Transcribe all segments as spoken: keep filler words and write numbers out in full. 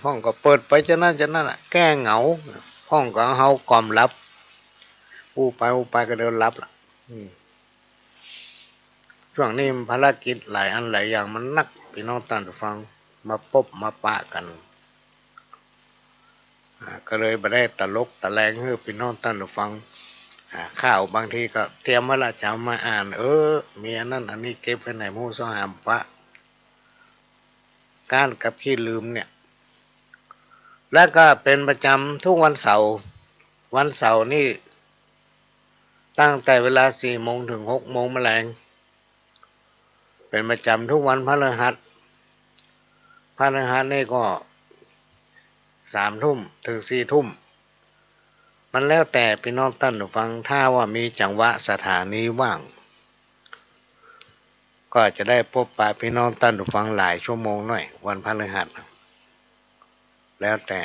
พ่องก็เปิดไปจานั้นจานั้นอะ แก้เหงา พ่องก็เฮากล่อมหลับ อู้ไปอู้ไปก็เดี๋ยวหลับละ อืม ช่วงนี้ภารกิจหลายอันหลายอย่างมันหนัก ปี้น้องต้านผู้ฟัง มาปบมาปะกั๋น อ่า ก็เลยบ่ได้ตลกตะแลงหื้อปี้น้องต้านผู้ฟัง อ่า ข่าวบางทีก็เตรียมไว้ละ จะเอามาอ่าน เออ มีอันนั้นอันนี้เก็บไว้ในหมู่สองหามปะ ก๊านกับขี้ลืมเนี่ย แล้วก็เป๋นประจ๋ำทุกวันเสาร์ วันเสาร์นี่ ตั้งแต่เวลาสี่โมงเถิงหกโมงแมลง เป๋นประจ๋ำทุกวันพฤหัส พฤหัสนี่ก็สามทุ่มเถิงสี่ทุ่ม มันแล้วแต่ปี้น้องต้านผู้ฟัง ถ้าว่ามีจังหวะสถานีว่าง ก็จะได้ปบปะปี้น้องต้านผู้ฟังหลายชั่วโมงหน่อย วันพฤหัส แล้วแต่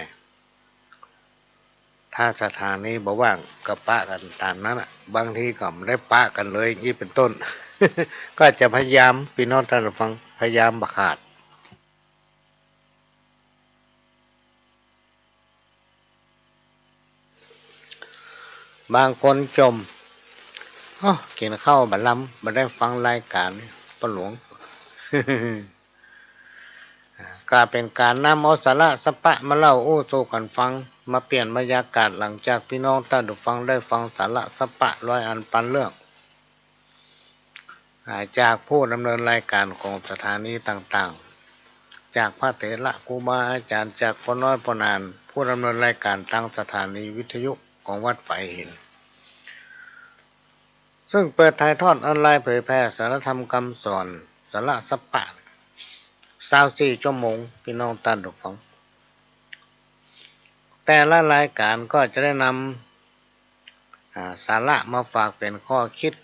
ถ้าสถานีบ่ว่างก็ปะกั๋นต๋ามนั้นอะ บางทีก็บ่ได้ปะกั๋นเลย อี้เป๋นต้น ก็จะพยายาม ปี้น้องต้านผู้ฟัง พยายามบ่ขาด บางคนจ่ม โอ้ กิ๋นข้าวบ่ลำ บ่ได้ฟังรายก๋านป้อหลวง ก็เป๋นก๋านนำเอาสาระสาปะมาเล่าอู้สู่กั๋นฟัง มาเปลี่ยนบรรยากาศหลังจากปี้น้องต้านผู้ฟังได้ฟังสาระสาปะร้อยอันปันเรื่อง อ่า จากผู้ดำเนินรายก๋านของสถานีต่างๆ จากพระเถระครูบาอาจ๋ารย์ จากป้อน้อยป้อหนาน ผู้ดำเนินรายก๋านตางสถานีวิทยุของวัดฝายหิน ซึ่งเปิดถ่ายทอดออนไลน์เผยแผ่สาระธรรมกำสอน สาระสาปะ ซาวสี่ชั่วโมง ปี้น้องต้านผู้ฟัง แต่ละรายก๋านก็จะได้นำ อ่า สาระมาฝากเป๋นข้อคิด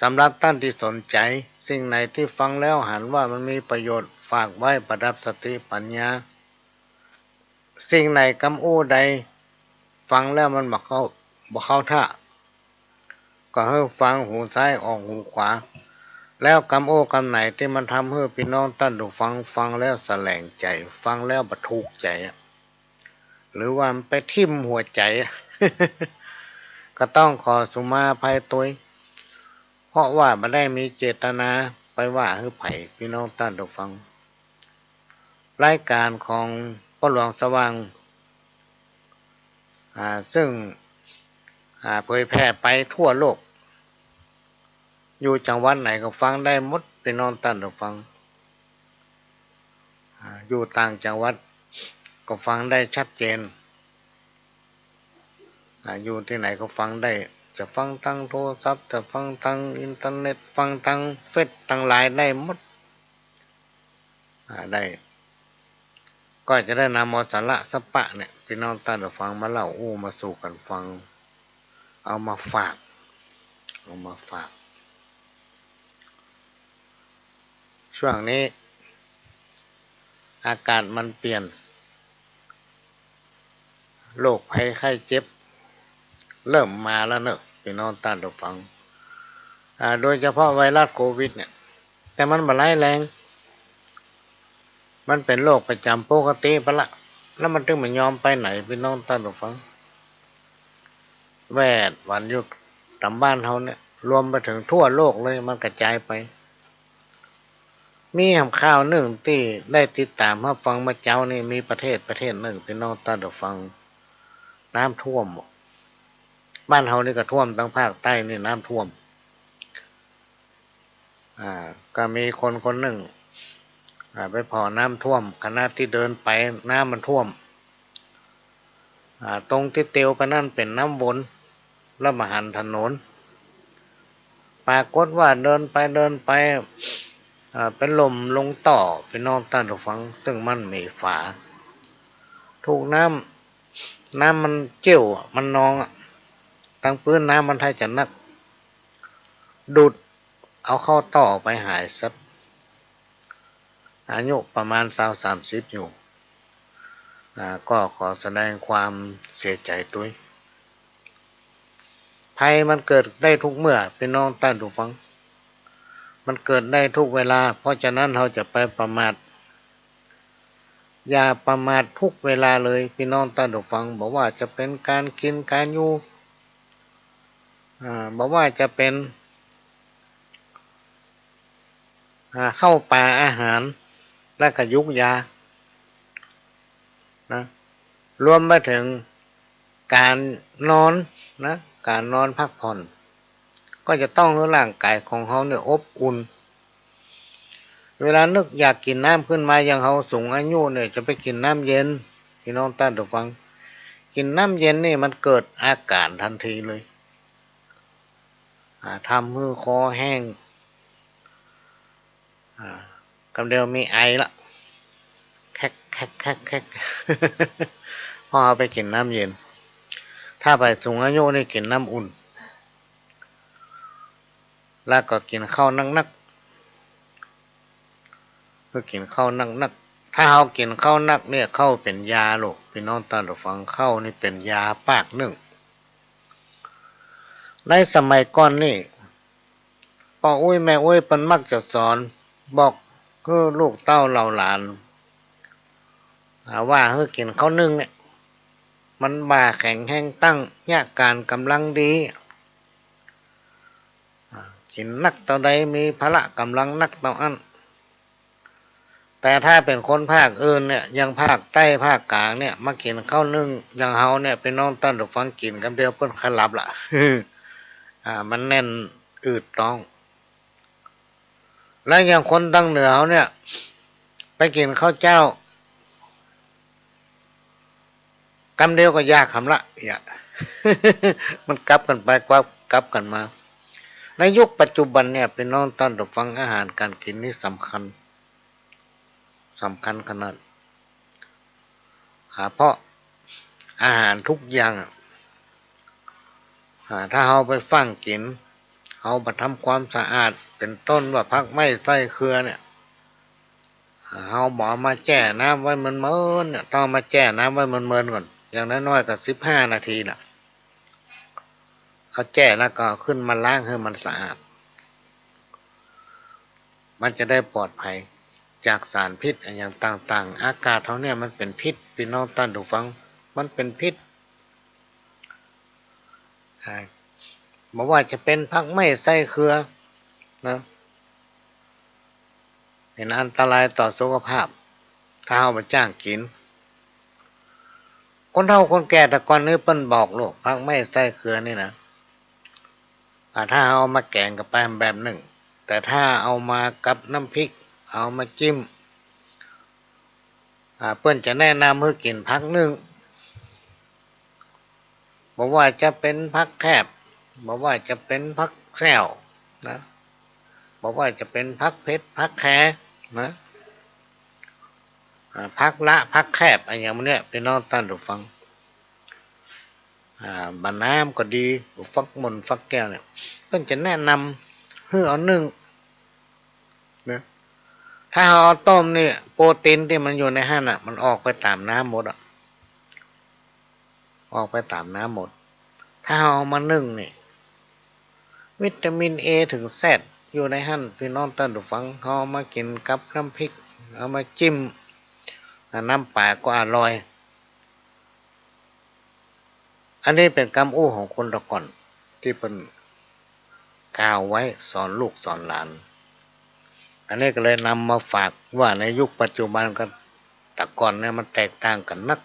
สำหรับต้านตี้สนใจ๋ สิ่งไหนตี้ฟังแล้วหันว่ามันมีประโยชน์ ฝากไว้ประดับสติปัญญา สิ่งไหนกำอู้ใด ฟังแล้วมันบ่เข้า บ่เข้าท่า ก็หื้อฟังหูซ้ายออกหูขวา แล้วกำอู้กำไหนตี้มันทำหื้อปี้น้องต้านผู้ฟังฟังแล้วสะแหลงใจ๋ ฟังแล้วบ่ถูกใจ๋อะ หรือว่ามันไปทิ่มหัวใจ๋อะ ก็ต้องขอสุมาอภัยตวย เพราะว่าบ่ได้มีเจตนาไปว่าหื้อใผ ปี้น้องต้านผู้ฟัง รายก๋านของป้อหลวงสว่าง อ่า ซึ่ง อ่า เผยแผ่ไปทั่วโลก อยู่จังหวัดไหนก็ฟังได้หมด ปี้น้องต้านผู้ฟัง อ่า อยู่ต่างจังหวัดก็ฟังได้ชัดเจน อ่า อยู่ตี้ไหนก็ฟังได้ จะฟังตางโทรศัพท์ จะฟังตางอินเทอร์เน็ต ฟังตางเฟซ ตางไลน์ได้หมด อ่า ได้ ก็จะได้นำเอาสาระสาปะเนี่ย ปี้น้องต้านผู้ฟังมาเล่าอู้มาสู่กั๋นฟัง เอามาฝาก เอามาฝาก ช่วงนี้ อากาศมันเปลี่ยน โรคภัยไข้เจ็บ เริ่มมาแล้วเนาะ ปี้น้องต้านผู้ฟัง อ่า โดยเฉพาะไวรัสโควิดเนี่ย แต่มันบ่ร้ายแรง มันเป๋นโรคประจ๋ำปกติไปละ แล้วมันตึงบ่ยอมไปไหน ปี้น้องต้านผู้ฟัง แวดหวั่นอยู่ต๋ามบ้านเฮาเนี่ย รวมไปเถิงทั่วโลกเลย มันกระจายไป มีหำข่าวนึ่งตี้ได้ติดต๋ามฮับฟังเมื่อเจ๊านี่ มีประเทศประเทศนึ่ง ปี้น้องต้านผู้ฟัง น้ำท่วม บ้านเฮานี่ก็ท่วม ตางภาคใต้นี่น้ำท่วม อ่า ก็มีคนคนนึ่ง อ่า ไปผ่อน้ำท่วม ขณะตี้เดินไปน้ำมันท่วม อ่า ตรงตี้เตียวไปนั้นเป๋นน้ำวน แล้วบ่หันถนน ปรากฏว่าเดินไปเดินไป อ่า ไปหล่มลงต่อ ปี้น้องต้านผู้ฟัง ซึ่งมันมีฝา ถูกน้ำ น้ำมันเจิ่วอะ มันนองอะ ตางปื๊นน้ำมันถ้าจะนัก ดูดเอาเข้าต่อไปหายซับ อายุประมาณซาวสามสิบอยู่ อ่า ก็ขอแสดงความเสียใจ๋ตวย ภัยมันเกิดได้ทุกเมื่อ ปี้น้องต้านผู้ฟัง มันเกิดได้ทุกเวลา เพราะฉะนั้นเฮาจะไปประมาท อย่าประมาททุกเวลาเลย ปี้น้องต้านผู้ฟัง บ่ว่าจะเป๋นก๋านกิ๋นก๋านอยู่ อ่า บ่ว่าจะเป๋น อ่า ข้าวป๋าอาหาร แล้วก็ยูกยา นะ รวมไปเถิงก๋านนอนนะ ก๋านนอนพักผ่อน ก็จะต้องหื้อร่างก๋ายของเฮาเนี่ยอบอุ่น เวลานึกอยากกิ๋นน้ำขึ้นมา อย่างเฮาสูงอายุเนี่ย จะไปกิ๋นน้ำเย็น ปี้น้องต้านผู้ฟัง กิ๋นน้ำเย็นนี่มันเกิดอาก๋านตันทีเลย อ่า ทำหื้อคอแห้ง อ่า กำเดียวมีไอละ แคะ แคะ แคะ แคะ เพราะเฮาไปกิ๋นน้ำเย็น ถ้าใผสูงอายุนี่กิ๋นน้ำอุ่น แล้วก็กิ๋นข้าวนักๆ คือกิ๋นข้าวนักๆ ถ้าเฮากิ๋นข้าวนักเนี่ย ข้าวเป๋นยาลูก ปี้น้องต้านผู้ฟัง ข้าวนี่เป๋นยาปากนึ่ง ในสมัยก่อนนี่ ป้ออุ๊ยแม่อุ๊ยเปิ้นมักจะสอน บอกหื้อลูกเต้าเหล่าหลาน อ่า ว่าหื้อกิ๋นข้าวนึ่งเนี่ย มันบ่าแข็งแฮงตั้งเยียะก๋านก๋ำลังดี อ่า กิ๋นนักเต้าใดมีพละก๋ำลังนักเต้าอั้น แต่ถ้าเป๋นคนภาคอื่นเนี่ย อย่างภาคใต้ภาคก๋างเนี่ย มากิ๋นข้าวนึ่ง อย่างเฮาเนี่ย ปี้น้องต้านผู้ฟัง กิ๋นกำเดียวเปิ้นก็หลับละ อ่า มันแน่นอืดต๊อง แล้วอย่างคนตางเหนือเฮาเนี่ย ไปกิ๋นข้าวเจ๊า กำเดียวก็อยากหำละ เหีย มันกลับกั๋นไป กลับ กลับกั๋นมา ในยุคปัจจุบันเนี่ย ปี้น้องต้านผู้ฟัง อาหารก๋านกิ๋นนี่สำคัญ สำคัญขนาด อ่า เพราะอาหารทุกอย่างอะ อ่า ถ้าเฮาไปฟั่งกิ๋น เฮาบ่ทำความสะอาด เป๋นต้นว่าผักไม้ไส้เครือเนี่ย อ่า เฮาบ่เอามาแจ้น้ำไว้เมินๆ เนี่ย ต้องเอามาแจ้น้ำไว้เมินๆ ก่อน อย่างน้อยๆ ก็สิบห้านาทีน่ะ เอาแจ้แล้วก็เอาขึ้นมาล้างหื้อมันสะอาด มันจะได้ปลอดภัยจากสารพิษอะหยังต่างๆ อากาศเฮาเนี่ยมันเป๋นพิษ ปี้น้องต้านผู้ฟัง มันเป๋นพิษ อ่า บ่ว่าจะเป๋นผักไม้ไส้เครือนะ เป๋นอันตรายต่อสุขภาพ ถ้าเฮาบ่จ้างกิ๋น คนเฒ่าคนแก่แต่ก่อนนี่เปิ้นบอกลูก ผักไม้ไส้เครือนี่นะ อ่า ถ้าเอามาแก๋งก็ไปแบบนึ่ง แต่ถ้าเอามากับน้ำพริก เอามาจิ้ม อ่า เปิ้นจะแนะนำหื้อกิ๋นผักนึ่ง บ่ว่าจะเป๋นผักแคบ บ่ว่าจะเป๋นผักแส้วนะ บ่ว่าจะเป๋นผักเผ็ด ผักแขนะ อ่า ผักละ ผักแคบ อะหยังหมู่เนี่ย ปี้น้องต้านผู้ฟัง อ่า บ่าหนามก็ดี ฟักม่อน ฟักแก้วเนี่ย เปิ้นจะแนะนำหื้อเอานึ่งนะ ถ้าเฮาเอาต้มนี่ โปรตีนตี้มันอยู่ในหั้นน่ะ มันออกไปต๋ามน้ำหมดอะ ออกไปต๋ามน้ำหมด ถ้าเฮาเอามานึ่งนี่ วิตามินเอเถิงแซดอยู่ในหั้น ปี้น้องต้านผู้ฟัง เฮาเอามากิ๋นกับน้ำพริก เอามาจิ้ม อ่า น้ำป๋าก็อร่อย อันนี้เป๋นกำอู้ของคนแต่ก่อนตี้เปิ้นกล่าวไว้สอนลูกสอนหลาน อันนี้ก็เลยนำมาฝากว่าในยุคปัจจุบันกับแต่ก่อนเนี่ยมันแตกต่างกั๋นนัก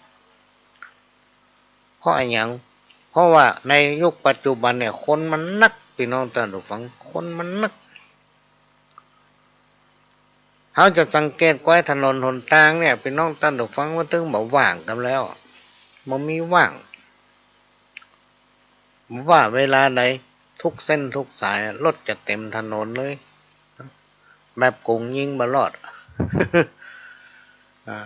เพราะอะหยัง เพราะว่าในยุคปัจจุบันเนี่ยคนมันนัก ปี้น้องต้านผู้ฟัง คนมันนัก เฮาจะสังเกตก้อยถนนหนตางเนี่ย ปี้น้องต้านผู้ฟัง มันตึงบ่ว่างกั๋นแล้ว บ่มีว่าง บ่ว่าเวลาใด ทุกเส้นทุกสาย รถจะเต๋มถนนเลย แบบก๋งยิงบ่รอด อ่า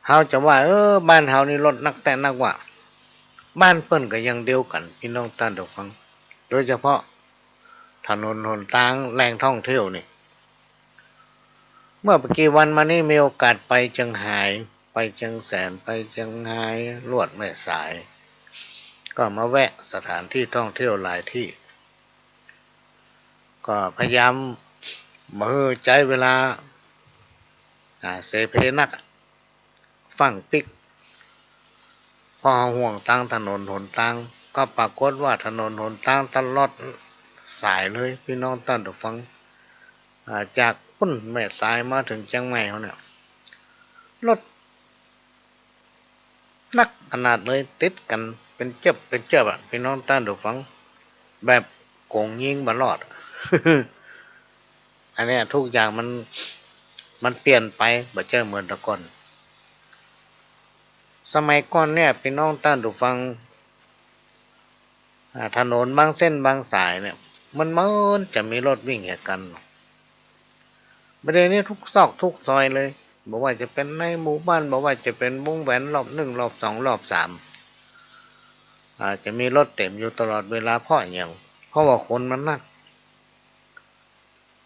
เฮาจะว่า เออ บ้านเฮานี่รถนักแต๊นักว่า บ้านเปิ้นก็อย่างเดียวกั๋น ปี้น้องต้านผู้ฟัง โดยเฉพาะถนนหนตางแหล่งท่องเที่ยวนี่ เมื่อบ่กี่วันมานี้มีโอกาสไปเจียงฮาย ไปเจียงแสน ไปเจียงฮาย ลวดแม่สาย ก็มาแวะสถานที่ท่องเที่ยวหลายตี้ ก็พยายามบ่หื้อใจ๊เวลา อ่า เสเพนักอะ ฟั่งปิ๊ก เพราะเฮาห่วงตางถนนหนตาง ก็ปรากฏว่าถนนหนตางตลอดสายเลย ปี้น้องต้านผู้ฟัง อ่า จากปุ้นแม่สายมาเถิงเจียงใหม่เฮาเนี่ย รถหนักขนาดเลย ติดกั๋นเป๋นเจี๊ยบเป๋นเจี๊ยบอะ ปี้น้องต้านผู้ฟัง แบบโก๋งยิงบ่รอด อันเนี้ยทุกอย่างมัน มันเปลี่ยนไป บ่ใจ้เหมือนแต่ก่อน สมัยก่อนเนี่ย ปี้น้องต้านผู้ฟัง อ่า ถนนบางเส้นบางสายเนี่ย มันเหมือนจะมีรถวิ่งแหกกั๋น บ่าเดี่ยวนี้ทุกซอกทุกซอยเลย บ่ว่าจะเป๋นในหมู่บ้าน บ่ว่าจะเป๋นวงแหวนรอบนึ่ง รอบสอง รอบสาม อ่า จะมีรถเต๋มอยู่ตลอดเวลา เพราะอะหยัง เพราะว่าคนมันนัก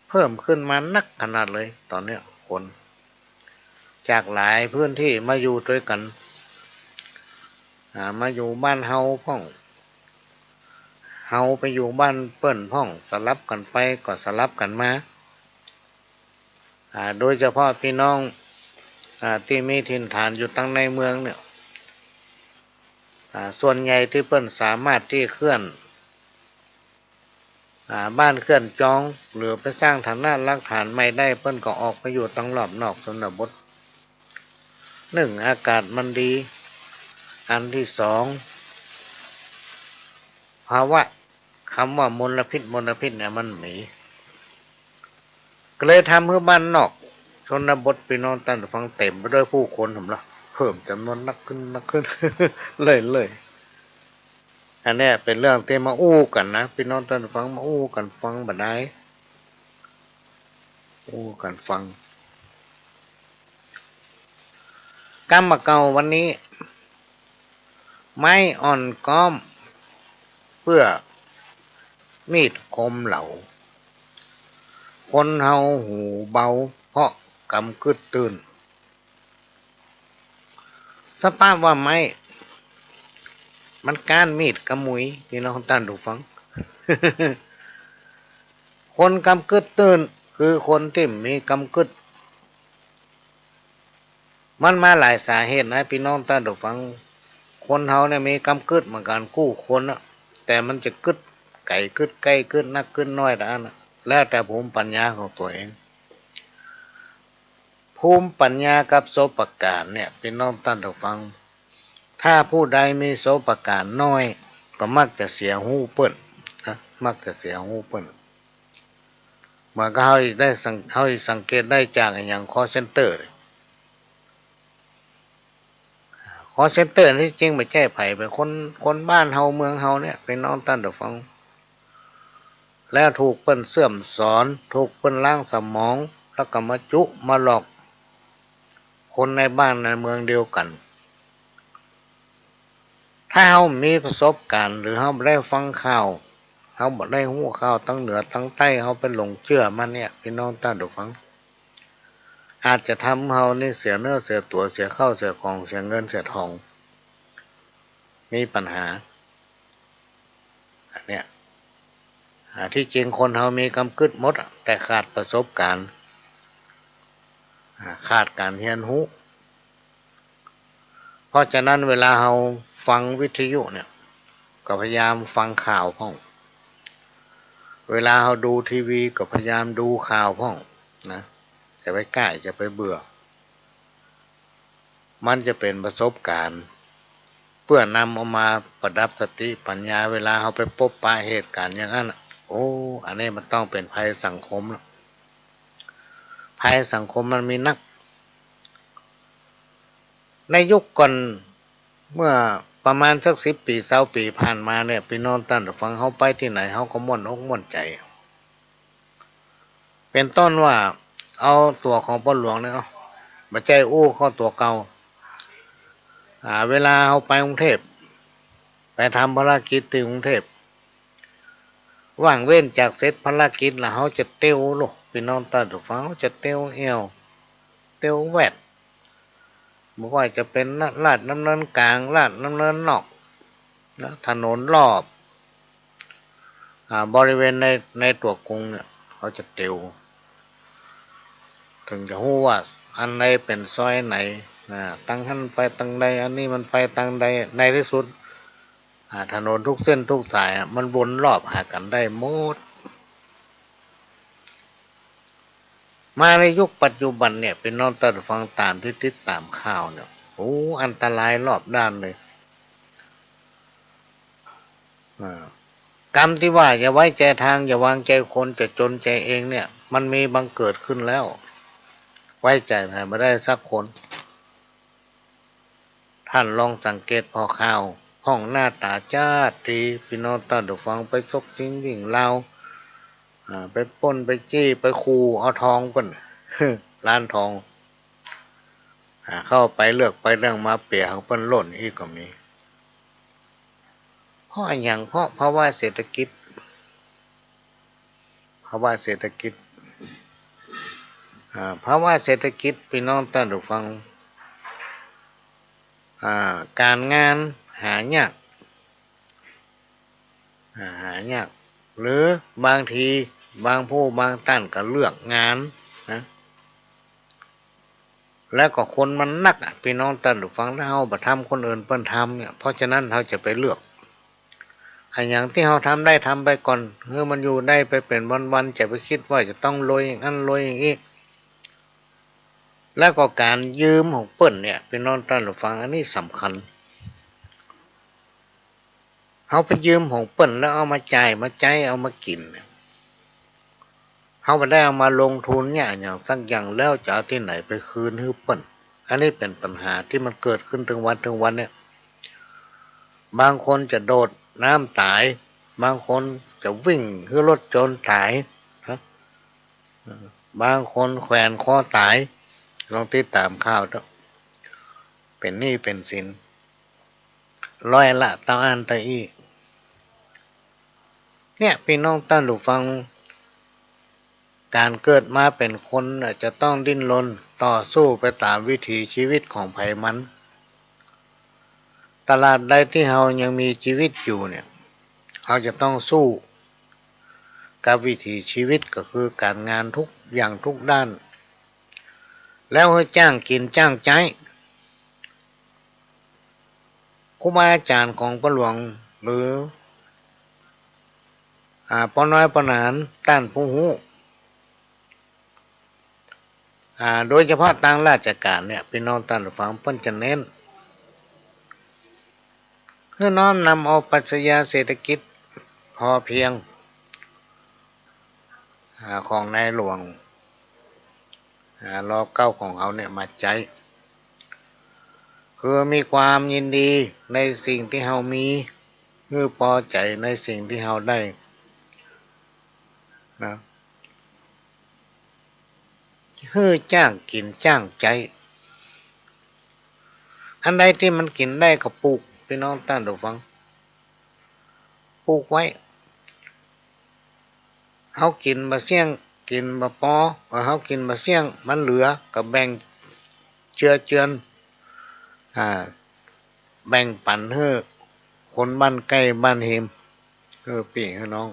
เพิ่มขึ้นมานักขนาดเลย ต๋อนเนี้ยคน จากหลายพื้นตี้มาอยู่ตวยกั๋น อ่า มาอยู่บ้านเฮาพ่อง เฮาไปอยู่บ้านเปิ้นพ่อง สลับกั๋นไปก็สลับกั๋นมา อ่า โดยเฉพาะปี้น้อง อ่า ตี้มีถิ่นฐานอยู่ตังในเมืองเนี่ย อ่า ส่วนใหญ่ตี้เปิ้นสามารถตี้เคลื่อน อ่า บ้านเคลื่อนจอง หรือไปสร้างฐานะรากฐานใหม่ได้ เปิ้นก็ออกไปอยู่ตังรอบนอกชนบท นึ่ง อากาศมันดี อันตี้สอง ภาวะ กำว่ามลพิษ มลพิษเนี่ยมันมี ก็เลยทำหื้อบ้านนอกชนบท ปี้น้องต้านผู้ฟัง เต๋มไปด้วยผู้คน หันบ่ล่ะ เพิ่มจ๋ำนวนนักขึ้น นักขึ้น เรื่อยๆ อันเนี้ยเป๋นเรื่องตี้มาอู้กั๋นนะ ปี้น้องต้านผู้ฟัง มาอู้กั๋นฟังบ่าดาย อู้กั๋นฟัง กำบ่าเก่าวันนี้ ไม้อ่อนก๊อม เปื้อมีดคมเหลา คนเฮาหูเบา เพราะกำกึ๊ดตื่น สภาพว่าไม้ มันก้านมีดกำมุย ปี้น้องต้านผู้ฟัง คนกำกึ๊ดตื่น คือคนตี้มีกำกึ๊ด มันมาหลายสาเหตุนะ ปี้น้องต้านผู้ฟัง คนเฮาเนี่ยมีกำกึ๊ดเหมือนกั๋นกู้คนนะ แต่มันจะกึ๊ดไก๋กึ๊ดใก้ กึ๊ดนักกึ๊ดน้อยตะอั้นนะ แล้วแต่ภูมิปัญญาของตั๋วเอง ภูมิปัญญากับประสบก๋ารณ์เนี่ย ปี้น้องต้านผู้ฟัง ถ้าผู้ใดมีประสบก๋ารณ์น้อย ก็มักจะเสียฮู้เปิ้นนะ มักจะเสียฮู้เปิ้น เหมือนกับเฮาได้สัง- เฮาสังเกตได้จากอะหยัง คอลเซ็นเตอร์เนี่ย คอลเซ็นเตอร์นี่จริงบ่ใจ้ใผ เป๋นคน คนบ้านเฮาเมืองเฮาเนี่ย ปี้น้องต้านผู้ฟัง แล้วถูกเปิ้นเสื่อมสอน ถูกเปิ้นล้างสมอง แล้วก็มาจุมาหลอกคนในบ้านในเมืองเดียวกั๋น ถ้าเฮามีประสบก๋ารณ์ หรือเฮาบ่ได้ฟังข่าว เฮาบ่ได้ฮู้ข่าวตังเหนือตังใต้ เฮาไปหลงเจื้อมันเนี่ย ปี้น้องต้านผู้ฟัง อาจจะทำหื้อเฮานี่เสียเนื้อเสียตั๋ว เสียข้าวเสียของ เสียเงินเสียทอง มีปัญหา อันเนี้ย อ่า ตี้จริงคนเฮามีกำกึ๊ดหมดอะ แต่ขาดประสบก๋ารณ์ อ่า ขาดก๋านเฮียนฮู้ เพราะฉะนั้นเวลาเฮาฟังวิทยุเนี่ย ก็พยายามฟังข่าวพ่อง เวลาเฮาดูทีวีก็พยายามดูข่าวพ่องนะ จะไปก้าย จะไปเบื่อ มันจะเป๋นประสบก๋ารณ์ เปื้อนำเอามาประดับสติปัญญา เวลาเฮาไปปบปะเหตุก๋ารณ์อย่างอั้นน่ะ โอ้ อันนี้มันต้องเป๋นภัยสังคมละ ภัยสังคมมันมีนัก ในยุคก่อน เมื่อประมาณสักสิบปี๋ ซาวปี๋ผ่านมาเนี่ย ปี้น้องต้านผู้ฟัง เฮาไปตี้ไหน เฮาก็ม่วนอกม่วนใจ๋ เป๋นต้นว่า เอาตั๋วของป้อหลวงเนี่ย เอา บ่ใจ้อู้เข้าตั๋วเก่า อ่า เวลาเฮาไปกรุงเทพฯ ไปทำภารกิจตี้กรุงเทพฯ ว่างเว้นจากเสร็จภารกิจแล้ว เฮาจะเตียวโลด ปี้น้องต้านผู้ฟัง เฮาจะเตียวแอ่ว เตียวแวด บ่ว่าจะเป๋นราชดำเนินกลาง ราชดำเนินนอกนะ ถนนรอบ อ่า บริเวณใน ในตั๋วกรุงเนี่ย เฮาจะเตียว เถิงจะฮู้ว่าอันใดเป๋นซอยไหน อ่า ตังหั้นไปตังใด อันนี้มันไปตังใด ในตี้สุด อ่า ถนนทุกเส้นทุกสายอะ มันวนรอบหากั๋นได้หมด มาในยุคปัจจุบันเนี่ย ปี้น้องต้านฟังต๋ามตี้ติดต๋ามข่าวเนี่ย โอ้ อันตรายรอบด้านเลย อ่า กำตี้ว่าอย่าไว้ใจ๋ตาง อย่าวางใจ๋คน จะจ๋นใจ๋เองเนี่ย มันมีบังเกิดขึ้นแล้ว ไว้ใจ๋ใผบ่ได้สักคน ต้านลองสังเกตผ่อข่าว พ่องหน้าต๋าจ๊าดดี ปี้น้องต้านฟัง ไปซกชิงวิ่งราว อ่า ไปป้นไปจี้ ไปขู่เอาทองเปิ้น ร้านทอง อ่า เข้าไปเลือกไปเลือกมาเป๋ยของเปิ้นล่นอี้ก็มี เพราะอะหยัง เพราะภาวะเศรษฐกิจ ภาวะเศรษฐกิจ อ่า ภาวะเศรษฐกิจ ปี้น้องต้านฟัง อ่า ก๋านงานหายาก อ่า หายาก หรือบางทีบางผู้บางต้านก็เลือกงานนะ แล้วก็คนมันนักอะ ปี้น้องต้านฟัง ถ้าเฮาบ่ทำ คนอื่นเปิ้นทำเนี่ย เพราะฉะนั้นเฮาจะไปเลือก อะหยังตี้เฮาทำได้ทำไปก่อน หื้อมันอยู่ได้ไปเป๋นวันๆ จะไปกึ๊ดว่าจะต้องรวยอย่างอั้นรวยอย่างอี้ แล้วก็ก๋านยืมของเปิ้นเนี่ย ปี้น้องต้านฟัง อันนี้สำคัญ เฮาไปยืมของเปิ้นแล้วเอามาจ่ายมาใจ๊เอามากิ๋นเนี่ย เฮาบ่ได้เอามาลงทุนเนี่ยอะหยังสักอย่าง แล้วจะเอาตี้ไหนไปคืนหื้อเปิ้น อันนี้เป๋นปัญหาตี้มันเกิดขึ้นตึงวันตึงวันเนี่ย บางคนจะโดดน้ำต๋าย บางคนจะวิ่งหื้อรถจนต๋ายนะ บางคนแขวนคอต๋าย ลองติดต๋ามข่าวเต๊อะ เป๋นหนี้เป๋นสิน ร้อยละเต้าอั้นเต้าอี้ เนี่ย ปี้น้องต้านฟัง ก๋านเกิดมาเป๋นคนน่ะ จะต้องดิ้นรนต่อสู้ไปต๋ามวิถีชีวิตของใผมัน ตราบใดตี้เฮายังมีจีวิตอยู่เนี่ย เฮาจะต้องสู้กับวิถีชีวิต ก็คือก๋านงานทุกอย่างทุกด้าน แล้วหื้อจ้างกิ๋นจ้างใจ๊ ครูบาอาจ๋ารย์ของป้อหลวง หรือ อ่า ป้อน้อยป้อหนาน ต้านผู้ฮู้ อ่า โดยเฉพาะตางราชก๋านเนี่ย ปี้น้องต้านฟัง เปิ้นจะเน้น หื้อน้อมนำเอาปรัชญาเศรษฐกิจพอเพียง อ่า ของในหลวง อ่า รอเก้าของเฮาเนี่ยมาใจ๊ คือมีความยินดีในสิ่งตี้เฮามี หื้อปอใจ๋ในสิ่งตี้เฮาได้นะ หื้อจ้างกิ๋นจ้างใจ๊ อันใดตี้มันกิ๋นได้ก็ปลูก ปี้น้องต้านฟัง ปลูกไว้ เฮากิ๋นบ่เสี้ยง กิ๋นบ่ปอ เออ เฮากิ๋นบ่เสี้ยง มันเหลือก็แบ่งเจือเจือน อ่า แบ่งปั๋นหื้อคนบ้านใก้บ้านฮิม หื้อปี้หื้อน้อง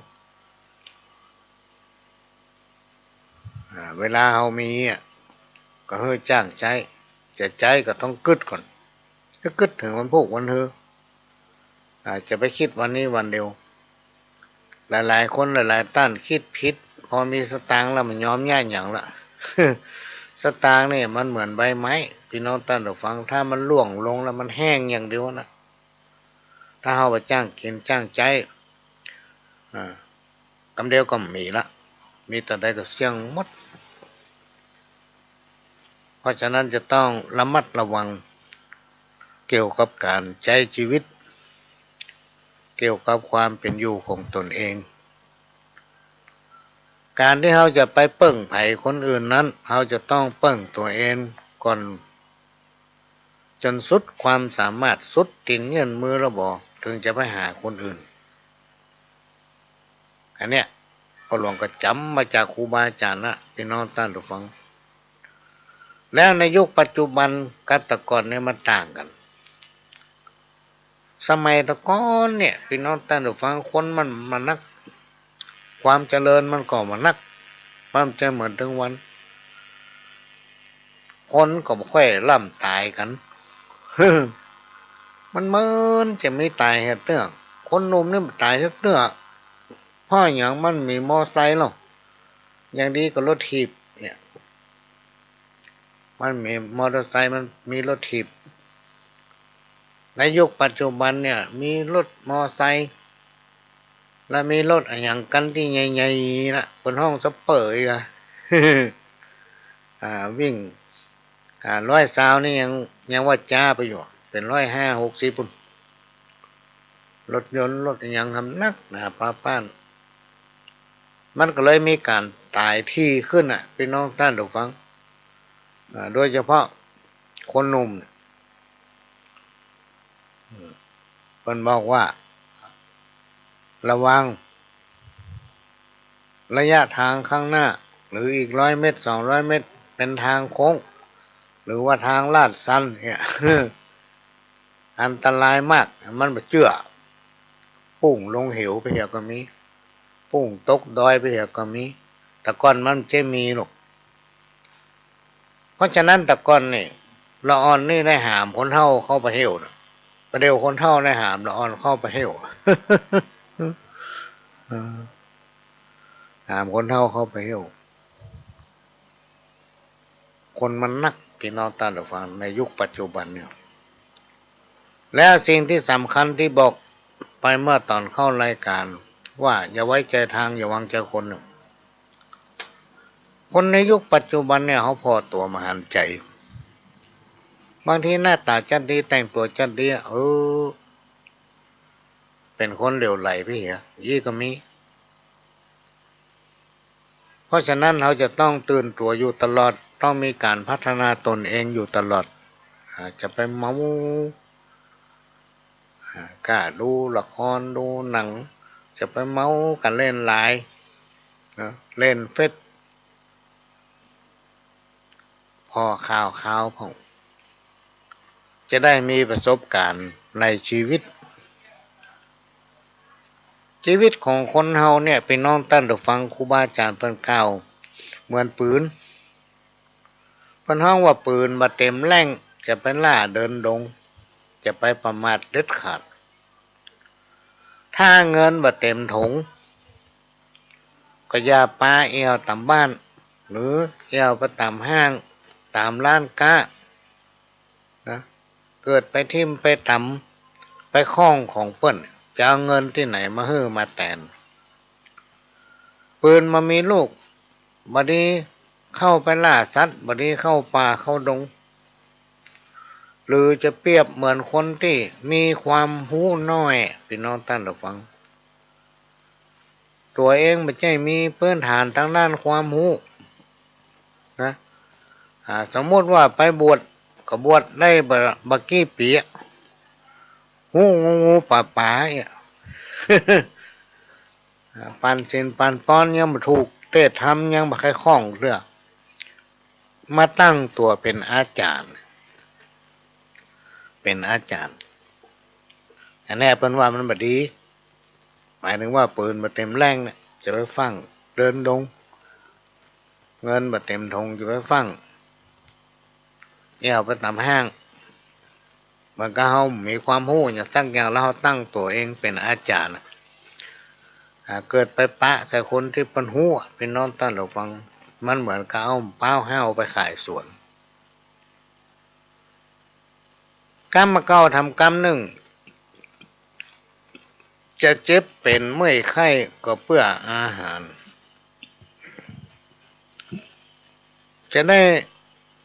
อ่า เวลาเฮามีอะ ก็หื้อจ้างใจ๊ จะใจ๊ก็ต้องกึ๊ดก่อน ก็กึ๊ดเถิงวันพูกวันฮือ อ่า จะไปกึ๊ดวันนี้วันเดียว หลายๆ คนหลายๆ ต้านกึ๊ดผิด พอมีสตางค์แล้วบ่ยอมย้ายหยังละ สตางค์เนี่ยมันเหมือนใบไม้ ปี้น้องต้านฟัง ถ้ามันร่วงลงแล้วมันแห้งอย่างเดียวนะ ถ้าเฮาบ่จ้างกิ๋นจ้างใจ๊ อ่า กำเดียวก็บ่มีละ มีเต้าใดก็เสี้ยงหมด เพราะฉะนั้นจะต้องระมัดระวังเกี่ยวกับก๋านใจ๊จีวิต เกี่ยวกับความเป๋นอยู่ของตนเอง ก๋านตี้เฮาจะไปเปิ้งใผคนอื่นนั้น เฮาจะต้องเปิ้งตั๋วเองก่อน จ๋นสุดความสามารถ สุดตี๋นเยื่อนมือแล้วบ่ เถิงจะไปหาคนอื่น อันเนี้ย ป้อหลวงก็จ๋ำมาจากครูบาอาจ๋ารย์นะ ปี้น้องต้านฟัง แล้วในยุคปัจจุบันกับแต่ก่อนเนี่ยมันต่างกั๋น สมัยแต่ก่อนเนี่ย ปี้น้องต้านฟัง คนมันบ่นัก ความเจริญมันก็บ่นัก มันบ่ใจ้เหมือนตึงวัน คนก็บ่ค่อยล้ำต๋ายกั๋น มันเหมือนจะมีต๋ายแหมเตื้อ คนหนุ่มนี่บ่ต๋ายสักเตื้อ เพราะหยัง มันมีมอไซค์แล้ว อย่างดีก็รถถีบเนี่ย มันมีมอเตอร์ไซค์ มันมีรถถีบ ในยุคปัจจุบันเนี่ย มีรถมอไซค์ และมีรถอะหยังกั๋นตี้ใหญ่ๆ นะ เปิ้นฮ้องสเปอร์อีกอะ อ่า วิ่ง อ่า ร้อยซาวนี่ยัง ยังว่าจ๊าไปอยู่ เป๋นร้อยห้าหกสิบปู้น รถยนต์รถอะหยังหำนักหนาปาป๊าน มันก็เลยมีก๋านต๋ายถี่ขึ้นน่ะ ปี้น้องต้านผู้ฟัง อ่า โดยเฉพาะคนหนุ่มเนี่ย อืม เปิ้นบอกว่า ระวัง ระยะทางข้างหน้า หรืออีกร้อยเมตร สองร้อยเมตร เป๋นทางโค้ง หรือว่าทางลาดชันเนี่ย อันตรายมาก มันบ่เจื้อ ปุ้งลงเหวไปเหียก็มี ปุ้งตกดอยไปเหียก็มี แต่ก่อนมันบ่ใจ้มีหรอก เพราะฉะนั้นแต่ก่อนนี่ ละอ่อนนี่ได้หามคนเฒ่าเข้าไปเหี่ยวนะ บ่าเดี่ยวคนเฒ่าได้หามละอ่อนเข้าไปเหี่ยว เออ หามคนเฒ่าเข้าไปเหี่ยว คนมันนัก ปี้น้องต้านผู้ฟัง ในยุคปัจจุบันเนี่ย และสิ่งตี้สำคัญตี้บอกไปเมื่อต๋อนเข้ารายก๋านว่า อย่าไว้ใจ๋ทาง อย่าวางใจ๋คนเนี่ย คนในยุคปัจจุบันเนี่ย เขาผ่อตั๋วบ่หันใจ๋ บางทีหน้าต๋าจั๊ดดี แต่งตั๋วจั๊ดดี เออ เป๋นคนเหลวไหลไปเหีย อี้ก็มี เพราะฉะนั้น เฮาจะต้องตื่นตั๋วอยู่ตลอด ต้องมีก๋านพัฒนาตนเองอยู่ตลอด อ่า จะไปเมา อ่า ก้าดูละคร ดูหนัง จะไปเมากับเล่นไลน์นะ เล่นเฟซ ผ่อข่าวๆ พ่อง จะได้มีประสบก๋ารณ์ในชีวิต ชีวิตของคนเฮาเนี่ย ปี้น้องต้านผู้ฟัง ครูบาอาจ๋ารย์เปิ้นกล่าวเหมือนปืน เปิ้นฮ้องว่าปืนบ่เต็มแล่ง จะไปล่าเดินดง จะไปประมาทเด็ดขาด ถ้าเงินบ่เต็มถุง ก็อย่าปาแอ่วต๋ามบ้าน หรือแอ่วไปต๋ามห้าง ต๋ามร้านก๊า นะ เกิดไปทิ่มไปต๋ำ ไปข้องของเปิ้น จะเอาเงินตี้ไหนมาหื้อมาแตน ปืนบ่มีลูก บ่ดีเข้าไปล่าสัตว์ บ่ดีเข้าป่าเข้าดง หรือจะเปรียบเหมือนคนตี้มีความฮู้น้อย ปี้น้องต้านผู้ฟัง ตั๋วเองบ่ใจ้มีพื้นฐานตางด้านความฮู้นะ อ่า สมมุติว่าไปบวช ก็บวชได้บ่ บ่กี่ปี๋อะ ฮู้งูๆ ป๋าๆ เนี่ย อ่า ปั๋นศีลปั๋นปอนยังบ่ถูก เทศน์ธรรมยังบ่ใค่ข้องเตื้อ มาตั้งตั๋วเป๋นอาจ๋ารย์ เป๋นอาจ๋ารย์ อันนี้เปิ้นว่ามันบ่ดี หมายถึงว่าปืนบ่เต็มแล่งเนี่ย จะไปฟั่งเดินดง เงินบ่เต็มถุงจะไปฟั่งแอ่วไปต๋ามห้าง เหมือนกับเฮาบ่มีความฮู้หยังสักอย่าง แล้วเฮาตั้งตั๋วเองเป๋นอาจ๋ารย์ อ่า เกิดไปปะใส่คนตี้เปิ้นฮู้อะ ปี้น้องต้านผู้ฟัง มันเหมือนกับเอาป๊าวห้าวไปขายสวน กรรมเก่าทำกรรมนึ่ง จะเจ็บเป๋นเมื่อยไข้ก็เปื้ออาหาร จะได้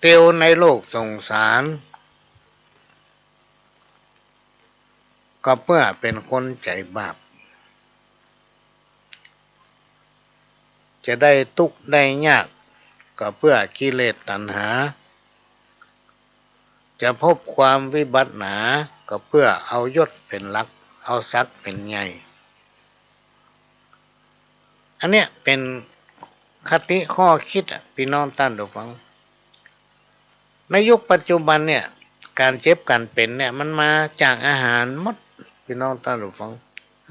เตียวในโลกสงสาร ก็เปื้อเป๋นคนใจ๋บาป จะได้ตุ๊กข์ได้ยาก ก็เปื้อกิเลสตัณหา จะพบความวิบัติหนา ก็เปื้อเอายศเป๋นหลัก เอาศักดิ์เป๋นใหญ่ อันเนี้ยเป๋นคติข้อคิดอะ ปี้น้องต้านผู้ฟัง ในยุคปัจจุบันเนี่ย ก๋านเจ็บก๋านเป๋นเนี่ย มันมาจากอาหารหมด ปี้น้องต้านผู้ฟัง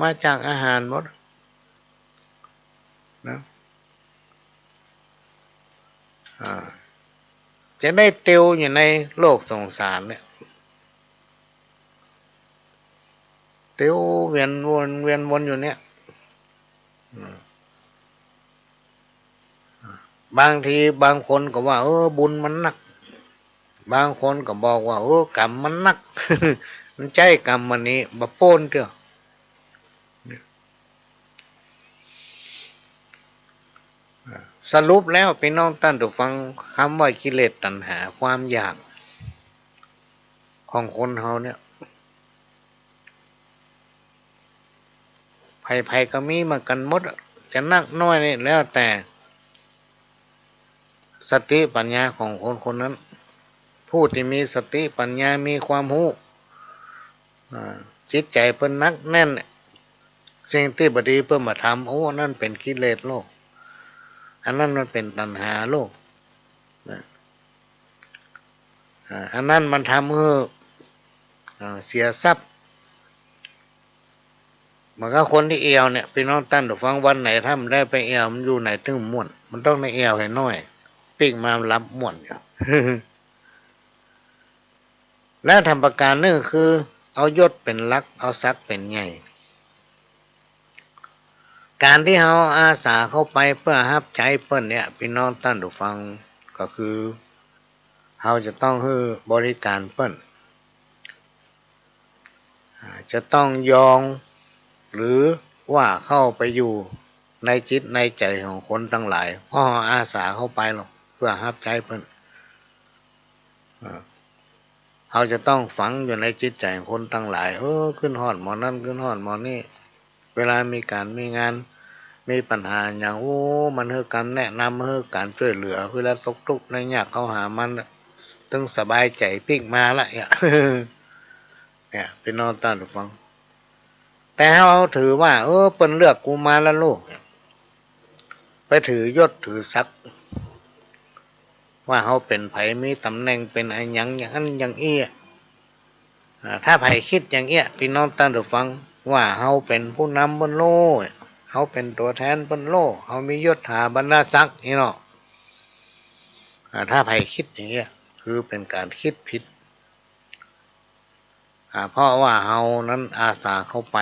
มาจากอาหารหมดนะ อ่า จะได้เตียวอยู่ในโลกสงสารเนี่ย เตียวเวียนวน เวียนวนอยู่เนี่ย อืม บางทีบางคนก็ว่า เออ บุญมันนัก บางคนก็บอกว่า เออ กรรมมันนัก มันใจ๊กรรมอันนี้บ่ป๊นเตื้อ สรุปแล้ว ปี้น้องต้านผู้ฟัง กำว่ากิเลสตัณหา ความอยากของคนเฮาเนี่ย ใผๆ ก็มีเหมือนกั๋นหมดอะ จะนักน้อยนี่แล้วแต่สติปัญญาของคนคนนั้น ผู้ตี้มีสติปัญญา มีความฮู้ อ่า จิตใจ๋เปิ้นหนักแน่น สิ่งตี้บ่ดีเปิ้นบ่ทำ โอ้ อันนั้นเป๋นกิเลสโลก อันนั้นมันเป๋นตัณหาโลก นะ อ่า อันนั้นมันทำหื้อ อ่า เสียทรัพย์ เหมือนกับคนตี้แอ่วเนี่ย ปี้น้องต้านผู้ฟัง วันไหนถ้ามันได้ไปแอ่ว มันอยู่ไหนตึงม่วน มันต้องได้แอ่วหื้อน้อย ปิ๊กมาหลับม่วนอยู่ และธรรมประการนึ่งคือ เอายศเป๋นหลัก เอาศักดิ์เป๋นใหญ่ ก๋านตี้เฮาอาสาเข้าไปเปื้อฮับใจ๊เปิ้นเนี่ย ปี้น้องต้านผู้ฟัง ก็คือ เฮาจะต้องหื้อบริก๋านเปิ้น อ่า จะต้องยอง หรือว่าเข้าไปอยู่ในจิตในใจ๋ของคนตังหลาย เพราะเฮาอาสาเข้าไปลอเปื้อฮับใจ๊เปิ้น อ่า เฮาจะต้องฝังอยู่ในจิตใจ๋ของคนตังหลาย เออ ขึ้นฮอดหม่องนั้น ขึ้นฮอดหม่องนี้ เวลามีก๋านมีงาน มีปัญหาหยัง โอ้ มันหื้อก๋านแนะนำ หื้อก๋านจ้วยเหลือ เวลาตกตุ๊กข์ได้ยากเข้าหามัน ตึงสบายใจ๋ปิ๊กมาละเนี่ย เนี่ย ปี้น้องต้านผู้ฟัง แต่เฮาถือว่า เออ เปิ้นเลือกกูมาละลูก ไปถือยศถือศักดิ์ ว่าเฮาเป๋นใผ มีต๋ำแหน่งเป๋นอะหยัง อย่างอั้นอย่างอี้ อ่า ถ้าใผกึ๊ดอย่างเอี้ย ปี้น้องต้านผู้ฟัง ว่าเฮาเป๋นผู้นำเปิ้นโล เฮาเป๋นตั๋วแทนเปิ้นโล เฮามียศถาบรรดาศักดิ์นี่เนาะ อ่า ถ้าใผกึ๊ดอย่างเอี้ย คือเป๋นก๋านกึ๊ดผิด อ่า เพราะว่าเฮานั้นอาสาเข้าไป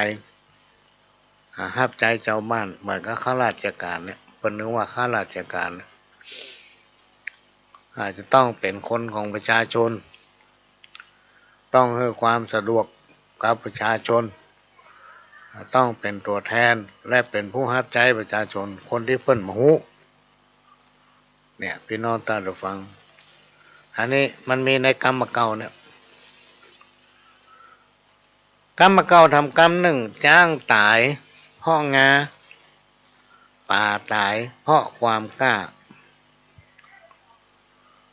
อ่า ฮับใจ๊จาวบ้าน เหมือนกับข้าราชก๋านเนี่ย เปิ้นนึกว่าข้าราชก๋านเนี่ย อ่า จะต้องเป๋นคนของประชาชน ต้องหื้อความสะดวกกับประชาชน อ่า ต้องเป๋นตั๋วแทน และเป๋นผู้ฮับใจ๊ประชาชน คนตี้เปิ้นบ่ฮู้ เนี่ย ปี้น้องต้านผู้ฟัง อันนี้มันมีในกำบ่าเก่าเนี่ย กำบ่าเก่าทำกำนึ่ง จ๊างต๋ายเพราะงา ป๋าต๋ายเพราะความกล้า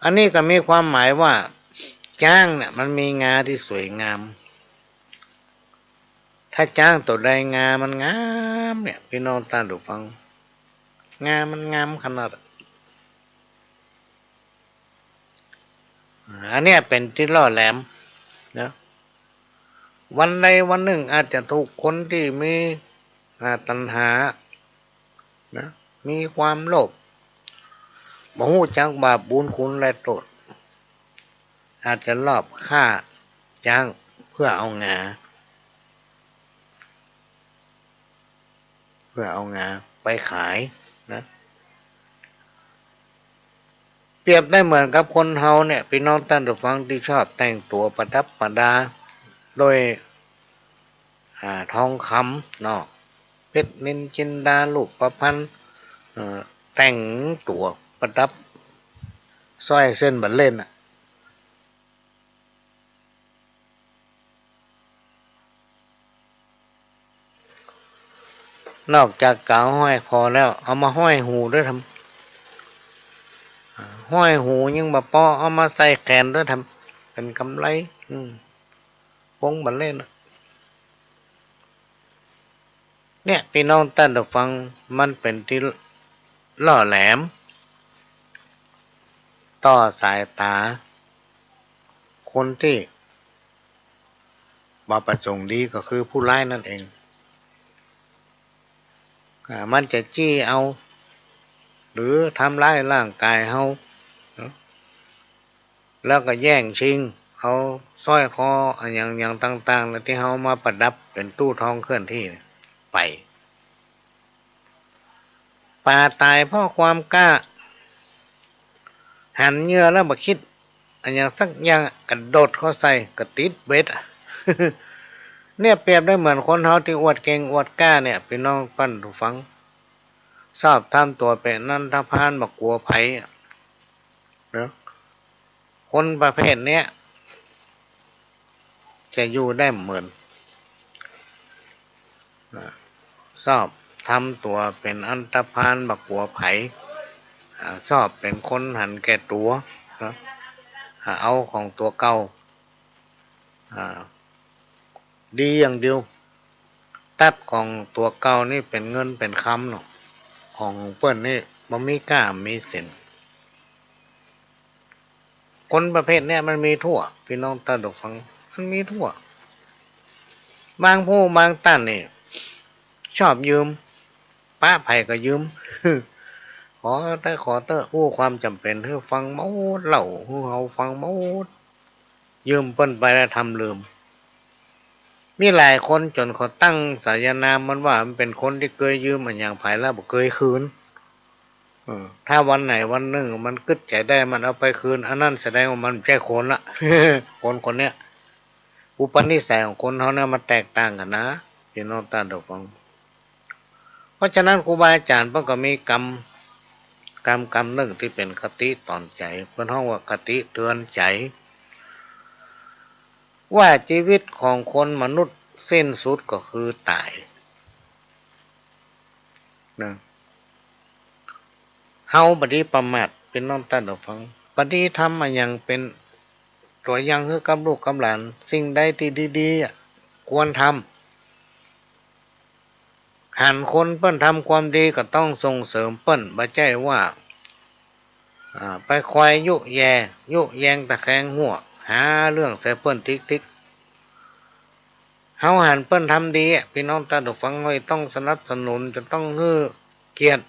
อันนี้ก็มีความหมายว่า จ๊างเนี่ยมันมีงาตี้สวยงาม ถ้าจ๊างตั๋วใดงามันงามเนี่ย ปี้น้องต้านผู้ฟัง งามันงามขนาด อันเนี้ยเป๋นตี้ล่อแหลมนะ วันใดวันนึ่งอาจจะถูกคนตี้มี อ่า ตัณหานะ มีความโลภ บ่ฮู้จักบาปบุญคุณและโต้ษ อาจจะลอบฆ่าจ๊างเปื้อเอางา เปื้อเอางาไปขายนะ เปรียบได้เหมือนกับคนเฮาเนี่ย ปี้น้องต้านผู้ฟังตี้ชอบแต่งตั๋วประดับประดาโดย อ่า ทองคำเนาะ เพชรนิลจินดา รูปพรรณ เอ่อ แต่งตั๋วประดับ สร้อยเส้นบ่าเล่นน่ะ นอกจากก๋าห้อยคอแล้ว เอามาห้อยหูด้วยทำ อ่า ห้อยหูยังบ่ปอ เอามาใส่แขนด้วยทำ เป๋นกำไร อืม ปงบ่าเล่นน่ะ เนี่ย ปี้น้องต้านผู้ฟัง มันเป๋นตี้ล่อแหลม ต่อสายต๋าคนตี้บ่ประสงค์ดี ก็คือผู้ร้ายนั่นเอง อ่า มันจะจี้เอา หรือทำร้ายร่างก๋ายเฮา เนาะ แล้วก็แย่งชิงเอาสร้อยคออะหยังๆ ต่างๆ นะ ตี้เฮามาประดับเป๋นตู้ทองเคลื่อนที่เนี่ย ไป ป๋าต๋ายเพราะความกล้า หันเหยื่อแล้วบ่คิดอะหยังสักอย่าง กระโดดเข้าใส่ ก็ติดเบ็ดอะ เนี่ยเปรียบได้เหมือนคนเฮาตี้อวดเก่งอวดกล้าเนี่ย ปี้น้องต้านผู้ฟัง ชอบทำตั๋วเป๋นอันธพาล บ่กั๋วใผอะ เนาะ คนประเภทเนี้ย จะอยู่ได้เหมือน อ่า ชอบทำตั๋วเป๋นอันธพาล บ่กั๋วใผ อ่า ชอบเป๋นคนหันแก่ตั๋ว นะ อ่า เอาของตั๋วเก่า อ่า ดีอย่างเดียว ตั๊ดของตั๋วเก่านี่เป๋นเงินเป๋นคำเนาะ ของเปิ้นนี่บ่มีก้าบ่มีเส้น คนประเภทเนี้ยมันมีทั่ว ปี้น้องต้านผู้ฟัง มันมีทั่ว บางผู้บางต้านนี่ ชอบยืม ปะใผก็ยืม ขอเต๊อะ ขอเต๊อะ อู้ความจ๋ำเป๋นหื้อฟังหมด เล่าหื้อเฮาฟังหมด ยืมเปิ้นไปแล้วทำลืม มีหลายคนจ๋นเขาตั้งสายนามมันว่ามันเป๋นคนตี้เกยยืมอะหยังใผแล้วบ่เกยคืน เออ ถ้าวันไหนวันนึ่งมันกึ๊ดใจ๋ได้ มันเอาไปคืน อันนั้นแสดงว่ามันบ่ใจ้คนละ คนคนเนี้ย อุปนิสัยของคนเฮาเนี่ยมันแตกต่างกั๋นนะ ปี้น้องต้านผู้ฟัง เพราะฉะนั้นครูบาอาจ๋ารย์เปิ้นก็มีกำ กำ กำนึ่งตี้เป๋นคติสอนใจ๋ เปิ้นฮ้องว่าคติเตือนใจ๋ ว่าจีวิตของคนมนุษย์สิ้นสุดก็คือต๋าย นะ เฮาบ่ดีประมาท ปี้น้องต้านผู้ฟัง บ่ดีทำอะหยังเป๋นตั๋วอย่างหื้อกับลูกกับหลาน สิ่งใดตี้ดีๆ อะ ควรทำ หันคนเปิ้นทำความดีก็ต้องส่งเสริมเปิ้น บ่ใจ้ว่า อ่า ไปคอยยุแย่ ยุแยงตะแคงฮั้ว หาเรื่องใส่เปิ้นติ๊กๆ เฮาหันเปิ้นทำดีอะ ปี้น้องต้านผู้ฟัง เฮาจะต้องสนับสนุน จะต้องหื้อเกียรติ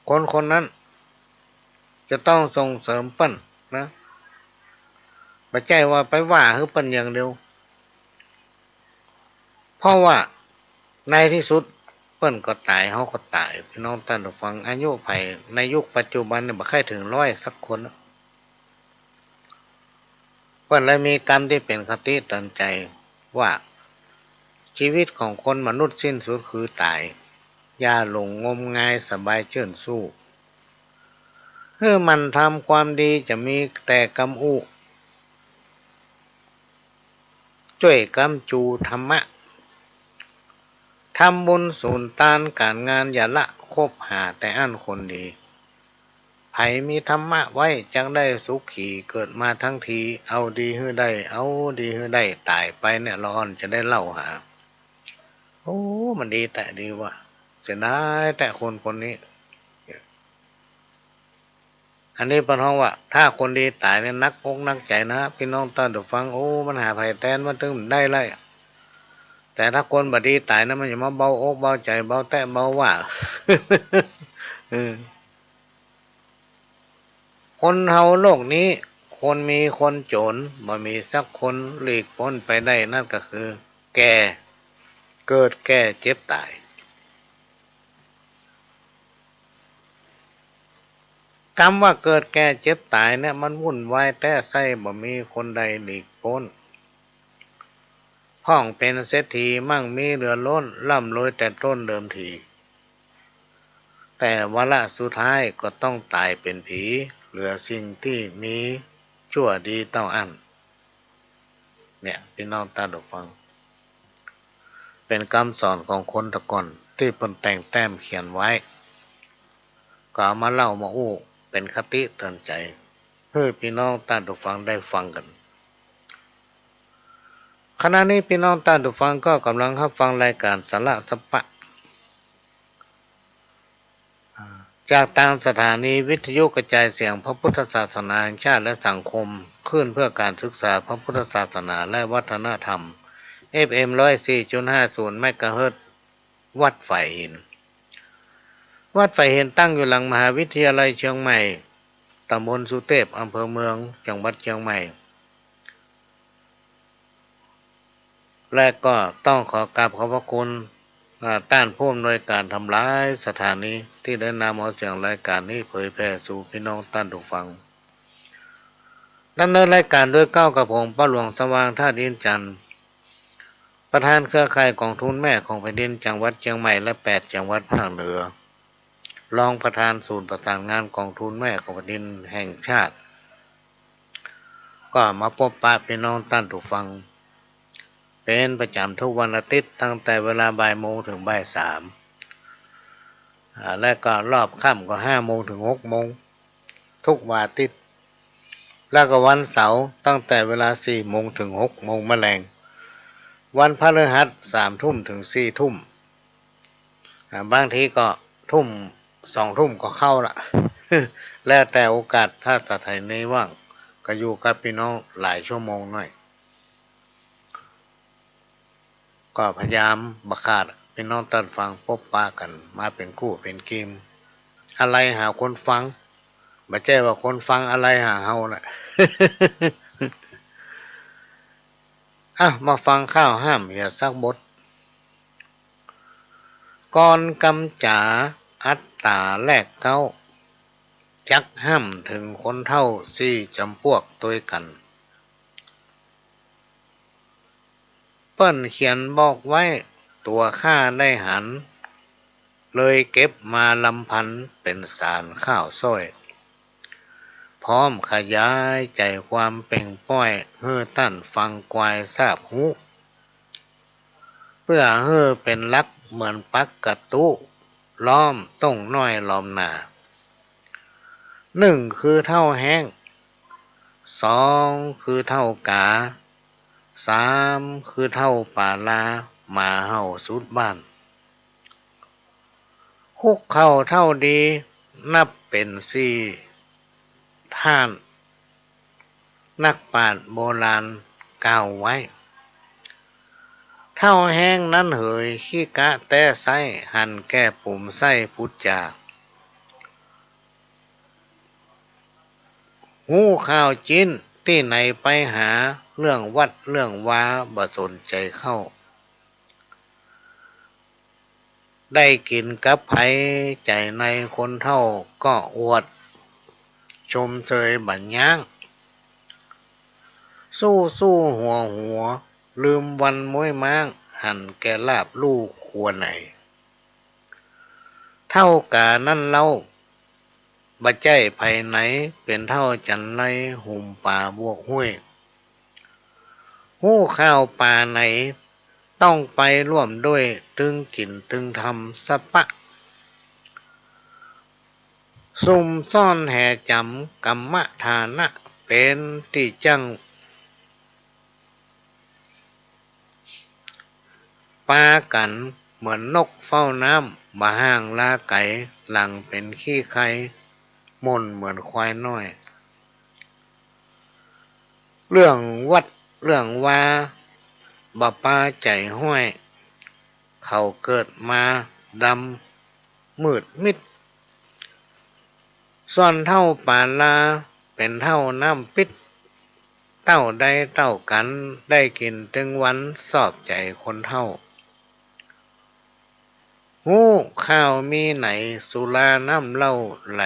คนคนนั้น จะต้องส่งเสริมเปิ้นนะ บ่ใจ้ว่าไปว่าหื้อเปิ้นอย่างเดียว เพราะว่าในตี้สุดเปิ้นก็ต๋าย เฮาก็ต๋าย ปี้น้องต้านผู้ฟัง อายุใผในยุคปัจจุบันเนี่ยบ่ใค่เถิงร้อยสักคน เปิ้นเลยมีกำตี้เป๋นคติเตือนใจ๋ว่า จีวิตของคนมนุษย์สิ้นสุดคือต๋าย อย่าหลงงมงายสบายจื้นสู้ หื้อหมั่นทำความดี จะมีแต่กำอู้ จ้วยกำจู๋ธรรมะ ทำบุญสูนตานก๋านงานอย่าละ คบหาแต่อั้นคนดี ใผมีธรรมะไว้จักได้สุขี เกิดมาทั้งที เอาดีหื้อได้ เอาดีหื้อได้ ต๋ายไปเนี่ยละอ่อนจะได้เล่าหา โอ้ มันดีแต๊ดีวะ เสียดายแต๊คนคนนี้ อันนี้เปิ้นฮ้องว่า ถ้าคนดีต๋ายเนี่ยหนักอกหนักใจ๋นะ ปี้น้องต้านผู้ฟัง โอ้ มันหาใผแตนมันตึงบ่ได้เลย แต่ถ้าคนบ่ดีต๋ายนะ มันจะมาเบาอกเบาใจ๋ เบาแต๊เบาว่า เออ คนเฮาโลกนี้ คนมีคนจ๋น บ่มีสักคนหลีกป๊นไปได้ นั่นก็คือแก่ เกิดแก่เจ็บต๋าย กำว่าเกิดแก่เจ็บต๋ายเนี่ย มันวุ่นวายแต๊ ใซ่บ่มีคนใดหลีกป๊น พ่องเป๋นเศรษฐี มั่งมีเหลือล้น ร่ำรวยแต่ต้นเดิมที แต่วาระสุดท้ายก็ต้องต๋ายเป๋นผี เหลือสิ่งตี้มีชั่วดีเต้าอั้น เนี่ย ปี้น้องต้านผู้ฟัง เป๋นกำสอนของคนตะก่อนตี้เปิ้นแต่งแต้มเขียนไว้ ก็เอามาเล่ามาอู้เป๋นคติเตือนใจ๋ หื้อปี้น้องต้านผู้ฟังได้ฟังกั๋น ขณะนี้ปี้น้องต้านผู้ฟังก็ก่ำลังฮับฟังรายก๋านสาระสะปะ จากตางสถานีวิทยุกระจายเสียงพระพุทธศาสนาแห่งชาติและสังคม คลื่นเพื่อการศึกษาพระพุทธศาสนาและวัฒนธรรม เอฟเอ็ม ร้อยสี่จุดห้าศูนย์ เมกะเฮิรตซ์ วัดฝายหิน วัดฝายหินตั้งอยู่หลังมหาวิทยาลัยเชียงใหม่ ตำบลสุเตพ อำเภอเมือง จังหวัดเจียงใหม่ และก็ต้องขอกราบขอบพระคุณ อ่า ต้านผู้อำนวยก๋านตำหลายสถานี ตี้ได้นำเอาเสียงรายก๋านนี้เผยแผ่สู่ปี้น้องต้านผู้ฟัง ดำเนินรายก๋านโดยเก๊ากับผม ป้าหลวงสว่าง ธาตุอินทร์จันทร์ ประธานเครือข่ายก๋องทุนแม่ของแผ่นดินจังหวัดเจียงใหม่และแปดจังหวัดภาคเหนือ รองประธานศูนย์ประสานงานก๋องทุนแม่ของแผ่นดินแห่งชาติ ก็มาปบปะปี้น้องต้านผู้ฟัง เป๋นประจ๋ำกู้วันอาทิตย์ ตั้งแต่เวลาบ่ายโมงเถิงบ่ายสาม อ่า และก็รอบค่ำก็ห้าโมงเถิงหกโมง กู้วันอาทิตย์ และก็วันเสาร์ตั้งแต่เวลาสี่โมงเถิงหกโมงมะแลง วันพฤหัสสามทุ่มเถิงสี่ทุ่ม อ่า บางทีก็ทุ่ม สองทุ่มก็เข้าละ แล้วแต่โอกาส ถ้าสถานีว่าง ก็อยู่กับปี้น้องหลายชั่วโมงหน่อย ก็พยายามบ่ขาด ปี้น้องต้านฟังปบปะกั๋นมาเป๋นกู้เป๋นกีม อะไลหาคนฟัง บ่ใจ้ว่าคนฟังอะไลหาเฮานะ อ่ะ มาฟังข้าวห้ามเหียสักบท ก่อนกำจ๋าอัตต๋าแรกเก๊า จักห้ามเถิงคนเฒ่าสี่จ๋ำปวกตวยกั๋น เปิ้นเขียนบอกไว้ ตั๋วข้าได้หัน เลยเก็บมาลำพันเป๋นสารข้าวซ้อย พร้อมขยายใจ๋ความเปล่งป้อยหื้อต้านฟังกวายซาบฮู้ เปื้อหื้อเป๋นหลักเหมือนปักกะตุ๊ ล้อมต้งน้อยล้อมนา นึ่งคือเฒ่าแฮ้ง สองคือเฒ่าก๋า สามคือเฒ่าป๋าลา หมาเห่าสุดบ้าน คุกเข่าเฒ่าดี นับเป๋นสี่ท่าน นักปราชญ์โบราณกล่าวไว้ เฒ่าแฮ้งนั้นเหย ขี้กะแต๊ไซ้ หันแก่ปุมไส้พูดจา ฮู้ข่าวจิ๊น ตี้ไหนไปหา เรื่องวัดเรื่องวาบ่สนใจ๋เข้า ได้กิ๋นกับใผ ใจ๋ในคนเฒ่าก็อวด ชมเชยบ่ยั้ง สู้ๆ หัวๆ ลืมวันม้วยม้าง หันแก่ลาบลู่ครัวไหน เฒ่าก๋านั้นเล่า บ่ใจ้ใผไหน เป๋นเฒ่าจั๋นไร หุมป๋าบวกห้วย ฮู้ข่าวป๋าไหน ต้องไปร่วมด้วย ตึงกิ๋นตึงทำสะปะ ซุ่มซ่อนแหจ๋ำ กรรมฐานะ เป๋นตี้จั้ง ปากั๋นเหมือนนกเฝ้าน้ำ บ่ห่างลาไก๋ หลังเป๋นขี้ไค ม่นเหมือนควายน้อย เรื่องวัดเรื่องวา บ่ปาใจ๋ห้อย เขาเกิดมาดำมืดมิด ส่วนเฒ่าป๋าลา เป๋นเฒ่าน้ำปิ๊ด เต้าใดเต้ากั๋น ได้กิ๋นตึงวัน ซอบใจ๋คนเฒ่า ฮู้ข่าวมีไหน สุราน้ำเหล้าไหล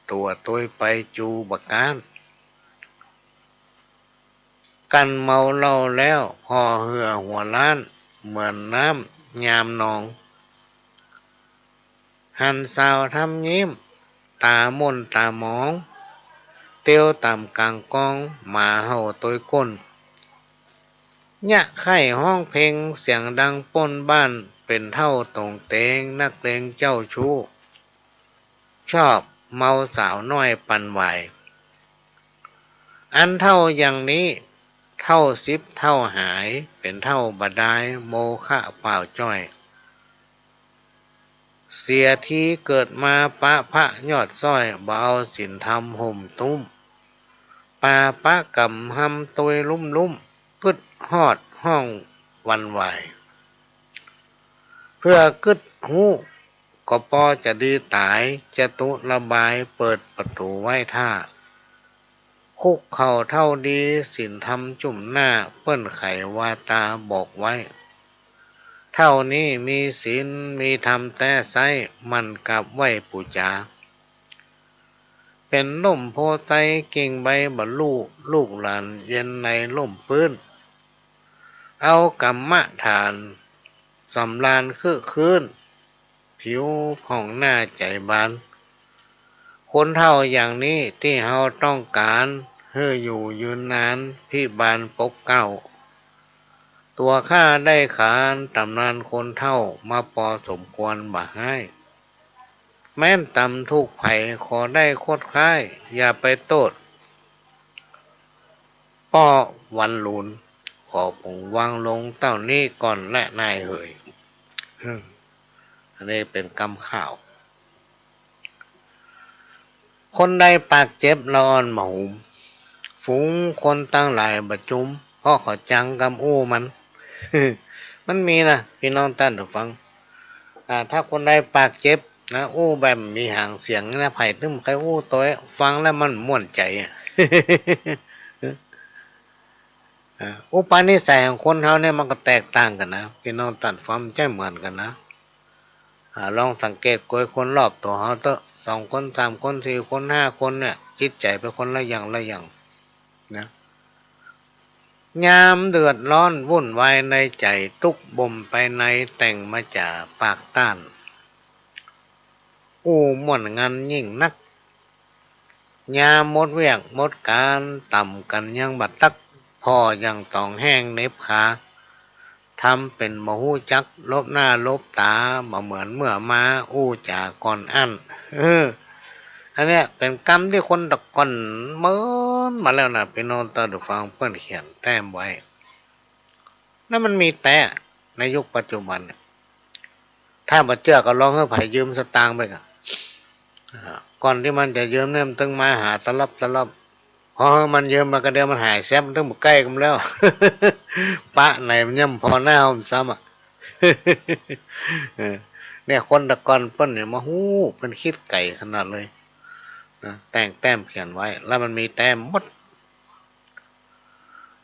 ตั๋วตวยไปจูบ่ก๊าน กั๋นเมาเหล้าแล้ว ห่อเหื่อหัวล้าน เหมือนน้ำยามนอง หันสาวทำยิ้ม ต๋าม่นต๋ามอง เตียวต๋ามก๋างกอง หมาเห่าตวยก้น เยียะไข้ฮ้องเพลง เสียงดังป้นบ้าน เป๋นเฒ่าตงเตง นักเลงเจ้าชู้ ชอบเมาสาวน้อยปันหวาย อันเฒ่าอย่างนี้ เฒ่าสิบเฒ่าหาย เป๋นเฒ่าบ่ดาย โมฆะเปล่าจ้อย เสียทีเกิดมาปะพระยอดซ้อย บ่เอาศีลธรรมห่มตุ้ม ปาปะกรรมฮำตวยลุ่มๆ กึ๊ดฮอดฮ้องหวั่นไหว เปื้อกึ๊ดฮู้ ก็ปอจะดีต๋าย จตุระบายเปิดประตู๋ไว้ถ้า คุกเข่าเต้าดี ศีลธรรมจุ่มหน้า เปิ้นไขวาต๋าบอกไว้ เต้านี้มีศีลมีธรรมแต๊ไซ้ หมั่นกราบไหว้ปู๋จา เป๋นร่มโพธิ์ไทรกิ่งใบบรรลุ ลูกหลานเย็นในร่มปื้น เอากรรมฐานสำราญครึกครื้น ผิวผ่องหน้าใจ๋บาน คนเฒ่าอย่างนี้ตี้เฮาต้องก๋าน หื้ออยู่ยืนนาน ภิบาลปกเกล้า ตั๋วข้าได้ขานต๋ำนานคนเฒ่ามาปอสมควรบ่าฮ้าย แม้นต๋ำถูกใผขอได้คดค้าย อย่าไปโต้ษป้อวันลูน ขอผมวางลงเต้านี้ก่อนแลนายเหย อันนี้เป๋นกำข่าว คนใดปากเจ็บละอ่อนบ่หุม ฝูงคนตังหลายบ่จุม เพราะเขาจังกำอู้มัน มันมีนะ ปี้น้องต้านผู้ฟัง อ่า ถ้าคนใดปากเจ็บนะ อู้แบบมีหางเสียงนะ ใผตึงใค่อู้ตวย ฟังแล้วมันม่วนใจ๋อะ อ่า อุปนิสัยของคนเฮาเนี่ยมันก็แตกต่างกั๋นนะ ปี้น้องต้านฟัง บ่ใจ้เหมือนกั๋นนะ อ่า ลองสังเกตกวยคนรอบตั๋วเฮาเต๊อะ สองคน สามคน สี่คน ห้าคนเนี่ย จิตใจ๋เป๋นคนละอย่างละอย่างนะ ยามเดือดร้อนวุ่นวายในใจ๋ ตุ๊กบ่มไปในแต่งมาจ๋าปากต้าน อู้ม่วนงันยิ่งนัก ยามหมดเวียกหมดก๋าน ต่ำกั๋นยังบ่ตัก ผ่ออย่างต๋องแห้งเหน็บขา ทำเป๋นบ่ฮู้จัก ลบหน้าลบต๋า บ่เหมือนเมื่อมา อู้จ๋าก่อนอั้น เออ อันเนี้ยเป๋นกำตี้คนตะก่อนเมินมาแล้วนะ ปี้น้องต้านผู้ฟัง เปิ้นเขียนแต้มไว้ แล้วมันมีแต๊ในยุคปัจจุบันเนี่ย ถ้าบ่เจื้อก็ลองหื้อใผยืมสตางค์ไปก่อ อ่า ก่อนตี้มันจะยืมเนี่ย มันตึงมาหาตะลับตะลับ พอหื้อมันยืมไปก็เดี๋ยวมันหายแซ็บ มันตึงบ่ใก้กำแล้ว ปะไหนมันย่ำผ่อหน้ามันซ้ำอะ เออ เนี่ย คนตะก่อนเปิ้นเนี่ยมาฮู้ เปิ้นคิดไก๋ขนาดเลยนะ แต่งแต้มเขียนไว้ แล้วมันมีแต้มหมด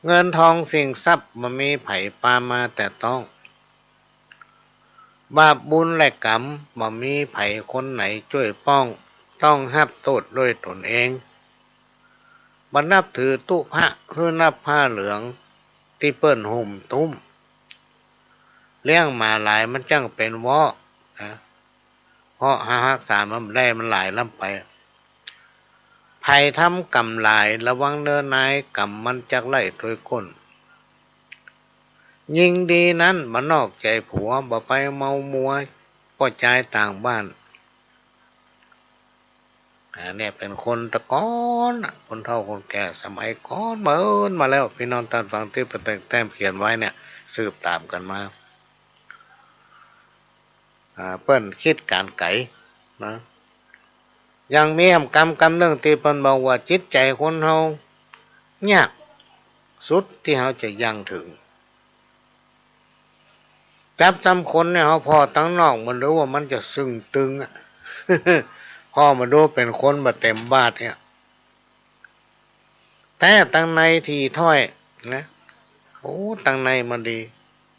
เงินทองสิ่งทรัพย์บ่มีใผปามาแตะต้อง บาปบุญและกรรมบ่มีใผคนไหนจ้วยป้อง ต้องฮับโต้ษด้วยตนเอง บ่นับถือตุ๊พระ หื้อนับผ้าเหลืองตี้เปิ้นหุ้มตุ้ม เลี้ยงหมาหลายมันจั้งเป๋นเวาะนะ เพราะหาฮักษามันบ่ได้ มันหลายล้ำไป ใผทำกรรมหลาย ระวังเน่อนาย กรรมมันจักไล่ตวยก้น ญิงดีนั้นบ่นอกใจ๋ผัว บ่ไปเมามัวป้อจายต่างบ้าน อ่า เนี่ยเป๋นคนตะก่อนน่ะ คนเฒ่าคนแก่สมัยก่อนเมินมาแล้ว ปี้น้องต้านฟัง ตี้เปิ้นแต่งแต้มเขียนไว้เนี่ย สืบต๋ามกั๋นมา อ่า เปิ้นคิดก๋านไก๋นะ ยังมีแหมกำ กำนึ่งตี้เปิ้นบอกว่าจิตใจ๋คนเฮายากสุดตี้เฮาจะยังเถิง จั๊บจำคนเนี่ย เฮาผ่อตังนอกบ่ดูว่ามันจะเซิ่งตึงอะ ผ่อบ่ดูเป๋นคนบ่เต๋มบาทเนี่ย แต่ตังในถี่ถ้อยนะ โอ้ ตังในมันดี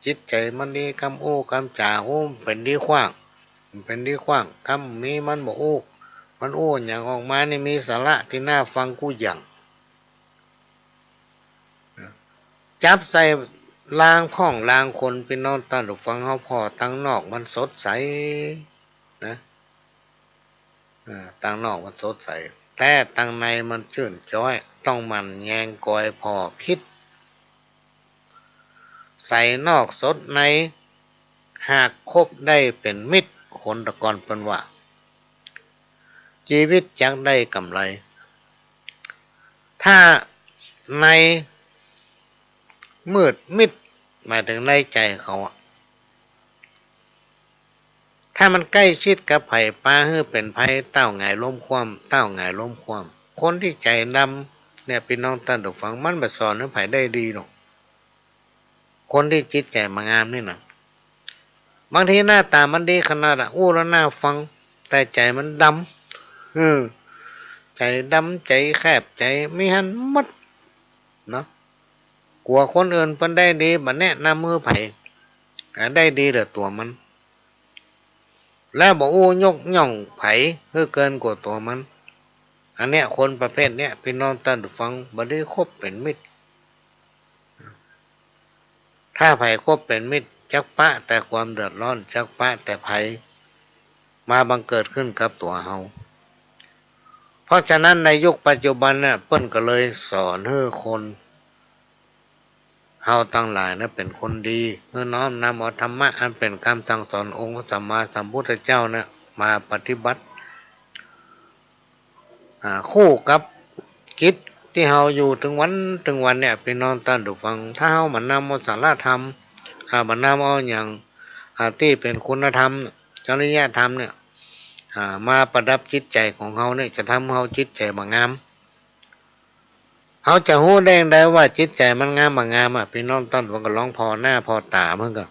จิตใจ๋มันดี กำอู้กำจ๋า โอ้ มันเป๋นดีขว้าง มันเป๋นดีขว้าง กำมีมันบ่อู้ มันอู้หยังออกมานี่มีสาระตี้น่าฟังกู้อย่าง จับใส่ลางพ่องลางคน ปี้น้องต้านผู้ฟัง เฮาผ่อตังนอกมันสดใสนะ อ่า ตังนอกมันสดใส แต่ตังในมันจื้นจ๊อย ต้องหมั่นแยงกอยผ่อผิด ใสนอกสดใน หากคบได้เป๋นมิตร คนตะก่อนเปิ้นว่า จีวิตจักได้กำไร ถ้าในมืดมิด หมายเถิงในใจ๋เขาอะ ถ้ามันใก้ชิดกับใผ ปาหื้อเป๋นภัย เต้าหงายล้มคว่ำ เต้าหงายล้มคว่ำ คนตี้ใจ๋ดำเนี่ย ปี้น้องต้านผู้ฟัง มันบ่สอนหื้อใผได้ดีหรอก คนตี้จิตใจ๋บ่งามนี่นะ บางทีหน้าต๋ามันดีขนาดอะ อู้แล้วน่าฟัง แต่ใจ๋มันดำ เออ ใจ๋ดำ ใจ๋แคบ ใจ๋มิหันหมดเนาะ กั๋วคนอื่นเปิ้นได้ดี บ่แนะนำหื้อใผ อ่า ได้ดีแต่ตั๋วมัน แล้วบ่อู้ยกย่องใผหื้อเกินกว่าตั๋วมัน อันเนี้ย คนประเภทเนี้ย ปี้น้องต้านผู้ฟัง บ่ดีคบเป๋นมิตร ถ้าใผคบเป๋นมิตร จักปะแต่ความเดือดร้อน จักปะแต่ภัย มาบังเกิดขึ้นกับตั๋วเฮา เพราะฉะนั้นในยุคปัจจุบันเนี่ย เปิ้นก็เลยสอนหื้อคน เฮาตังหลายนะ เป๋นคนดี หื้อน้อมนำเอาธรรมะอันเป๋นกำสั่งสอนองค์พระสัมมาสัมพุทธเจ้าเนี่ย มาปฏิบัติ อ่า คู่กับกิจตี้เฮาอยู่ตึงวันตึงวันเนี่ย ปี้น้องต้านผู้ฟัง ถ้าเฮาบ่นำเอาสาระธรรม อ่า บ่นำเอาหยัง อ่า ตี้เป๋นคุณธรรม จริยธรรมเนี่ย อ่า มาประดับจิตใจ๋ของเฮาเนี่ย จะทำหื้อเฮาจิตใจ๋บ่งาม เฮาจะฮู้ได้ใดว่าจิตใจ๋มันงามบ่งามอะ ปี้น้องต้านผู้ฟัง ก็ลองผ่อหน้าผ่อต๋ามันก่อ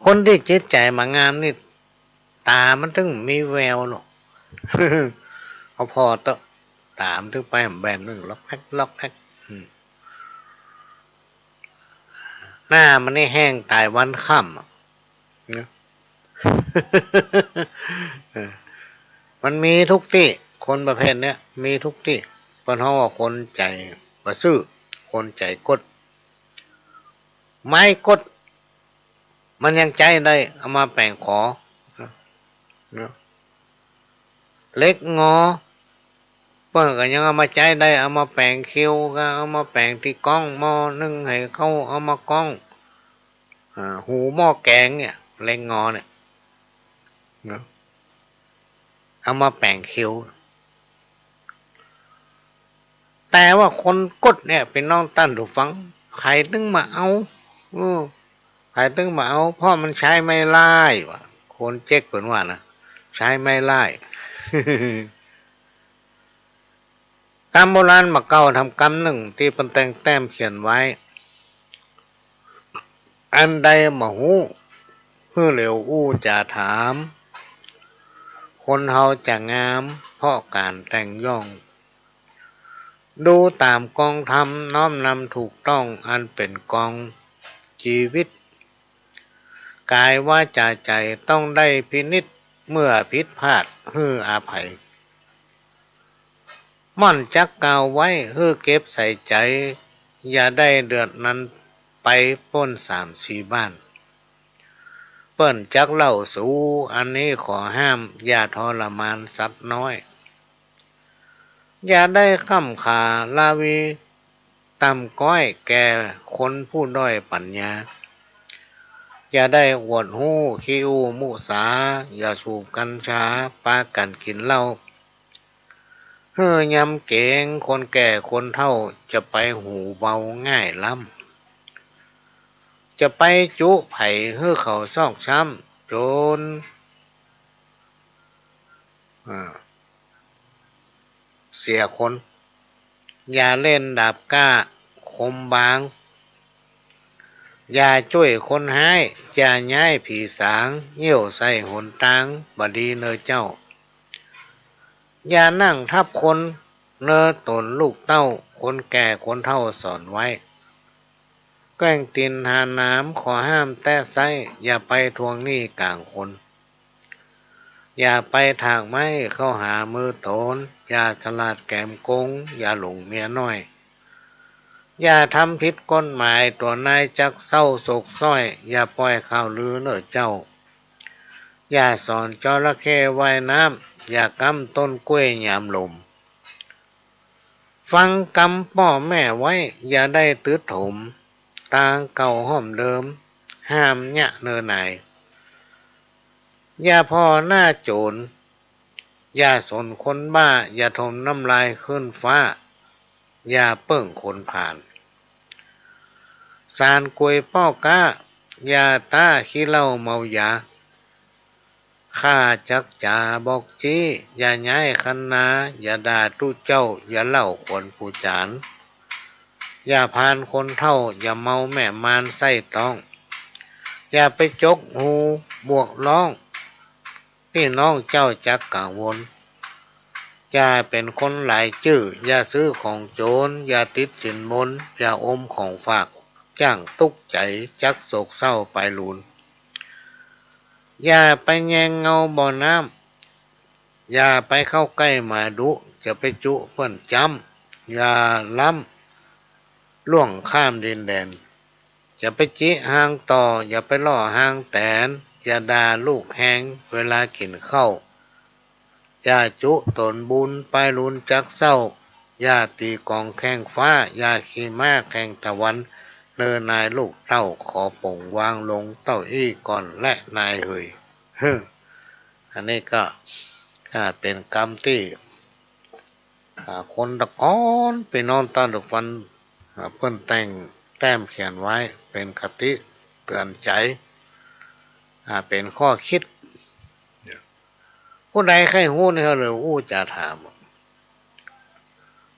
คนตี้จิตใจ๋บ่งามนี่ ต๋ามันตึงมีแววเนาะ เอาผ่อเต๊อะ ต๋ามันตึงไปแบนหนึ่ง ล็อกแอ๊ก ล็อกแอ๊ก อืม หน้ามันนี่แห้งต๋ายวันค่ำอะ นะ เออ มันมีทุกตี้ คนประเภทเนี้ย มีทุกตี้ เปิ้นฮ้องว่าคนใจ๋บ่ซื่อ คนใจ๋ก๊ด ไม้ก๊ด มันยังใจ๊ได้ เอามาแป๋งขอ นะ เหล็กงอ เปิ้นก็ยังเอามาใจ๊ได้ เอามาแป๋งคิว ก็เอามาแป๋งตี้ก๊องหม้อนึ่งให้ข้าว เอามาก๊อง อ่า หูหม้อแกงเนี่ย เหล็กงอเนี่ย นะ เอามาแป๋งคิว แต่ว่าคนก๊ดเนี่ย ปี้น้องต้านผู้ฟัง ใผตึงบ่เอา เออ ใผตึงบ่เอา เพราะมันใจ๊ไม่ได้ว่ะ คนเจ๊กเปิ้นว่านะ ใจ๊ไม่ได้ กำโบราณบ่าเก่าทำกำนึ่งตี้เปิ้นแต่งแต้มเขียนไว้ อันใดบ่ฮู้ หื้อเหลียวอู้จ๋าถาม คนเฮาจะงามเพราะก๋านแต่งย่อง ดูต๋ามกองธรรม น้อมนำถูกต้อง อันเป๋นกองจีวิต ก๋ายวาจ๋าใจ๋ต้องได้พินิจ เมื่อผิดพลาดหื้ออภัย ม่อนจักกล่าวไว้หื้อเก็บใส่ใจ๋ อย่าได้เดือดนั้นไปป้นสามสี่บ้าน เปิ้นจักเล่าสู อันนี้ขอห้าม อย่าทรมานสัตว์น้อย อย่าได้ค่ำขาละวี ต่ำก๊อยแก่คนผู้ด้อยปั๋ญญา อย่าได้อวดฮู้ขี้อู้มุสา อย่าสูบกัญชา ปากั๋นกิ๋นเหล้า หื้อยำเก๋งคนแก่คนเฒ่า จะไปหูเบาง่ายล้ำ จะไปจุใผหื้อเขาซอกช้ำ จ๋น อ่า เสียคน อย่าเล่นดาบกล้าคมบาง อย่าจ้วยคนฮ้าย อย่าย้ายผีสาง เยี่ยวใส่หนตาง บ่ดีเน่อเจ้า อย่านั่งทับคน เน่อต๋นลูกเต้า คนแก่คนเฒ่าสอนไว้ แกว่งตี๋นหาหนาม ขอห้ามแตะไส้ อย่าไปทวงหนี้ก๋างคน อย่าไปถากไม้เข้าหามือต๋น อย่าฉลาดแก๋มโกง อย่าหลงเมียน้อย อย่าทำผิดกฎหมาย ตั๋วนายจักเศร้าโศกส้อย อย่าป่อยข่าวลือเน่อเจ้า อย่าสอนจระเข้ว่ายน้ำ อย่าก๊ำต้นกล้วยยามลม ฟังกำป้อแม่ไว้ อย่าได้ตึ๊ดถม ตางเก่าห้อมเดิม ห้ามเยียะเน่อหน่าย อย่าผ่อหน้าจ๋น อย่าสนคนบ้า อย่าถมน้ำลายขึ้นฟ้า อย่าเปิ้งคนผ่าน สานก๋วยป้อก๊า อย่าต้าขี้เหล้าเมายา ข้าจักจ๋าบอกจี้ อย่าย้ายคันนา อย่าด่าตุ๊เจ้า อย่าเล่าขวัญผู้จ๋าร อย่าพาลคนเฒ่า อย่าเมาแม่มารไส้ต๊อง อย่าไปจกหูบวกร้อง ปี้น้องเจ้าจักกังวล อย่าเป๋นคนหลายจื้อ อย่าซื้อของโจ๋ร อย่าติดสินบน อย่าอมของฝาก จ้างตุ๊กใจ๋ จักโศกเศร้าไปลูน อย่าไปแยงเงาบ่อน้ำ อย่าไปเข้าใก้หมาดุ จะไปจุเปิ้นจ๊ำ อย่าล้ำล่วงข้ามดินแดน อย่าไปจิฮางต่อ อย่าไปล่อฮางแตน อย่าด่าลูกแฮงเวลากิ๋นข้าว อย่าจุต๋นบุญ ไปลูนจักเศร้า อย่าตี๋กองแข่งฟ้า อย่าขี่ม้าแข่งตะวัน เน่อนายลูกเต้า ขอป๋งวางลงเต้าอี้ก่อนแลนายเหย เฮ้อ อันนี้ก็ อ่า เป๋นกำตี้ อ่า คนตะก๋อน ปี้น้องต้านผู้ฟัง อ่า เปิ้นแต่งแต้มเขียนไว้ เป๋นคติเตื๋อนใจ๋ อ่า เป๋นข้อคิด ผู้ใดใค่ฮู้นี่ก็เลยอู้จ๋าถาม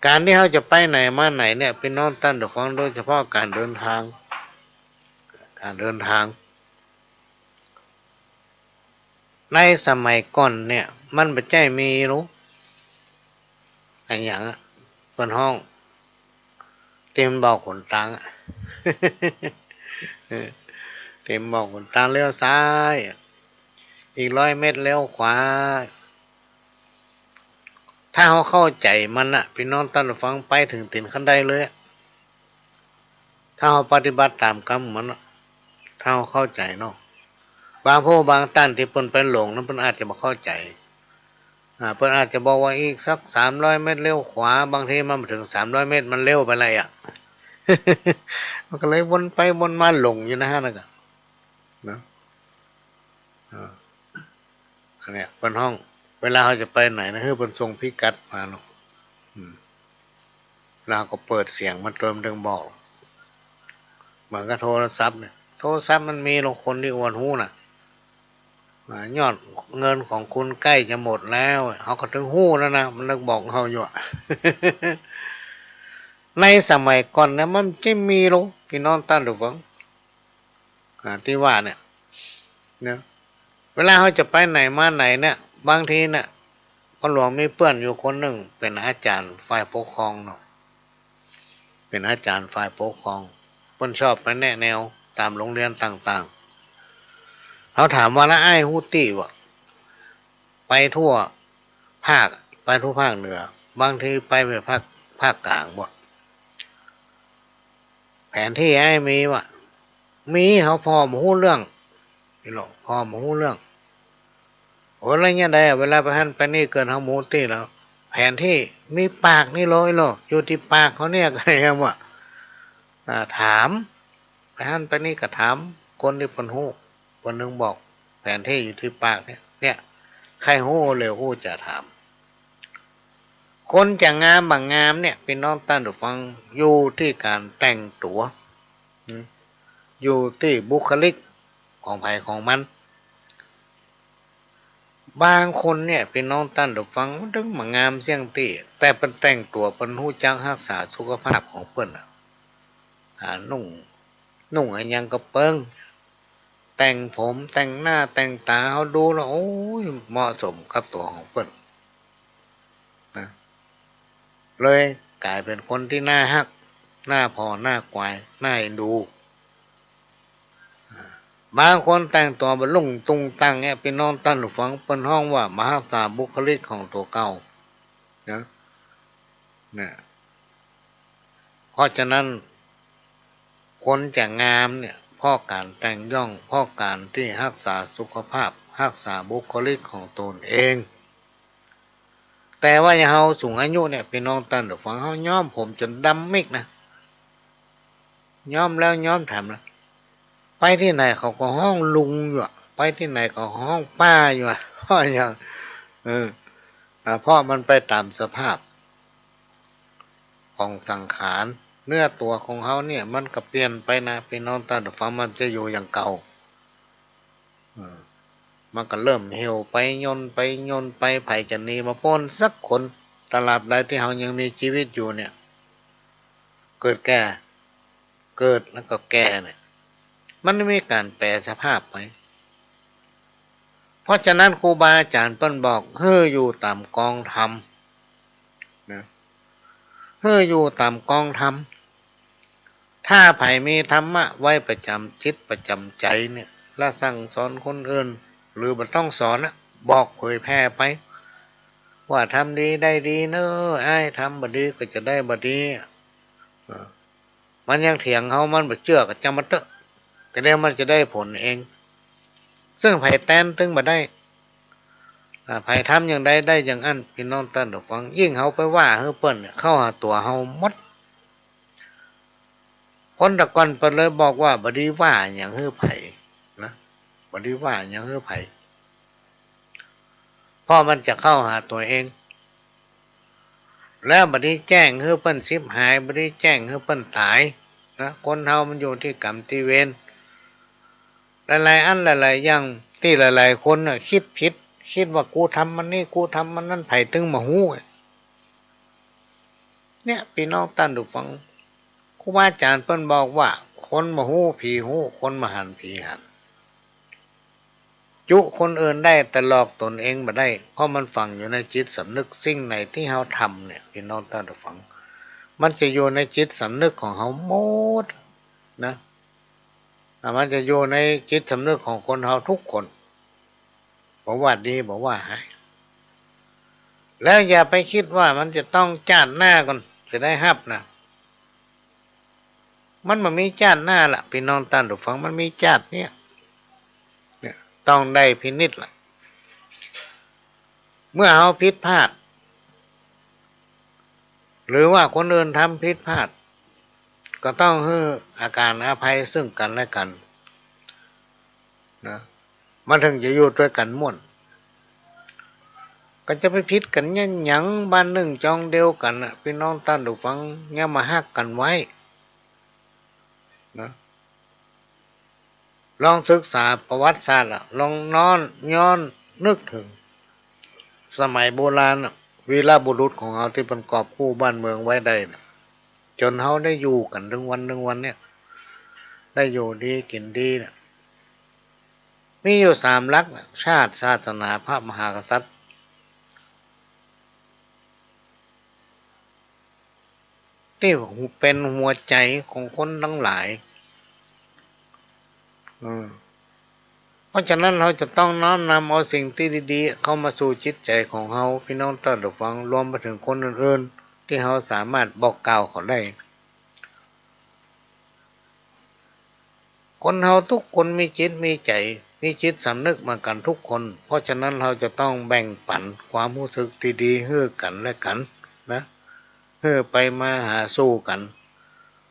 ก๋านตี้เฮาจะไปไหนมาไหนเนี่ย ปี้น้องต้านผู้ฟัง โดยเฉพาะก๋านเดินทาง ก๋านเดินทาง ในสมัยก่อนเนี่ย มันบ่ใจ้มีหรอก อะหยังอะ เปิ้นฮ้อง เตียมบอกหนตางอะ เออ เตียมบอกหนตางเลี้ยวซ้ายอะ อีกร้อยเมตรเลี้ยวขวา ถ้าเฮาเข้าใจ๋มันน่ะ ปี้น้องต้านผู้ฟัง ไปเถิงตี๋นขั้นไดเลยอะ ถ้าเฮาปฏิบัติต๋ามกำมันน่ะ ถ้าเฮาเข้าใจ๋เนาะ บางผู้บางต้านตี้เปิ้นไปหลงนั้น เปิ้นอาจจะบ่เข้าใจ๋ อ่า เปิ้นอาจจะบอกว่าอีกสักสามร้อยเมตรเลี้ยวขวา บางทีมันบ่เถิงสามร้อยเมตร มันเลี้ยวไปแล้วอะ มันก็เลยวนไปวนมาหลงอยู่นะฮะ นั่นก็ นะ อ่า อันเนี้ยเปิ้นฮ้อง เวลาเฮาจะไปไหนนะ หื้อเปิ้นส่งพิกัดมาเนาะ อืม แล้วก็เปิดเสียงมันตวย มันเถิงบอก เหมือนกับโทรศัพท์เนี่ย โทรศัพท์มันมีลางคนตี้อวดฮู้น่ะ อ่า ยอดเงินของคุณใกล้จะหมดแล้ว เขาก็เถิงฮู้แล้วนะ มันนึกบอกเฮาอยู่อะ ในสมัยก่อนนะ มันจะมีลาง ปี้น้องต้านผู้ฟัง อ่า ตี้ว่าเนี่ย เนี่ย เวลาเฮาจะไปไหนมาไหนเนี่ย บางทีเนี่ย พ่อหลวงมีเปื้อนอยู่คนนึ่ง เป๋นอาจ๋ารย์ฝ่ายปกครองเนาะ เป๋นอาจ๋ารย์ฝ่ายปกครอง เปิ้นชอบไปแนะแนวต๋ามโฮงเฮียนต่างๆ เฮาถามว่า แล้วอ้ายฮู้ตี้บ่ ไปทั่วภาค ไปทั่วภาคเหนือ บางทีไป ไปภาค ภาคก๋างบ่ แผนตี้อ้ายมีบ่ มี เฮาผ่อบ่ฮู้เรื่อง นี่ลอ ผ่อบ่ฮู้เรื่อง โอ้ แล้วเนี่ยใดอะ เวลาไปหั้นไปนี่เกิดเฮาบ่ฮู้ตี้แล้ว แผนตี้มีปากนี่ลอ นี่ลอ อยู่ตี้ปากเขาเนี่ย ก็ยังว่า อ่า ถาม ไปหั้นไปนี่ก็ถามคนตี้เปิ้นฮู้ เปิ้นเถิงบอก แผนตี้อยู่ตี้ปากเนี่ย เนี่ย ใค่ฮู้เลย อู้จ๋าถาม คนจะงามบ่งามเนี่ย ปี้น้องต้านผู้ฟัง อยู่ตี้ก๋านแต่งตั๋ว อืม อยู่ตี้บุคลิกของใผของมัน บางคนเนี่ย ปี้น้องต้านผู้ฟัง มันเถิงบ่งามเสี้ยงตี้ แต่เปิ้นแต่งตั๋ว เปิ้นฮู้จักฮักษาสุขภาพของเปิ้นอะ อ่า นุ่ง นุ่งอะหยังก็เปิง แต่งผม แต่งหน้า แต่งต๋า เฮาดูแล้ว โอ้ย เหมาะสมกับตั๋วของเปิ้น นะ เลยก๋ายเป๋นคนตี้น่าฮัก น่าผ่อ น่าขวาย น่าเอ็นดู อ่า บางคนแต่งตั๋วบ่ลุ่งตุงตังเนี่ย ปี้น้องต้านผู้ฟัง เปิ้นฮ้องว่าบ่ฮักษาบุคลิกของตั๋วเก่า นะ เนี่ย เพราะฉะนั้น คนจะงามเนี่ย เพราะก๋านแต่งย่อง เพราะก๋านตี้ฮักษาสุขภาพ ฮักษาบุคลิกของตนเอง แต่ว่าอย่างเฮาสูงอายุเนี่ย ปี้น้องต้านผู้ฟัง เฮาย้อมผมจ๋นดำมิกนะ ย้อมแล้วย้อมแถมนะ ไปตี้ไหนเขาก็ฮ้องลุงอยู่อะ ไปตี้ไหนเขาฮ้องป้าอยู่อะ เพราะอย่าง เออ อ่า เพราะมันไปต๋ามสภาพของสังขาร เนื้อตั๋วของเฮาเนี่ยมันก็เปลี่ยนไปนะ ปี้น้องต้านผู้ฟัง มันจะอยู่อย่างเก่า เออ มันก็เริ่มเหี่ยวไป ย่นไป ย่นไป ใผจะหนีบ่ป๊นสักคน ตราบใดตี้เฮายังมีจีวิตอยู่เนี่ย เกิดแก่ เกิดแล้วก็แก่เนี่ย มันมีก๋านแปรสภาพไป เพราะฉะนั้นครูบาอาจ๋ารย์เปิ้นบอกหื้ออยู่ต๋ามกองธรรมนะ หื้ออยู่ต๋ามกองธรรม ถ้าใผมีธรรมะไว้ประจ๋ำจิตประจ๋ำใจ๋เนี่ย และสั่งสอนคนอื่น หรือบ่ต้องสอนนะ บอกเผยแผ่ไป ว่าทำดีได้ดีเน้ออ้าย ทำบ่ดีก็จะได้บ่ดี มันยังเถียงเฮา มันบ่เจื้อก็จ่างมันเต๊อะ ก็เดี๋ยวมันจะได้ผลเอง ซึ่งใผแตนตึงบ่ได้ อ่า ใผทำอย่างใดได้อย่างอั้น ปี้น้องต้านผู้ฟัง ยิ่งเฮาไปว่าหื้อเปิ้นเนี่ย เข้าหาตั๋วเฮาหมด คนแต่ก่อนเปิ้นเลยบอกว่าบ่ดีว่าหยังหื้อใผนะ บ่ดีว่าหยังหื้อใผ เพราะมันจะเข้าหาตั๋วเอง แล้วบ่ดีแจ้งหื้อเปิ้นฉิบหาย บ่ดีแจ้งหื้อเปิ้นต๋ายนะ คนเฮามันอยู่ตี้กรรมตี้เวร หลายๆ อันหลายๆ อย่าง ตี้หลายๆ คนน่ะ กึ๊ดผิด กึ๊ดว่ากูทำอันนี้ กูทำอันนั้น ใผตึงบ่ฮู้ เนี่ย ปี้น้องต้านผู้ฟัง ครูบาอาจ๋ารย์เปิ้นบอกว่า คนบ่ฮู้ผีฮู้ คนบ่หันผีหัน จุคนอื่นได้แต่หลอกตนเองบ่ได้ เพราะมันฝังอยู่ในจิตสำนึก สิ่งไหนตี้เฮาทำเนี่ย ปี้น้องต้านผู้ฟัง มันจะอยู่ในจิตสำนึกของเฮาหมดนะ อ่ะ มันจะอยู่ในจิตสำนึกของคนเฮาทุกคน บ่ว่าดีบ่ว่าฮ้าย แล้วอย่าไปกึ๊ดว่ามันจะต้องจาติหน้าก่อนจะได้ฮับนะ มันบ่มีจาติหน้าละ ปี้น้องต้านผู้ฟัง มันมีจาติเนี่ย เนี่ย ต้องได้พินิจละ เมื่อเฮาผิดพลาด หรือว่าคนอื่นทำผิดพลาด ก็ต้องหื้ออาการอภัยซึ่งกันและกันนะ มันถึงจะอยู่ตวยกั๋นม่วน ก็จะไปผิดกั๋นเยียะหยัง บ้านนึ่งจองเดียวกั๋นน่ะ ปี้น้องต้านผู้ฟัง เยียะมาฮักกั๋นไว้นะ ลองศึกษาประวัติศาสตร์อะ ลองน้อน ย้อนนึกเถิงสมัยโบราณน่ะ วีรบุรุษของเฮาตี้เปิ้นกอบกู้บ้านเมืองไว้ได้น่ะ จ๋นเฮาได้อยู่กั๋นเถิงวันนึ่งวันเนี่ย ได้อยู่ดีกิ๋นดีเนี่ย มีอยู่สามหลักน่ะ ชาติ ศาสนา พระมหากษัตริย์ ตี้เป๋นหัวใจ๋ของคนตังหลาย อืม เพราะฉะนั้นเฮาจะต้องน้อมนำเอาสิ่งตี้ดีๆ เข้ามาสู่จิตใจ๋ของเฮา ปี้น้องต้านผู้ฟัง รวมไปเถิงคนอื่นๆ ตี้เฮาสามารถบอกกล่าวเขาได้ คนเฮาทุกคนมีจิตมีใจ๋ มีจิตสำนึกเหมือนกั๋นทุกคน เพราะฉะนั้นเฮาจะต้องแบ่งปั๋นความฮู้สึกดีๆ หื้อกั๋นและกั๋นนะ หื้อไปมาหาสู่กั๋น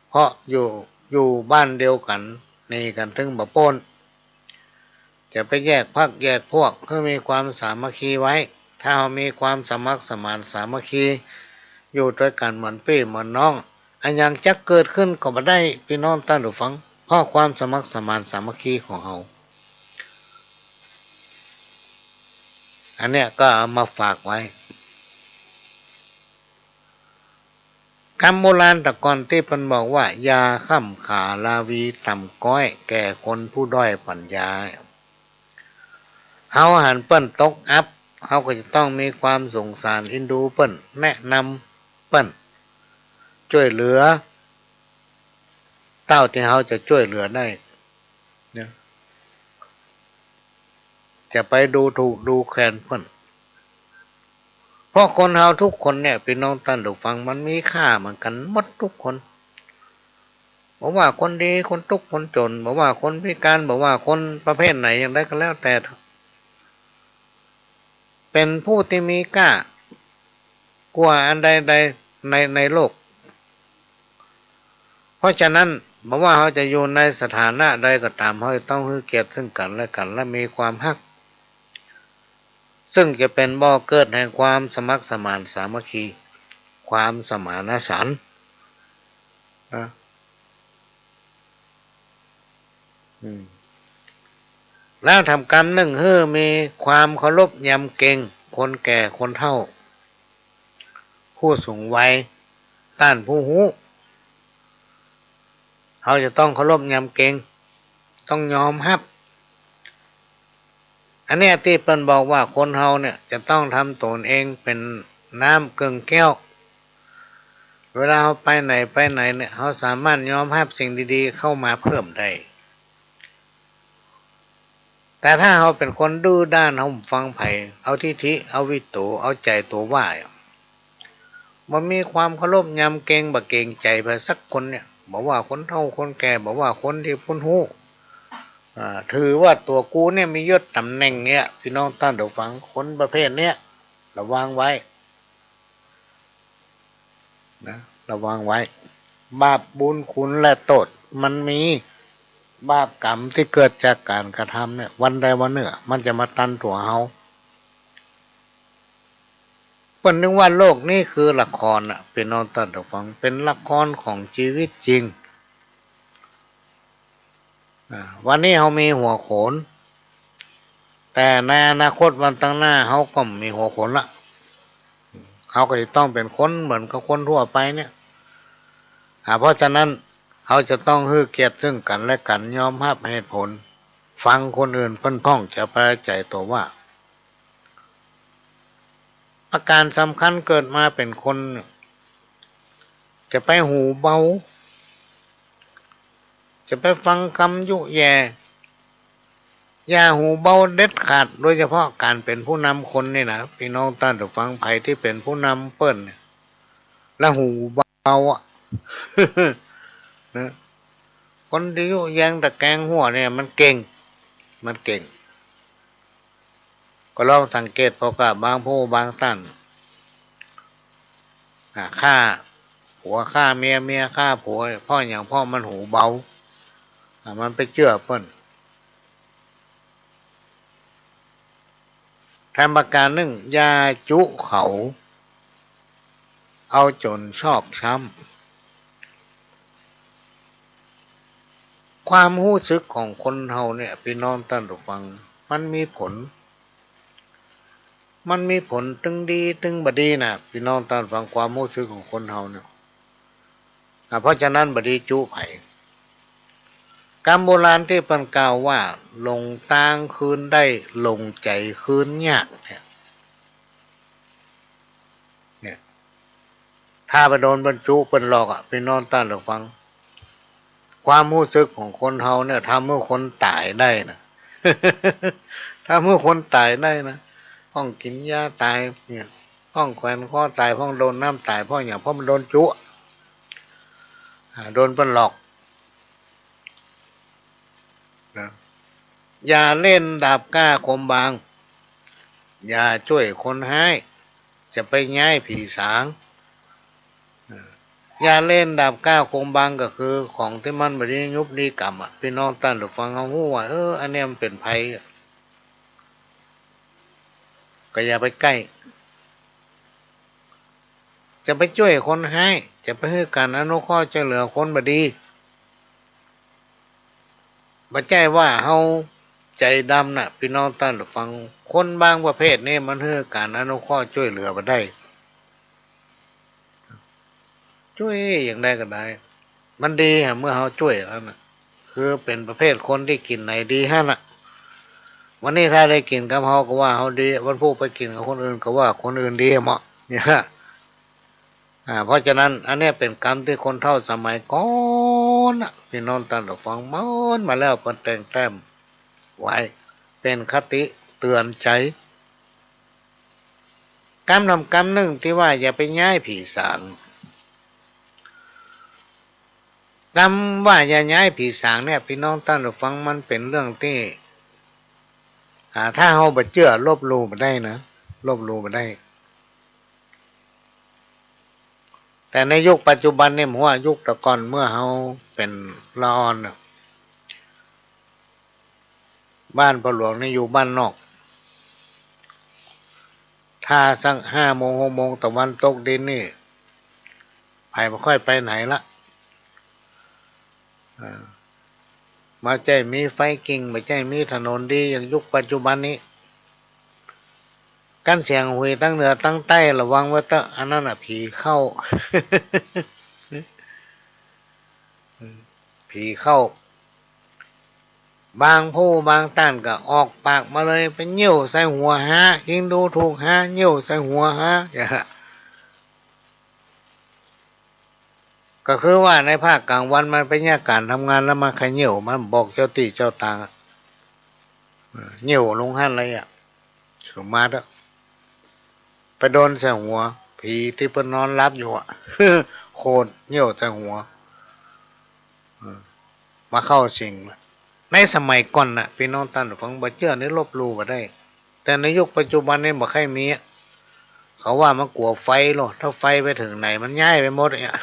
เพราะอยู่ อยู่บ้านเดียวกั๋น หนีกั๋นเถิงบ่ป๊น จะไปแยกพรรคแยกพวก หื้อมีความสามัคคีไว้ ถ้าเฮามีความสมัครสมานสามัคคี อยู่ตวยกั๋นเหมือนปี้เหมือนน้อง อะหยังจะเกิดขึ้นก็บ่ได้ ปี้น้องต้านผู้ฟัง เพราะความสมัครสมานสามัคคีของเฮา อันเนี้ยก็เอามาฝากไว้ กำโบราณแต่ก่อนตี้เปิ้นบอกว่า อย่าค้ำขาราวีต่ำก๊อยแก่คนผู้ด้อยปั๋ญญา เฮาหันเปิ้นตกอับ เฮาก็จะต้องมีความสงสารเอ็นดูเปิ้น แนะนำเปิ้น จ้วยเหลือ เต้าตี้เฮาจะจ้วยเหลือได้นะ จะไปดูถูกดูแคลนเปิ้น เพราะคนเฮาทุกคนเนี่ย ปี้น้องต้านผู้ฟัง มันมีค่าเหมือนกั๋นหมดทุกคน บ่ว่าคนดี คนตุ๊กข์ คนจ๋น บ่ว่าคนพิก๋าน บ่ว่าคนประเภทไหนอย่างใดก็แล้วแต่ เป๋นผู้ตี้มีก้ากว่าอันใดๆ ใน ในโลก เพราะฉะนั้น บ่ว่าเฮาจะอยู่ในสถานะใดก็ต๋าม เฮาจะต้องหื้อเกียรติซึ่งกั๋นและกั๋น และมีความฮัก ซึ่งจะเป๋นบ่อเกิดแห่งความสมัครสมานสามัคคี ความสมานฉันท์นะ อืม แล้วทำกำนึ่งหื้อมีความเคารพยำเกรงคนแก่คนเฒ่า ผู้สูงวัย ต้านผู้ฮู้ เฮาจะต้องเคารพยำเกรง ต้องยอมฮับ อันเนี้ยตี้เปิ้นบอกว่าคนเฮาเนี่ยจะต้องทำตนเองเป๋นน้ำเกิ่งแก้ว เวลาเฮาไปไหนไปไหนเนี่ย เฮาสามารถยอมฮับสิ่งดีๆ เข้ามาเพิ่มได้ แต่ถ้าเฮาเป๋นคนดื้อด้าน เฮาบ่ฟังใผ เอาทิฐิ เอาวิโต เอาใจ๋ตั๋วว่า บ่มีความเคารพยำเกรง บ่เกรงใจ๋ใผสักคนเนี่ย บ่ว่าคนเฒ่าคนแก่ บ่ว่าคนตี้พู้นฮู้ อ่า ถือว่าตั๋วกูเนี่ยมียศต๋ำแหน่งเนี่ย ปี้น้องต้านผู้ฟัง คนประเภทเนี้ย ระวังไว้ นะ ระวังไว้ บาปบุญคุณและโต้ษมันมี บาปกรรมตี้เกิดจากก๋านกระทำเนี่ย วันใดวันนึ่งอะ มันจะมาตันตั๋วเฮา เปิ้นนึกว่าโลกนี้คือละครน่ะ ปี้น้องต้านผู้ฟัง เป๋นละครของจีวิตจริง อ่า วันนี้เฮามีหัวโขน แต่ในอนาคตวันตังหน้าเฮาก็บ่มีหัวโขนละ เฮาก็จะต้องเป๋นคนเหมือนกับคนทั่วไปเนี่ย อ่า เพราะฉะนั้นเฮาจะต้องหื้อเกียรติซึ่งกั๋นและกั๋น ยอมฮับเหตุผล ฟังคนอื่นเปิ้นพ่อง จะไปใจ๋ตั๋วว่า ประก๋านสำคัญ เกิดมาเป๋นคน จะไปหูเบา จะไปฟังกำยุแย่ อย่าหูเบาเด็ดขาด โดยเฉพาะก๋านเป๋นผู้นำคนนี่นะ ปี้น้องต้านผู้ฟัง ใผตี้เป๋นผู้นำเปิ้นเนี่ย แล้วหูเบาอะ นะ คนตี้ยุแยงตะแกงหัวเนี่ยมันเก่ง มันเก่ง ก็ลองสังเกตผ่อก้า บางผู้บางต้าน อ่า ฆ่าผัวฆ่าเมีย เมียฆ่าผัว เพราะหยัง เพราะมันหูเบา อ่า มันไปเจื้อเปิ้น แถมประก๋านนึ่ง อย่าจุเขา เอาจ๋นชอกช้ำ ความฮู้สึกของคนเฮาเนี่ย ปี้น้องต้านผู้ฟัง มันมีผล มันมีผลตึงดีตึงบ่ดีน่ะ ปี้น้องต้านผู้ฟัง ความฮู้สึกของคนเฮาเนี่ย อ่า เพราะฉะนั้นบ่ดีจุใผ กำโบราณตี้เปิ้นกล่าวว่า หลงตางคืนได้ หลงใจ๋คืนยาก เนี่ย เนี่ย ถ้าไปโดนเปิ้นจุเปิ้นหลอกอะ ปี้น้องต้านผู้ฟัง ความฮู้สึกของคนเฮาเนี่ย ทำหื้อคนต๋ายได้นะ ทำหื้อคนต๋ายได้นะ พ่องกิ๋นยาต๋ายเนี่ย พ่องแขวนคอต๋าย พ่องโดนน้ำต๋าย เพราะหยัง เพราะมันโดนจุ อ่า โดนเปิ้นหลอก นะ อย่าเล่นดาบกล้าคมบาง อย่าจ้วยคนฮ้าย จะไปย้ายผีสาง อย่าเล่นดาบกล้าคมบาง ก็คือของตี้มันบ่ดียุบดีก๋ำอะ ปี้น้องต้านผู้ฟังเฮาฮู้ว่า เออ อันเนี้ยมันเป๋นภัยอะ ก็อย่าไปใก้ จะไปจ้วยคนฮ้าย จะไปหื้อก๋านอนุเคราะห์จ้วยเหลือคนบ่ดี บ่ใจ้ว่าเฮาใจ๋ดำน่ะ ปี้น้องต้านผู้ฟัง คนบางประเภทนี่มันหื้อก๋านอนุเคราะห์จ้วยเหลือบ่ได้ จ้วยอย่างใดก็ได้ มันดีอะ เมื่อเฮาจ้วยแล้วน่ะ คือเป๋นประเภทคนตี้กิ๋นไหนดีหั้นน่ะ วันนี้ถ้าได้กิ๋นกับเฮาก็ว่าเฮาดี วันพูกไปกิ๋นกับคนอื่นก็ว่าคนอื่นดีเหมาะ เนี่ย อ่า เพราะฉะนั้นอันเนี้ยเป๋นกำตี้คนเฒ่าสมัยก่อนน่ะ ปี้น้องต้านผู้ฟัง เมินมาแล้วเปิ้นแต่งแต้มไว้ เป๋นคติเตือนใจ๋ กำนำกำนึ่งตี้ว่าอย่าไปย้ายผีสาง กำว่าอย่าย้ายผีสางเนี่ย ปี้น้องต้านผู้ฟัง มันเป๋นเรื่องตี้ อ่า ถ้าเฮาบ่เจื้อ ลบหลู่บ่ได้นะ ลบหลู่บ่ได้ แต่ในยุคปัจจุบันนี่ บ่ฮู้ว่ายุคแต่ก่อนเมื่อเฮาเป๋นละอ่อนน่ะ บ้านป้อหลวงนี่อยู่บ้านนอก ถ้าสักห้าโมงหกโมงตะวันตกดินนี่ ใผบ่ค่อยไปไหนละ อ่า บ่ใจ้มีไฟกิ่ง บ่ใจ้มีถนนดีอย่างยุคปัจจุบันนี้ กั๋นเสียงหุยตังเหนือตังใต้ ระวังไว้เต๊อะ อันนั้นน่ะผีเข้า ผีเข้า บางผู้บางต้านก็ออกปากมาเลย ไปเยี่ยวใส่หัวหา อิงดูถูกหา เยี่ยวใส่หัวหา ก็คือว่าในภาคกลางวันมันไปเยียะก๋านทำงานแล้วมาขะเยี่ยว มันบอกเจ้าตี้เจ้าตางอะ เออ เยี่ยวลงหั้นเลยอะ สมมาเถอะ ไปโดนใส่หัว ผีตี้เปิ้นนอนหลับอยู่อะ โขดเยี่ยวใส่หัว เออ มาเข้าสิง ในสมัยก่อนน่ะ ปี้น้องต้านผู้ฟัง บ่เจื้อนี่ลบหลู่บ่ได้ แต่ในยุคปัจจุบันนี่บ่ใค่มีอะ เขาว่ามันกั๋วไฟโลด ถ้าไฟไปเถิงไหนมันย้ายไปหมดอะ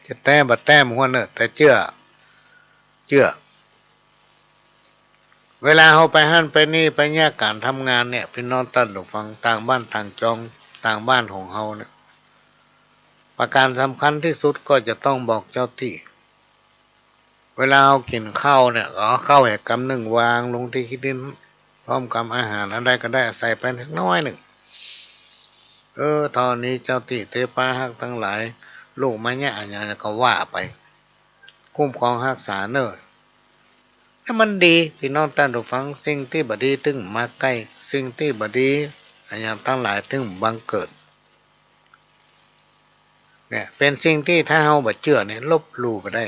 จะแต๊บ่แต๊บ่ฮู้เน่อ แต่เจื้อ เจื้อ เวลาเฮาไปหั้นไปนี่ ไปเยียะก๋านทำงานเนี่ย ปี้น้องต้านผู้ฟัง ต่างบ้านต่างจอง ต่างบ้านของเฮาเนี่ย ประก๋านสำคัญตี้สุดก็จะต้องบอกเจ้าตี้ เวลาเฮากิ๋นข้าวเนี่ย ก็เอาข้าวแหมกำนึ่งวางลงตี้ขี้ดิน พร้อมกับอาหารอันใดก็ได้ ใส่ไปสักน้อยนึ่ง เออ เต้านี้เจ้าตี้เต๊ป้าฮักตังหลาย ลูกมาเยียะอะหยังก็ว่าไป คุ้มครองฮักษาเน่อ ถ้ามันดี ปี้น้องต้านผู้ฟัง สิ่งตี้บ่ดีตึงมาใก้ สิ่งตี้บ่ดีอะหยังตังหลายตึงบังเกิด เนี่ย เป๋นสิ่งตี้ถ้าเฮาบ่เจื้อเนี่ย ลบหลู่บ่ได้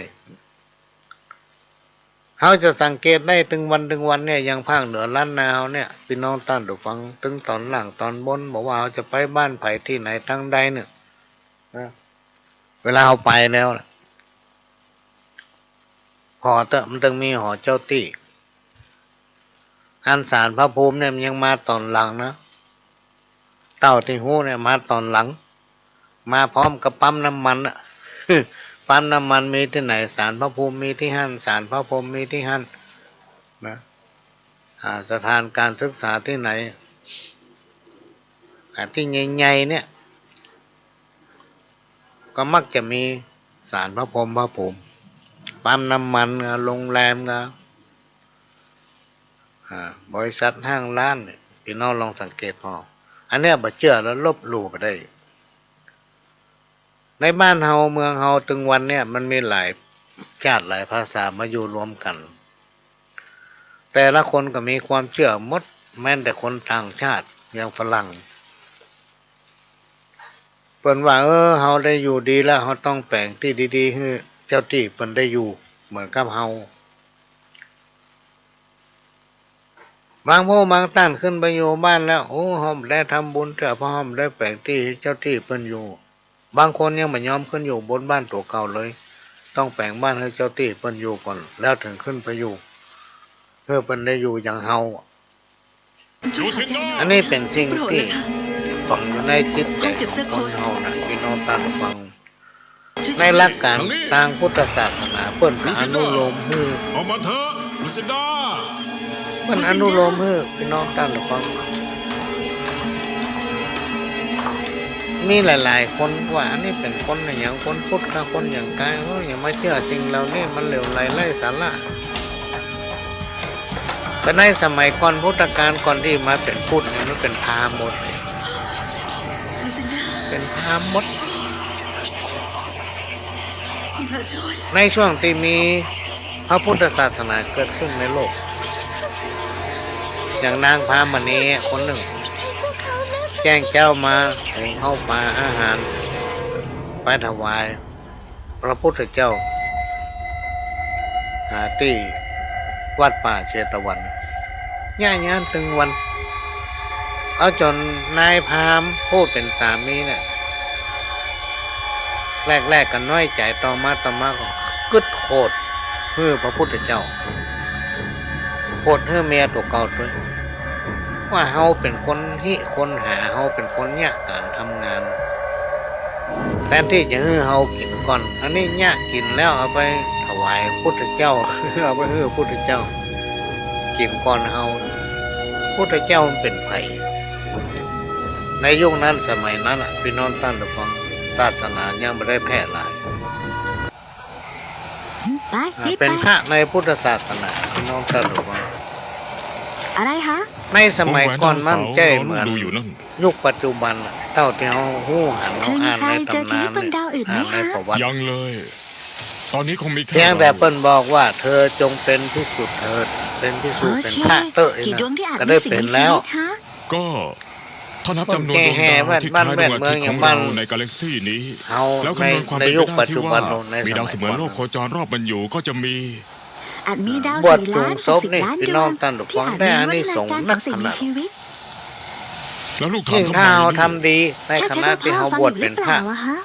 เฮาจะสังเกตได้ตึงวันตึงวันเนี่ย อย่างภาคเหนือล้านนาเฮาเนี่ย ปี้น้องต้านผู้ฟัง ตึงต๋อนล่างต๋อนบน บ่ว่าเฮาจะไปบ้านใผตี้ไหนตังใดเนี่ยนะ เวลาเฮาไปแล้วน่ะ ผ่อเต๊อะ มันตึงมีหอเจ้าตี้ อันศาลพระภูมิเนี่ยมันยังมาต๋อนหลังนะ เต้าตี้ฮู้เนี่ยมาต๋อนหลัง มาพร้อมกับปั๊มน้ำมันน่ะ ปั๊มน้ำมันมีตี้ไหน ศาลพระภูมิมีตี้หั้น ศาลพระพรหมมีตี้หั้นนะ อ่า สถานการศึกษาตี้ไหน อ่า ตี้ใหญ่ๆ เนี่ย ก็มักจะมีศาลพระพรหมพระภูมิ ปั๊มน้ำมันก็ โรงแรมก็ อ่า บริษัทห้างร้านเนี่ย ปี้น้องลองสังเกตผ่อ อันเนี้ยบ่เจื้อแล้วลบหลู่บ่ได้ ในบ้านเฮาเมืองเฮาตึงวันเนี่ย มันมีหลายจ้าดหลายภาษามาอยู่รวมกั๋น แต่ละคนก็มีความเจื้อหมด แม้แต่คนต่างชาติ อย่างฝรั่ง เปิ้นว่า เออ เฮาได้อยู่ดีแล้ว เฮาต้องแป๋งตี้ดีๆ หื้อเจ้าตี้เปิ้นได้อยู่เหมือนกับเฮา บางผู้บางต้านขึ้นไปอยู่บ้านแล้ว โอ้ เฮาบ่ได้ทำบุญเตื้อ เพราะเฮาบ่ได้แป๋งตี้หื้อเจ้าตี้เปิ้นอยู่ บางคนยังบ่ยอมขึ้นอยู่บนบ้านตั๋วเก่าเลย ต้องแป๋งบ้านหื้อเจ้าตี้เปิ้นอยู่ก่อน แล้วเถิงขึ้นไปอยู่ หื้อเปิ้นได้อยู่อย่างเฮา อันนี้เป๋นสิ่งตี้ฝังอยู่ในจิตใจ๋ของคนเฮานะ ปี้น้องต้านผู้ฟัง ในหลักก๋านตางพุทธศาสนา เปิ้นก็อนุโลมหื้อ ออกมาเถอะ ลูซินดา เปิ้นอนุโลมหื้อ ปี้น้องต้านผู้ฟัง มีหลายๆ คนว่าอันนี้เป๋นคนอะหยัง คนพุทธกา คนหยังกา เออ อย่ามาเจื้อสิ่งเหล่านี้ มันเหลวไหลไร้สาระ แต่ในสมัยก่อนพุทธกาล ก่อนตี้มาเป๋นพุทธเนี่ย มันเป๋นพราหมณ์หมด เป๋นพราหมณ์หมด ในช่วงตี้มีพระพุทธศาสนาเกิดขึ้นในโลก อย่างนางพราหมณีคนนึ่ง แจ้งเจ๊ามา หุงข้าวปลาอาหาร ไปถวาย พระพุทธเจ้า อ่า ตี้วัดป่าเชตวัน เยียะอย่างนั้นตึงวัน เอาจ๋นนายพราหมณ์ผู้เป๋นสามีเนี่ย แรกๆ ก็น้อยใจ๋ ต่อมาต่อมาก็กึ๊ดโขดหื้อพระพุทธเจ้า โขดหื้อเมียตั๋วเก่าตวย ว่าเฮาเป๋นคนหิ้วคนหา เฮาเป๋นคนเยียะก๋านทำงาน แทนตี้จะหื้อเฮากิ๋นก่อน อันนี้เยียะกิ๋นแล้วเอาไปถวายพุทธเจ้า เอาไปหื้อพุทธเจ้ากิ๋นก่อนเฮา พุทธเจ้ามันเป๋นใผ ในยุคนั้นสมัยนั้นน่ะ ปี้น้องต้านผู้ฟัง ศาสนายังบ่ได้แพร่หลาย ไป อ่า รีบไป เป๋นพระในพุทธศาสนา ปี้น้องต้านผู้ฟัง อะไรคะ ในสมัยก่อนมันบ่ใจ้เหมือนยุคปัจจุบันน่ะ เต้าตี้เฮาฮู้หัน เฮาอ่านในต๋ำนานเนี่ย อ่านในประวัติ ยังเลย ตอนนี้คงมีแค่ เพียงแต่ เรา เปิ้นบอกว่า เธอจงเป็นภิกษุเถิด เป็นภิกษุ โอเค เป๋นพระเต๊อะ กี่ดวงตี้อาจ ก็ได้ มีสิ่ง เป๋น มีชีวิต แล้ว ฮะ ก็ถ้านับจำนวนดวงดาวตี้คล้ายดวงอาทิตย์ของเราในกาแล็กซีนี้ เฮา แล้วคำนวณความเป๋นไปได้ตี้ว่า ใน ในยุคปัจจุบัน ในสมัยก่อน มีดาวเสมือนโลกโคจรรอบมันอยู่ ก็จะมี อาจมีดาว บวช สี่ล้าน จุงศพนี่ หกสิบล้าน พี่น้องต้านผู้ฟัง ได้อานิสงส์นักขนาด ดวงดาวที่มีรายการของสิ่งมีชีวิต แล้วลูกถามทำไมเนี่ย ยิ่งถ้าเฮาทำดีในขณะตี้เฮาบวชเป๋นพระ จะไปไหนหรือเปล่าอะฮะ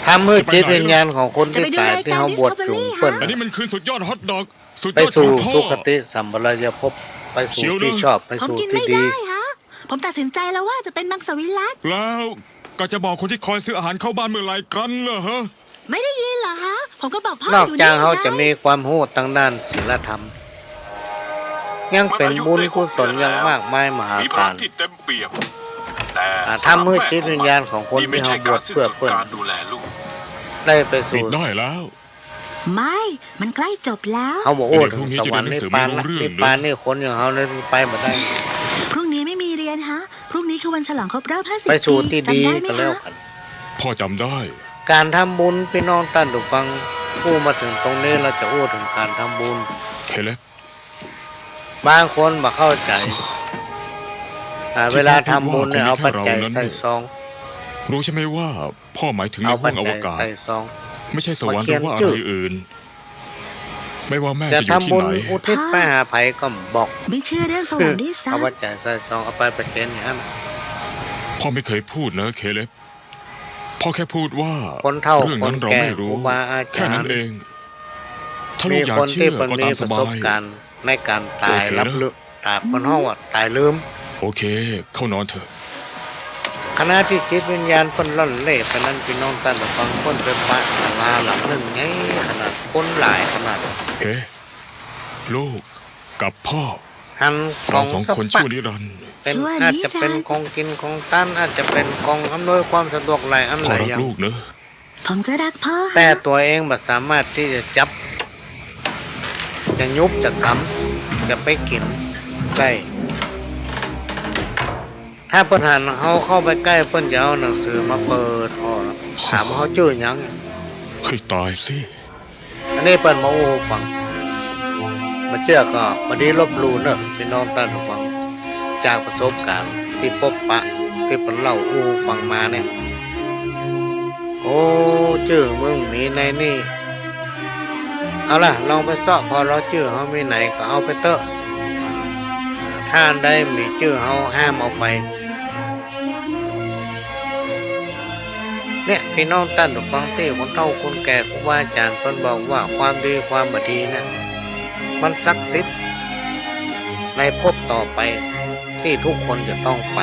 ทำหื้อจิตวิญญาณของคนตี้ต๋ายตี้เฮาบวชจุงเปิ้น อันนี้มันคือสุดยอดฮอทดอก สุดยอดของพ่อ ไปสู่สุคติสัมปรายภพ ไปสู่ตี้ชอบ ไปสู่ตี้ดี ผมกินไม่ได้ฮะ ผมตัดสินใจแล้วว่าจะเป็นมังสวิรัติ แล้วกะจะบอกคนตี้คอยซื้ออาหารเข้าบ้านเมื่อไหร่กั๋นล่ะฮะ ไม่ได้ยินเหรอฮะ ผมก็บอกพ่ออยู่นี่ไง นอกจากเฮาจะมีความฮู้ตางด้านศีลธรรม ยังเป๋นบุญกุศลอย่างมากมายมหาศาล มีพลังที่เต็มเปี่ยม แต่ อ่า ทำหื้อจิตวิญญาณของคนตี้เฮาบวชเปื้อเปิ้น สำหรับแม่เจ้านี้ นี่ไม่ใช่การสิ้นสุดการดูแลลูก ได้ไปสู่ ปิดได้แล้ว ไม่ มันใกล้จบแล้ว เฮาบ่อู้เถิงสวรรค์นิพพานละ เดี๋ยวพรุ่งนี้จะเรียนหนังสือไม่รู้เรื่อง นิพพานนี่คนอย่างเฮานี่ไปบ่ได้ พรุ่งนี้ไม่มีเรียนฮะ พรุ่งนี้คือวันฉลองครบรอบ ห้าสิบ ไปสู่ตี้ดี ปี จำได้ไหม ก็แล้วกั๋น ฮะ พ่อจำได้ ก๋านทำบุญ พี่น้องต้านผู้ฟัง อู้มาเถิงตรงนี้ เฮาจะอู้เถิงก๋านทำบุญ เคเล็บ บางคนบ่เข้าใจ๋ อ่า เวลาทำบุญเนี่ย เอาปัจจัยใส่ซอง รู้ใช่ไหมว่า พ่อหมายถึงในห้วงอวกาศ เอาปัจจัยใส่ซอง ไม่ใช่สวรรค์หรือว่าอะไรอื่น ไม่ว่าแม่จะอยู่ตี้ไหน จะทำบุญอุทิศไปหาใผก็บอก ไม่เชื่อเรื่องสวรรค์ด้วยซ้ำ เอาปัจจัยใส่ซอง เอาไปประเคนอย่างนั้น พ่อไม่เคยพูดนะ เคเล็บ พ่อแค่พูดว่า คนเฒ่า เรื่องนั้นเราไม่รู้ คนแก่ ครูบาอาจ๋ารย์ แค่นั้นเอง ถ้าลูกอยากเชื่อก็ตามสบาย มีคนตี้เปิ้นมีประสบการณ์ในก๋านต๋าย โอเคนะ ลับลึก ต๋าย เปิ้นฮ้องว่าต๋ายลืม โอเค เข้านอนเถอะ ขณะตี้จิตวิญญาณเปิ้นล่อนเล่ไปนั้น พี่น้องต้านผู้ฟัง เปิ้นไปปะศาลาหลังนึ่งใหญ่ขนาด คนหลายขนาด เอ๊ะ ลูกกับพ่อ หันของ เราสองคน สะปัด ชั่วนิรันดร์ เป๋น ชั่วนิรันดร์ อาจจะเป๋นของกิ๋นของตาน อาจจะเป๋นของอำนวยความสะดวกหลายอันหลายอย่าง พ่อรักลูกเนอะ ผมก็รักพ่อ แต่ตั๋วเองบ่สามารถตี้จะจับ จะยุบ จะกำ จะไปกิ๋นได้ ถ้าเปิ้นหันเฮาเข้าไปใก้ เปิ้นจะเอาหนังสือมาเปิดอ่อ ถามเฮาจื้อหยัง ให้ต๋ายสิ อันนี้เปิ้นมาอู้ฟัง บ่เจื้อก็บ่ดีลบหลู่เนอะ พี่น้องต้านผู้ฟัง จากประสบการณ์ตี้ปะ ตี้เปิ้นเล่าอู้ฟังมาเนี่ย โอ้ จื้อมึงมีในนี่ เอาล่ะ ลองไปเซาะ ผ่อเลาะจื้อเฮามีไหนก็เอาไปเต๊อะ ถ้าอันใดบ่มีจื้อเฮาห้ามเอาไป เนี่ย พี่น้องต้านผู้ฟังตี้คนเฒ่าคนแก่ครูบาอาจ๋ารย์เปิ้นบอกว่าความดีความบ่ดีเนี่ย มันศักดิ์สิทธิ์ในภพต่อไปตี้ทุกคนจะต้องไป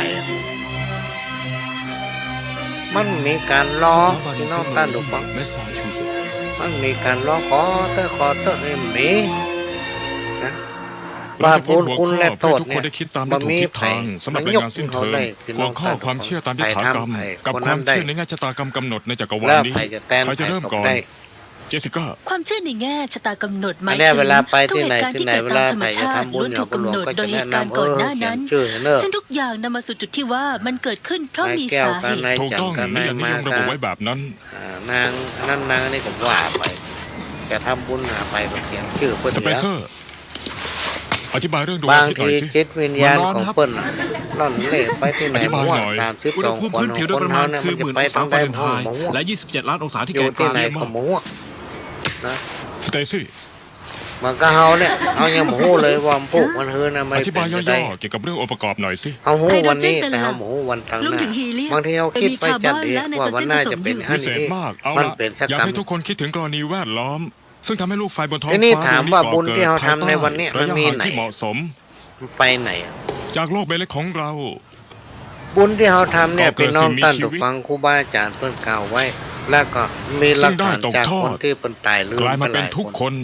มันบ่มีก๋านรอ พี่น้องต้านผู้ฟัง มันบ่มีก๋านรอ ขอเต๊อะ ขอเต๊อะ บ่มีนะ ว่าบุญคุณและโต้ษเนี่ย บ่มีใผมายกหื้อเฮาได้ พี่น้องต้านผู้ฟัง ความเชื่อตามยถากรรม กับความเชื่อในแง่ชะตากรรมกำหนดในจักรวาลนี้ ใผจะเริ่มก่อน เจสสิก้า ความเชื่อในแง่ชะตากำหนดหมายถึง อันเนี้ยเวลาไปตี้ไหนตี้ไหน ทุกเหตุการณ์ที่เกิดตามธรรมชาติ เวลาใผจะทำบุญ ล้วนถูกกำหนดโดยเหตุการณ์ก่อนหน้านั้น เฮาก็ลงก็จะแนะนำ เออ เขียนจื้อเนอะ ซึ่งทุกอย่างนำมาสู่จุดที่ว่ามันเกิดขึ้นเพราะมีสาเหตุ นายแก้วกับนายแจ่มกับนายมา ถูกต้อง ในยตินิยมระบุไว้แบบนั้น อ่า นางอันนั้นนางอันนี้ก็ว่าไป จะทำบุญหาใผก็เขียนจื้อเปิ้น สเปนเซอร์ อธิบายเรื่องดวงอาทิตย์หน่อยสิ บางทีจิตวิญญาณของเปิ้นน่ะ ล่อนเล่ไปตี้ไหน อธิบายหน่อย มั่ว สามสิบสอง คนของคนเฮาเนี่ย มันจะไปตางใด มันก็บ่ฮู้ และยี่สิบเจ็ดล้านองศาที่แกนกลาง อยู่ตี้ไหนก็บ่ฮู้นะ สเตซี่ เหมือนกับเฮาเนี่ย เฮายังบ่ฮู้เลยว่ามันพุมันหื้อนะ มันเป๋นจะได อธิบายย่อๆเกี่ยวกับเรื่ององค์ประกอบหน่อยสิ เฮาฮู้วันนี้ ไฮโดรเจนเป็นหลัก แต่เฮาบ่ฮู้วันตางหน้า รวมถึงฮีเลียม บางทีเฮาคิดไปจัดเองว่าวันหน้าจะเป๋นอันนี้ มีเศษมาก เอาละ มันเป๋นสักกรรม อยากให้ทุกคนคิดถึงกรณีแวดล้อม ซึ่งทำให้ลูกไฟบนท้องฟ้า ทีนี้ถามว่าบุญที่เฮาทำในวันนี้ มันมีไหน ระยะห่างที่เหมาะสม มันไปไหนอะ จากโลกใบเล็กของเรา บุญที่เฮาทำเนี่ย ก่อเกิดสิ่งมีชีวิต พี่น้องต้านผู้ฟัง ครูบาอาจ๋ารย์เปิ้นกล่าวไว้ แล้วก็มีหลักฐานจากคนตี้เปิ้นต๋ายลืมไปหลายคน ซึ่งได้ตกทอดกลายมาเป็นทุกข์คน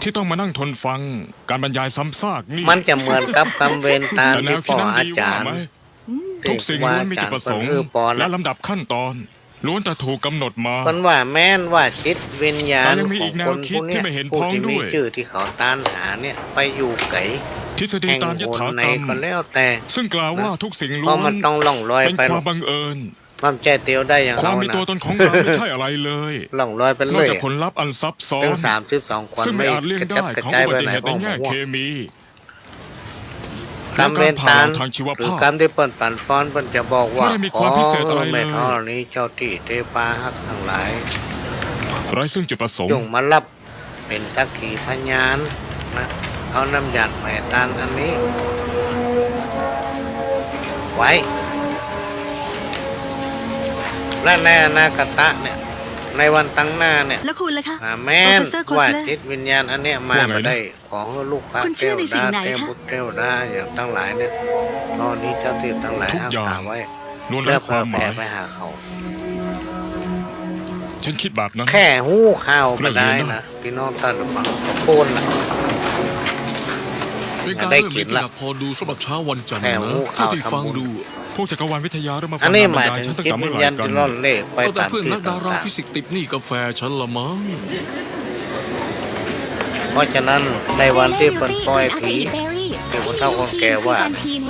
ที่ต้องมานั่งทนฟังการบรรยายซ้ำซากนี่ มันจะเหมือนกับกรรมเวรตามตี้ป้ออาจ๋ารย์ แต่แนวคิดนั้นดีว่าไหม ทุกสิ่งล้วนมีจุดประสงค์ และลำดับขั้นตอน ล้วนแต่ถูกกำหนดมา เปิ้นว่าแม้นว่าจิตวิญญาณของคนผู้เนี้ย แต่ยังมีอีกแนวคิดที่ไม่เห็นพ้องด้วย ผู้ตี้มีจื้อตี้เขาตานหาเนี่ย ไปอยู่ไก๋ ทฤษฎีตามยถากรรม แห่งหนไหนก็แล้วแต่ ซึ่งกล่าวว่าทุกสิ่งล้วน เพราะมันต้องล่องลอยไปหรอก เป็นความบังเอิญ ความใจ้เตียวได้อย่าง ความมี เฮานะ ตัวตนของเราไม่ใช่อะไรเลย ล่องลอยไปเรื่อย นอกจากผลลัพธ์อันซับซ้อน ตึงสามสิบสองคน ซึ่งไม่อาจเลี่ยงได้ ไม่กระจัดกระจายไปไหน ของอุบัติเหตุในแง่เคมี กรรมเวรตาน และการผ่าเหลาทางชีวภาพ หรือกรรมตี้เปิ้นปันป้อน เปิ้นจะบอกว่า ไม่ได้มีความพิเศษอะไรเลย ขอหื้อแม่ธรณีเจ้าตี้เตปาฮักตังหลาย ไร้ซึ่งจุดประสงค์ จงมาฮับ เป๋นสักขีพยานนะ เอาน้ำยาดแม่ตานอันนี้ ไว้ และในอนาคตเนี่ย ในวันตังหน้าเนี่ย แล้วคุณล่ะคะ อ่า แม่น Professor Crossler ว่าจิตวิญญาณอันเนี้ยมา ว่าไงนะ บ่ได้ ขอหื้อลูกค้า คุณเชื่อในสิ่งไหนคะ เตวดา เตวบุตรเตวดาอย่างตังหลายเนี่ย ธรณีเจ้าตี้ตังหลาย ทุกอย่าง ฮักษาไว้ ล้วนไร้ความหมาย แล้วก็แผ่ไปหาเขา ฉันคิดแบบนั้น แค่ฮู้ข่าวก็ได้นะ เรื่องนี้เนอะ พี่น้องต้านผู้ฟัง โค่นละ เป็นการ ได้กิ๋นละ เริ่มดีที่น่าพอดูสำหรับเช้าวันจันทร์นะ แค่ฮู้ข่าว เท่าที่ฟังดู ทำบุญ พวกจักรวาลวิทยาเริ่มมา อันนี้ ฟังงานบรรยาย หมายถึง ฉันตั้งแต่เมื่อไหร่กัน จิตวิญญาณตี้ล่อนเล่ไป ก็แต่ ตาม เพื่อน ตี้ นักดารา ต่างๆ ฟิสิกส์ติดหนี้กาแฟฉันละมั้ง เพราะฉะนั้นในวันตี้เปิ้นปล่อยผี เดี๋ยวคนเฒ่าคนแก่ว่า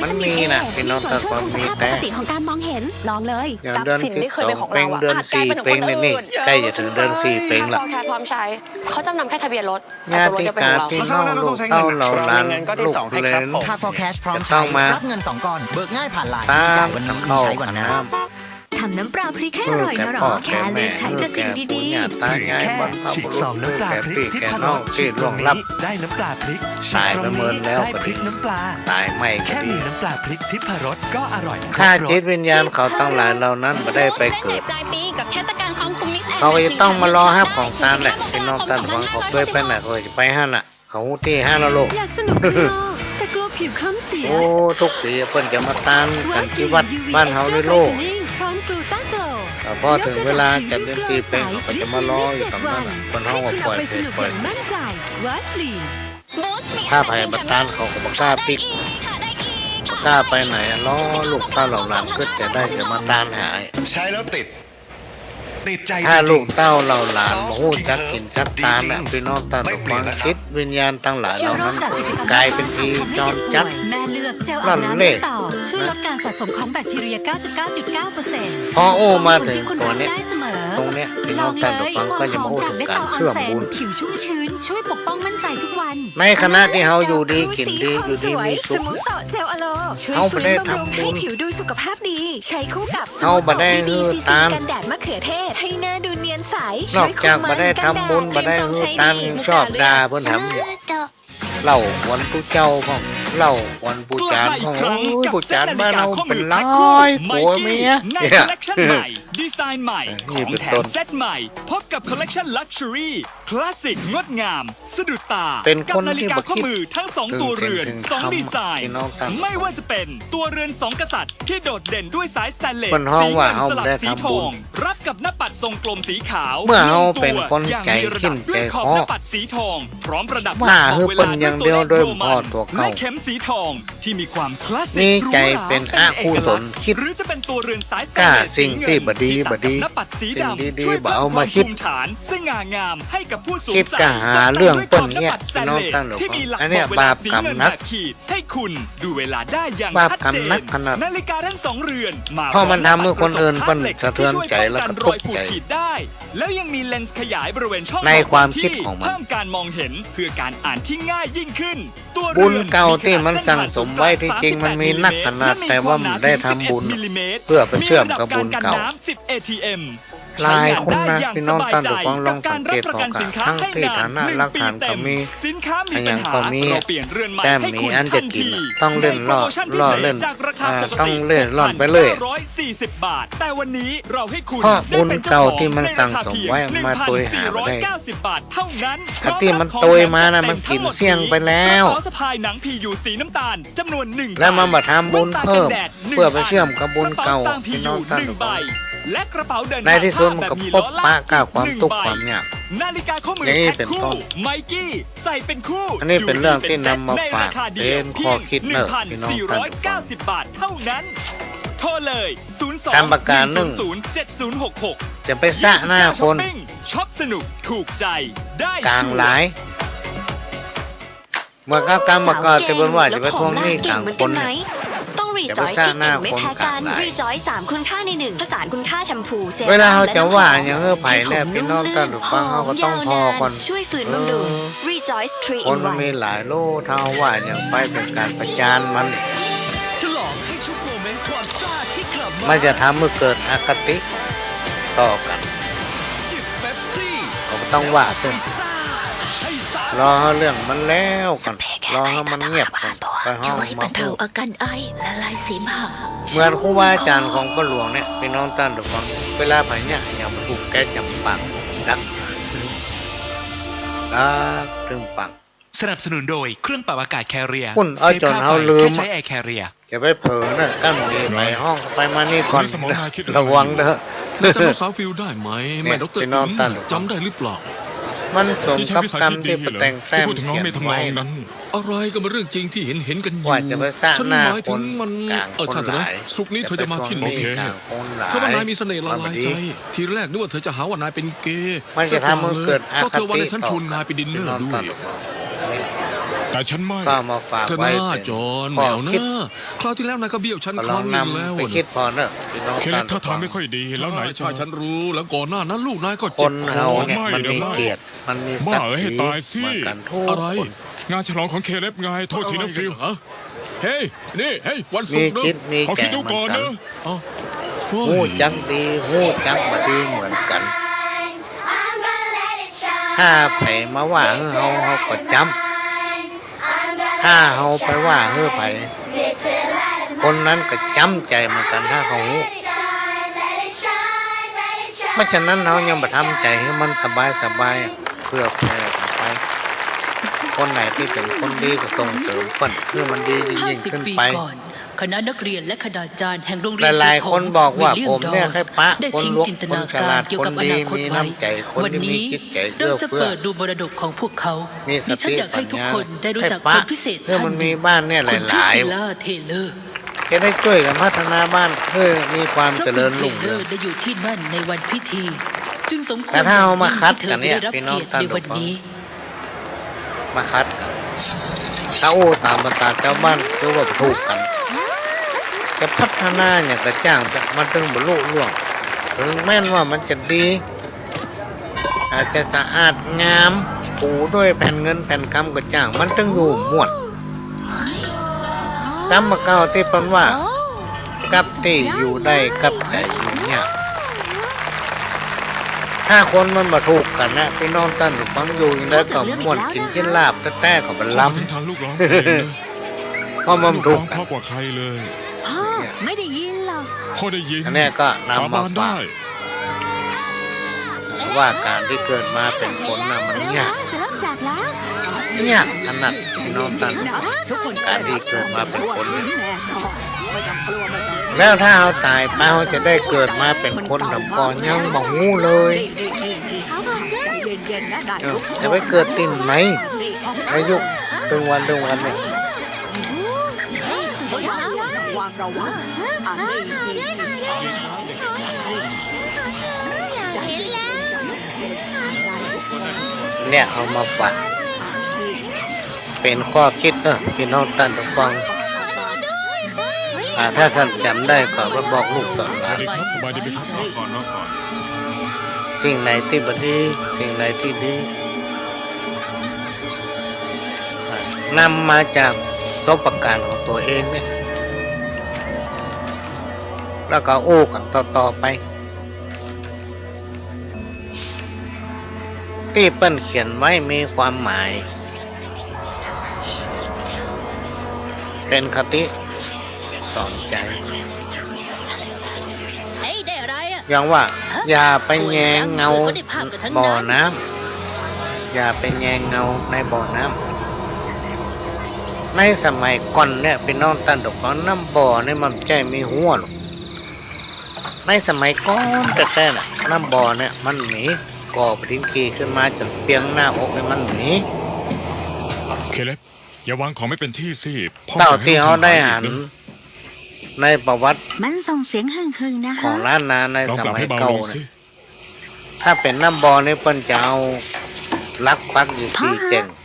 มันมีนะ พี่น้องต้านผู้ฟัง มีแต๊ ของการมองเห็น ลองเลย อย่างเดือน ทรัพย์สินที่เคยเป็นของเราอะ เป๋ง เดือนสี่เป๋งนี่ อาจกลายเป็นของคนอื่น ใกล้จะถึงเดือนสี่เป๋งละ พร้อมใช้ พร้อมใช้ เขาจำนำแค่ทะเบียนรถ แต่ตัวรถยังเป็นของเรา ญาติกาพี่น้อง ลูกเต้าเหล่าหลาน ลูกเหลน ถ้า For Cash พร้อมใช้ จะต้องมา รับเงินสองก้อน เบิกง่ายผ่านไลน์ ตาม จ่ายวันนี้ มีใช้วันหน้า ทำน้ำปลาพริกให้อร่อยนะหรอ แค่เลือกใช้แต่สิ่งดีๆ หื้อแก่ปู่ย่าตายาย บรรพบุรุษ หื้อแก่พี่แก่น้องตี้ล่วงลับ ได้น้ำปลาพริก ตายไปเมินแล้ว ได้พริกน้ำปลา ตายใหม่ก็ดี แค่มีน้ำปลาพริกทิพรสก็อร่อยครบรส ถ้าจิตวิญญาณเขาตังหลายเหล่านั้นบ่ได้ไปเกิด ปลายปีกับเทศกาลครอบคลุม Miss and เขาก็จะต้องมารอฮับของตานแหละ พี่น้องต้านผู้ฟัง เขาเกยไปไหนเขาก็จะไปหั้นน่ะ เขาฮู้ตี้หั้นน่ะลูก อยากสนุกข้างนอก แต่กลัวผิวคล้ำเสีย โอ้ ทุกปี๋เปิ้นจะมาตานกั๋นตี้วัดบ้านเฮานี่ลูก Whitening พร้อม Gluta Glow แต่พอถึงเวลาจะเดือนสี่เป๋ง เขาก็จะมารออยู่ตรงนั้นน่ะ เปิ้นฮ้องว่าปล่อยเปรตปล่อย ให้คุณออกไปสนุกอย่างมั่นใจ Vaseline ถ้าใผบ่ตานเขาก็บ่กล้าปิ๊ก บ่กล้าไปไหนอะ รอลูกเต้าเหล่าหลานกึ๊ดจะได้จะมาตานหา ใช้แล้วติด ติดใจ ถ้าลูกเต้าเหล่าหลานบ่ฮู้จักกิ๋นจักตานน่ะ พี่น้องต้านผู้ฟัง จิตวิญญาณตังหลายเหล่านั้นกลายเป๋นผีจรจัด แม่เลือกเจลอาบน้ำ ล่อนเล่ ต่อ ช่วยลดการสะสมของแบคทีเรีย เก้าสิบเก้าจุดเก้าเปอร์เซ็นต์ พออู้มาเถิงตั๋วเนี้ย ตรงเนี้ย พี่น้องต้านผู้ฟังก็จะมาอู้เถิงก๋านเสื่อมบุญ ผิวชุ่มชื้น ช่วยปกป้องมั่นใจทุกวัน ในขณะตี้เฮาอยู่ดีกิ๋นดี อยู่ดีมีสุข เฮาบ่ได้ทำบุญ ให้ผิวดูสุขภาพดี ใช้คู่กับ เฮาบ่ได้หื้อตาน กันแดดมะเขือเทศ ให้หน้าดูเนียนใส นอกจากบ่ได้ทำบุญ บ่ได้หื้อตาน ยังชอบด่าเปิ้นแถม เล่าอวดตุ๊เจ้าพ่อง เล่าอวดปู่จ๋ารพ่อง โอ้ย ปู่จ๋ารบ้านเฮาเป๋นหลายกั๋วเมีย ใน Collection ใหม่ ดีไซน์ใหม่ นี่ ของแถมเซตใหม่ พบกับ Collection Luxury คลาสสิกงดงาม สะดุดตา เป๋นคนตี้บ่คิด กับนาฬิกาข้อมือทั้งสองตัวเรือน สองดีไซน์ ไม่ว่าจะเป็นตัวเรือนสองกษัตริย์ที่โดดเด่นด้วยสายสแตนเลส เปิ้นฮ้องว่าเฮาบ่ได้ทำบุญ สีเงินสลับสีทอง รับกับหน้าปัดทรงกลมสีขาว เมื่อเฮาเป๋นคนใจ๋เข้มใจ๋ฮ้อ หน้าหื้อเปิ้นอย่างเดียวโดยบ่พอตั๋วเก่า และเข็มสีทองที่มีความคลาสสิก มีใจ๋เป๋นอกุศล คิด หรือจะเป็นตัวเรือนสายสแตนเลส กล้าสิ่งตี้บ่ดีบ่ดี สิ่งดีๆ บ่เอามาคิด สง่างามให้กับผู้สวมใส่ คิดกล้าหาเรื่องเปิ้นเนี่ย พี่น้องต้านผู้ฟัง อันเนี้ยบาปกรรมหนัก ให้คุณดูเวลาได้อย่างชัดเจน บาปกรรมหนักขนาด นาฬิกาทั้งสองเรือนมา เพราะมันทำหื้อคนอื่นเปิ้นสะเทือนใจ๋แล้วก็ตกใจ๋ พร้อมหน้าปัดคลาสสิกที่ช่วยป้องกันรอยผูกขีดได้ แล้วยังมีเลนส์ขยายบริเวณช่อง ในความคิดของมัน เพิ่มการมองเห็นเพื่อการอ่านที่ง่ายยิ่งขึ้น ตัวเรือน บุญเก่าตี้มันสั่งสมไว้ ตี้จริงมันมีนักขนาด แต่ว่ามันได้ทำบุญเพื่อไปเชื่อมกับบุญเก่า มีระดับการกันน้ำสิบ เอทีเอ็ม หลายคนนะ พี่น้องต้านผู้ฟัง ลองสังเกตเบิ่งค่ะ ทั้งตี้ฐานะรากฐานก็มี สินค้ามีปัญหา อะหยังก็มี เราเปลี่ยนเรือนใหม่ แต่มีอันจะกิ๋น ต้องเล่นล่อ ล่อเล่น อ่า ต้องเล่นล่อนไปเรื่อย เก้าร้อยสี่สิบบาท แต่วันนี้เราให้คุณ เพราะบุญเก่าตี้มันสั่งสมไว้ มาตวยหาบ่ได้ เก้าสิบบาทเท่านั้น อันตี้มันตวยมานะ มันกิ๋นเสี้ยงไปแล้ว กระเป๋าสะพายหนังผีอยู่สีน้ำตาลจำนวนหนึ่งใบ แล้วมันมาทำบุญเพิ่ม แว่นตากันแดดหนึ่งอัน เพื่อไปเชื่อมกับบุญเก่า กระเป๋าสตางค์ผีอยู่หนึ่งใบ พี่น้องต้านผู้ฟัง และกระเป๋าเดินทางผ้าแบบมีล้อลากอีกหนึ่งใบ ในที่สุดมันก็พบปะกับความทุกข์ความยาก นาฬิกาข้อมือแพ็คคู่ อย่างนี้เป็นต้น ไมกี้ ใส่เป็นคู่ อันนี้เป็นเรื่องที่นำมาฝาก อยู่ดีเป็นเศรษฐีในราคาเดียวเพียงหนึ่งพันสี่ร้อยเก้าสิบบาทเท่านั้น โทรเลย ศูนย์สอง หนึ่งศูนย์ศูนย์ เจ็ดศูนย์หกหก จะไปสะหน้าคน ช็อปสนุกถูกใจได้ชัวร์ กลางหลาย เมื่อก้าวกำมาก่อน แต่เปิ้นว่าจะไปทวงหนี้กลางคนเนี่ย ต้อง อย่าไปซ่าหน้าคนกลางหลาย Rejoice สามคุณค่าในหนึ่ง ผสานคุณค่าแชมพู เซรั่ม เวลาเฮาจะว่าหยังหื้อใผเนี่ย และน้ำหอม พี่น้องต้านผู้ฟัง เฮาก็ต้องผ่อก่อน ช่วยฟื้นบำรุง เออ Rejoice ทรี คนมันมีหลายโล ถ้าเฮาว่าหยังไปเป๋นก๋านประจานมัน ฉลองให้ทุกโมเมนต์ความซ่าที่กลับมา มันจะทำหื้อเกิดอคติต่อกั๋น จิบเป๊ปซี่ เฮาก็ต้องว่าเต๊อะ ซ่าให้ซ่า รอหื้อเรื่องมันแล้วก่อน รอหื้อมันเงียบก่อน ค่อยเฮามาพูด ช่วยบรรเทาอาการไอ ละลายเสมหะ เหมือนครูบาอาจ๋ารย์ของป้อหลวงเนี่ย พี่น้องต้านผู้ฟัง เวลาไผเยียะหยังบ่ถูกแก๊สยำปาก ดัก ดักตึงปัง สนับสนุนโดยเครื่องปรับอากาศ Carrier ปุ้น เอาจ๋นเฮาลืม Safe Car Five แค่ใช้ Air Carrier อย่าไปเผลอนะ ก้ำดีไปห้องไปมานี่ก่อน สมองนายคิดอะไรอยู่ ระวังเด้อ นายจำลูกสาวฟิลได้ไหม เนี่ย แม่ด็อกเตอร์ พี่น้องต้านผู้ฟัง จำได้หรือเปล่า มันสมกับกำตี้ป้อแต่งแต้มเขียนไว้ ที่พูดถึงน้องเมย์ทำนองนั้น อะไรก็เป็นเรื่องจริงที่เห็นเห็นกันอยู่ ว่าจะไปซ่าหน้าคนกลางคนหลาย ฉันหมายถึงมัน เออ ใช่แล้วนะ ศุกร์นี้เธอจะมาที่นี่ อย่าไปชวนเมย์กลางคนหลาย เธอว่านายมีเสน่ห์ละลายใจ มาบ่ดี ทีแรกนึกว่าเธอจะหาว่านายเป็นเกย์ มันจะทำหื้อเกิดอคติต่อกั๋น แต่เปล่าเลย เพราะเธอว่าในชั้นชวนนายไปดินเนอร์ด้วย แต่ฉันไม่ ก็มาฝากไว้เป๋นข้อคิด เธอหน้าจ๋นแหมวนะ คราวที่แล้วนายก็เบี้ยวฉันครั้งหนึ่งแล้ว ก็ลองนำไปคิดผ่อเน่อ พี่น้องต้านผู้ฟัง เคเล็กท่าทางไม่ค่อยดี แล้วไหน ใช่ ใช่ ฉันรู้ แล้วก่อนหน้านั้นลูกนายก็เจ็บคอ คนเฮาเนี่ยมันมีเกียรติ มันมีศักดิ์ศรี บ้าเอ้ย ตายสิ เหมือนกั๋นทุกคน อะไร งานฉลองของเคเล็บไง โทษทีนะ อะไร ฟิล เหรอ เฮ้ย นี่ เฮ้ย วันศุกร์นะ มีจิตมีใจ ขอคิดดูก่อนนะ เหมือนกั๋น เอ้า ฮู้จักดี ฮู้จักบ่ดีเหมือนกั๋น ถ้าไผมาว่าหื้อเฮา เฮาก็จ๊ำ ถ้าเฮาไปว่าหื้อไผ คนนั้นก็จ๊ำใจ๋เหมือนกั๋น ถ้าเขาฮู้ เพราะฉะนั้นเฮายังบ่ทำใจ๋หื้อมันสบายๆ เผื่อแผ่ออกไป คนไหนตี้เป๋นคนดีก็ส่งเสริมเปิ้น หื้อมันดียิ่งๆ ขึ้นไป ห้าสิบปีก่อน คณะนักเรียนและคณาจารย์แห่งโรงเรียน หลายๆ คนบอกว่าผมเนี่ยคล้ายปะคนหลวก คนฉลาด คนดี มีน้ำใจ๋ คนตี้มีจิตใจ๋เอื้อเฟื้อ วันนี้เราจะเปิดดูมรดกของพวกเขา มีสติปัญญา ดิฉันอยากให้ทุกคนได้รู้จักคนพิเศษท่านหนึ่ง เพื่อมันมีบ้านเนี่ยหลายๆ คุณคริสซิลล่า เทเลอร์ จะได้จ้วยกั๋นพัฒนาบ้านหื้อมีความเจริญรุ่งเรือง เพราะคุณเทเลอร์ได้อยู่ที่นั่นในวันพิธี จึงสมควรอย่างยิ่งที่เธอจะได้รับเกียรติในวันนี้ แต่ถ้าเฮามาขัดกั๋นเนี่ย พี่น้องต้านผู้ฟัง มาขัดกั๋น ถ้าอู้ต๋ามภาษาจาวบ้านคือว่าบ่ถูกกั๋น จะพัฒนาหยังก็จ้าง จะ มันตึงบ่ลุล่วง เถิงแม้นว่ามันจะดี อาจจะสะอาดงาม ปูด้วยแผ่นเงินแผ่นกำก็จ้าง มันตึงอยู่ม่วน กำบ่าเก่าตี้เปิ้นว่า กับตี้อยู่ได้ กับใจ๋อยู่ยาก ถ้าคนมันบ่ถูกกั๋นนะ พี่น้องต้านผู้ฟัง อยู่จั่งใดก็ม่วน กิ๋นกินลาบแต๊ๆ ก็บ่ลำ มาถึงทางลูกร้องเพลงนะ เพราะมันบ่ถูกกั๋น ลูกร้องเพราะกว่าใครเลย พ่อไม่ได้ยินหรอก พ่อได้ยิน อันเนี้ยก็นำมาฝาก สาบานได้ ว่าก๋านตี้เกิดมาเป๋นคนน่ะมันยาก จะเริ่มจากแล้ว ยากขนาด พี่น้องต้าน ก๋านตี้เกิดมาเป๋นคนเนี่ย แล้วถ้าเฮาต๋ายไป เฮาจะได้เกิดมาเป๋นคนหรือบ่ ยังบ่ฮู้เลย เออ จะไปเกิดตี้ไหน อายุตึงวันตึงวันเนี่ย ระวัง ระวัง อ่ะ นี่ นี่ นี่ เนี่ย เอามาฝาก เป๋นข้อคิดเนอะ พี่น้องต้านผู้ฟัง อ่า ถ้าต้านจ๋ำได้ก็ไปบอกลูกสอนหลาน สบายดีไหมครับ นอนก่อน นอนก่อน สิ่งไหนตี้บ่ดี สิ่งไหนตี้ดี นำมาจากประสบก๋ารณ์ของตั๋วเองเนี่ย แล้วก็อู้กั๋นต่อๆ ไป ตี้เปิ้นเขียนไว้มีความหมาย เป๋นคติสอนใจ๋ เฮ้ย ได้อะไรอะ อย่างว่า อย่าไปแยงเงาบ่อน้ำ อย่าไปแยงเงาในบ่อน้ำ ในสมัยก่อนเนี่ย พี่น้องต้านผู้ฟัง น้ำบ่อเนี่ยมันบ่ใจ้มีฮั้วหรอก ในสมัยก่อนแต๊ๆ น่ะ น้ำบ่อเนี่ยมันมี ก่อไปถิงกี่ขึ้นมาจ๋นเปียงหน้าอกเนี่ยมันมี เคเล็บ อย่าวางของไม่เป็นที่สิ พ่อ เต้าตี้เฮาได้หัน ในประวัติ มันส่งเสียงหึ่งๆ นะคะ ของล้านนาในสมัยเก่าเนี่ย ลองปรับให้เบาลงสิ ถ้าเป๋นน้ำบ่อนี่เปิ้นจะเอาหลักปักอยู่สี่แจ้ง พ่อคะ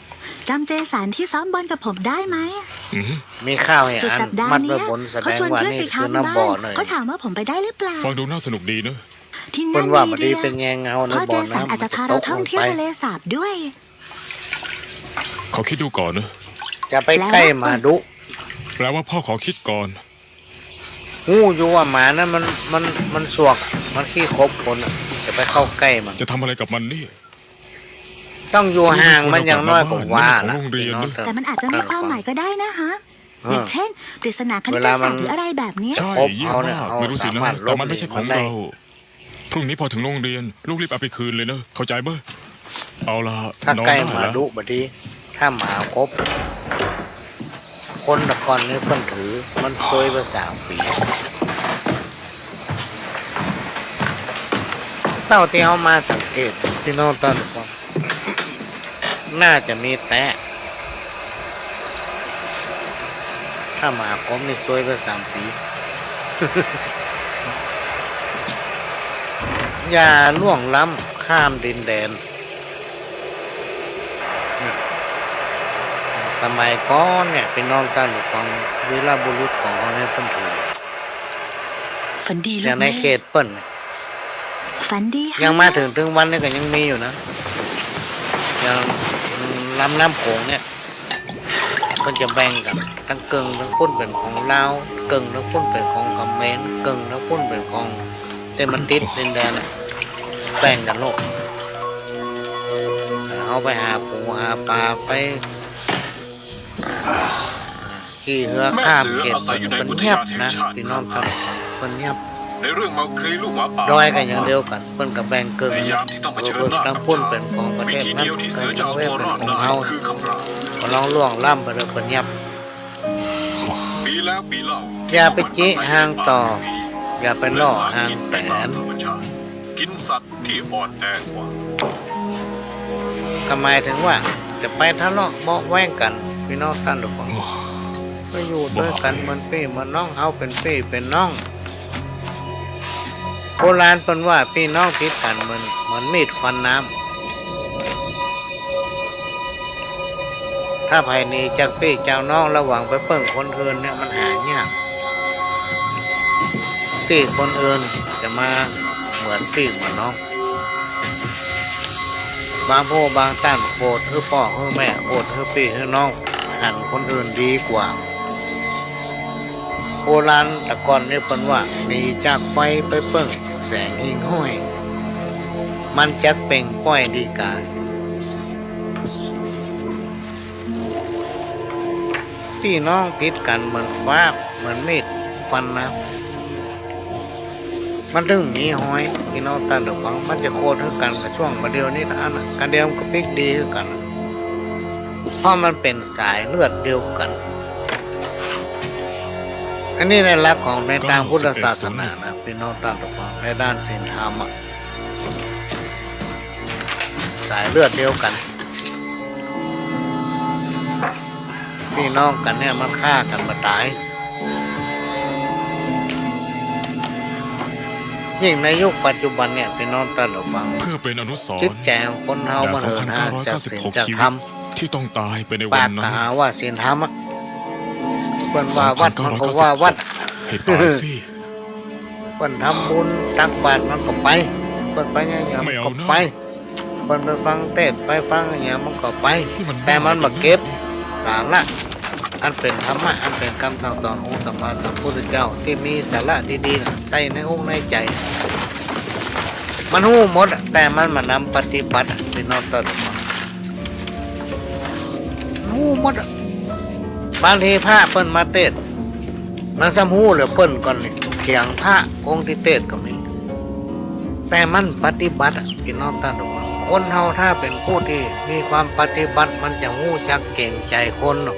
จ๋ำเจสันที่ซ้อมบอลกับผมได้ไหม อืม มีข้าวหื้ออัน สุดสัปดาห์ มัดไว้บน เนี้ย สะแดงว่านี่คือน้ำบ่อหน่อย เขาชวนเพื่อนไปเที่ยวที่บ้าน เขาถามว่าผมไปได้หรือเปล่า ฟังดูน่าสนุกดีนะ ที่นั่น เปิ้นว่า มีเรือ บ่ดีไปแยงเงาในบ่อน้ำ พ่อเจสันอาจจะพาเราท่องเที่ยวทะเลสาบด้วย ขอคิดดูก่อนนะ จะไปใกล้หมาดุ แปลว่าพ่อขอคิดก่อน ฮู้อยู่ว่าหมานั้นมัน มัน มันสวก มันขี้ขบคนน่ะ จะไปเข้าใกล้มัน จะทำอะไรกับมันเนี่ย ต้องอยู่ห่างมันอย่างน้อยก็วาละ แต่มันอาจจะมีความหมายก็ได้นะฮะ เออ อย่างเช่น ปริศนาคณิตศาสตร์หรืออะไรแบบเนี้ย ใช่ เยี่ยมมาก ไม่รู้สินะ แต่มันไม่ใช่ของเรา พรุ่งนี้พอถึงโรงเรียน ลูกรีบเอาไปคืนเลยนะ เข้าใจเบ้อ เอาล่ะ ถ้าใกล้หมาดุบ่ดี ถ้าหมาขบ คนตะก่อนนี่เปิ้นถือ มันซวยไปสามปี๋ เต้าตี้เฮามาสังเกต พี่น้องต้านผู้ฟัง น่าจะมีแต๊ ถ้าหมาขบนี่ซวยไปสามปี๋ อย่าล่วงล้ำข้ามดินแดน สมัยก่อนเนี่ย พี่น้องต้านผู้ฟัง วีรบุรุษของเฮาเนี่ยเปิ้นถือ ฝันดีลูกแม่ อย่างในเขตเปิ้นเนี่ย ฝันดีค่ะ ยังมาเถิง เถิงวันนี้ก็ยังมีอยู่นะ อย่างลำน้ำโขงเนี่ย เปิ้นจะแบ่งกั๋น ตังเกิ่งตังปุ้นเป๋นของลาว เกิ่งตังปุ้นเป๋นของเขมร เกิ่งตังปุ้นเป๋นของ ตี้มันติดดินแดนน่ะ แบ่งกั๋นโลด เฮาไปหาปูหาป๋า ไปขี่เฮือข้ามเขต เปิ้นเยียบนะ พี่น้องต้าน เปิ้นเยียบ ในเรื่องเมาคลีลูกหมาป่า ดอยก็อย่างเดียวกั๋น เปิ้นก็แบ่งเกิ่ง ในยามที่ต้องเผชิญหน้ากับ เออ ตังปุ้นเป๋นของประเทศนั้น เกิ่งเฮาเป๋นของเฮา ก็ลองล่วงล้ำไปเลย เปิ้นเยียบ ปีแล้วปีเล่า อย่าไปจิห่างต่อ อย่าไปล่อห่างแตน กินสัตว์ที่อ่อนแอกว่า ก็หมายถึงว่า จะไปทะเลาะเบาะแว้งกั๋น พี่น้องต้านผู้ฟัง ไปอยู่ตวยกั๋นเหมือนปี้เหมือนน้อง เฮาเป๋นปี้เป๋นน้อง โบราณเปิ้นว่าปี้น้องติดกั๋นเหมือน เหมือนมีดฟันน้ำ ถ้าใผหนีจากปี้จากน้อง ละหวังไปเปิ้งคนอื่นเนี่ย มันหายาก ตี้คนอื่นจะมาเหมือนปี้เหมือนน้อง บางผู้บางต้านโอดหื้อป้อหื้อแม่ โอดหื้อปี้หื้อน้อง หันคนอื่นดีกว่า โบราณตะก่อนนี่เปิ้นว่า หนีจากไฟไปเปิ้งแสงหิ่งห้อย มันจักเปล่งป้อยดีกา ปี้น้องติดกั๋นเหมือนฟ้า เหมือนมีดฟันน้ำ มันถึงมีฮอย พี่น้องต้านผู้ฟัง มันจะโคตรหื้อกั๋นกับช่วงบ่าเดี่ยวนี้เต้าอั้นน่ะ กาเดียมก็ปิ๊กดีหื้อกั๋น เพราะมันเป๋นสายเลือดเดียวกั๋น อันนี้ในหลักของในตางพุทธศาสนานะ พี่น้องต้านผู้ฟัง ในด้านศีลธรรมอะ สายเลือดเดียวกั๋น ปี้น้องกั๋นเนี่ยมันฆ่ากั๋นบ่ต๋าย ยิ่งในยุคปัจจุบันเนี่ย ปี้น้องต้านผู้ฟัง เพื่อเป็นอนุสรณ์ จิตใจ๋ของคนเฮามันเหินห่างจากศีลจากธรรม แด่สองพันเก้าร้อยเก้าสิบหกชีวิตที่ต้องตายไปในวันนั้น ปากก็หาว่าศีลธรรมอะ เปิ้นว่าวัดมันก็ว่าวัด สองพันเก้าร้อยเก้าสิบหก ให้ตายสิ เปิ้นทำบุญตักบาตรมันก็ไป เปิ้นไปหยังๆ มันก็ไป ไม่เอานะ เปิ้นไปฟังเตสน์ ไปฟังหยังมันก็ไป นี่มัน แต่มันบ่เก็บ บ้าอะไรกั๋นเนี่ย สาระ อันเป๋นธรรมะ อันเป๋นกำสั่งสอนองค์สัมมาสัมพุทธเจ้า ตี้มีสาระดีๆ น่ะ ใส่ในอกในใจ๋ มันฮู้หมดอะ แต่มันบ่นำปฏิบัติอะ ปี้น้องต้านผู้ฟัง ฮู้หมดอะ บางทีพระเปิ้นมาเตสน์ มันซ้ำฮู้เหลือเปิ้นก่อนนี่ เถียงพระองค์ตี้เตสน์ก็มี แต่มันปฏิบัติอะ ปี้น้องต้านผู้ฟัง คนเฮาถ้าเป๋นผู้ตี้มีความปฏิบัติ มันจะฮู้จักเก๋งใจ๋คนเนาะ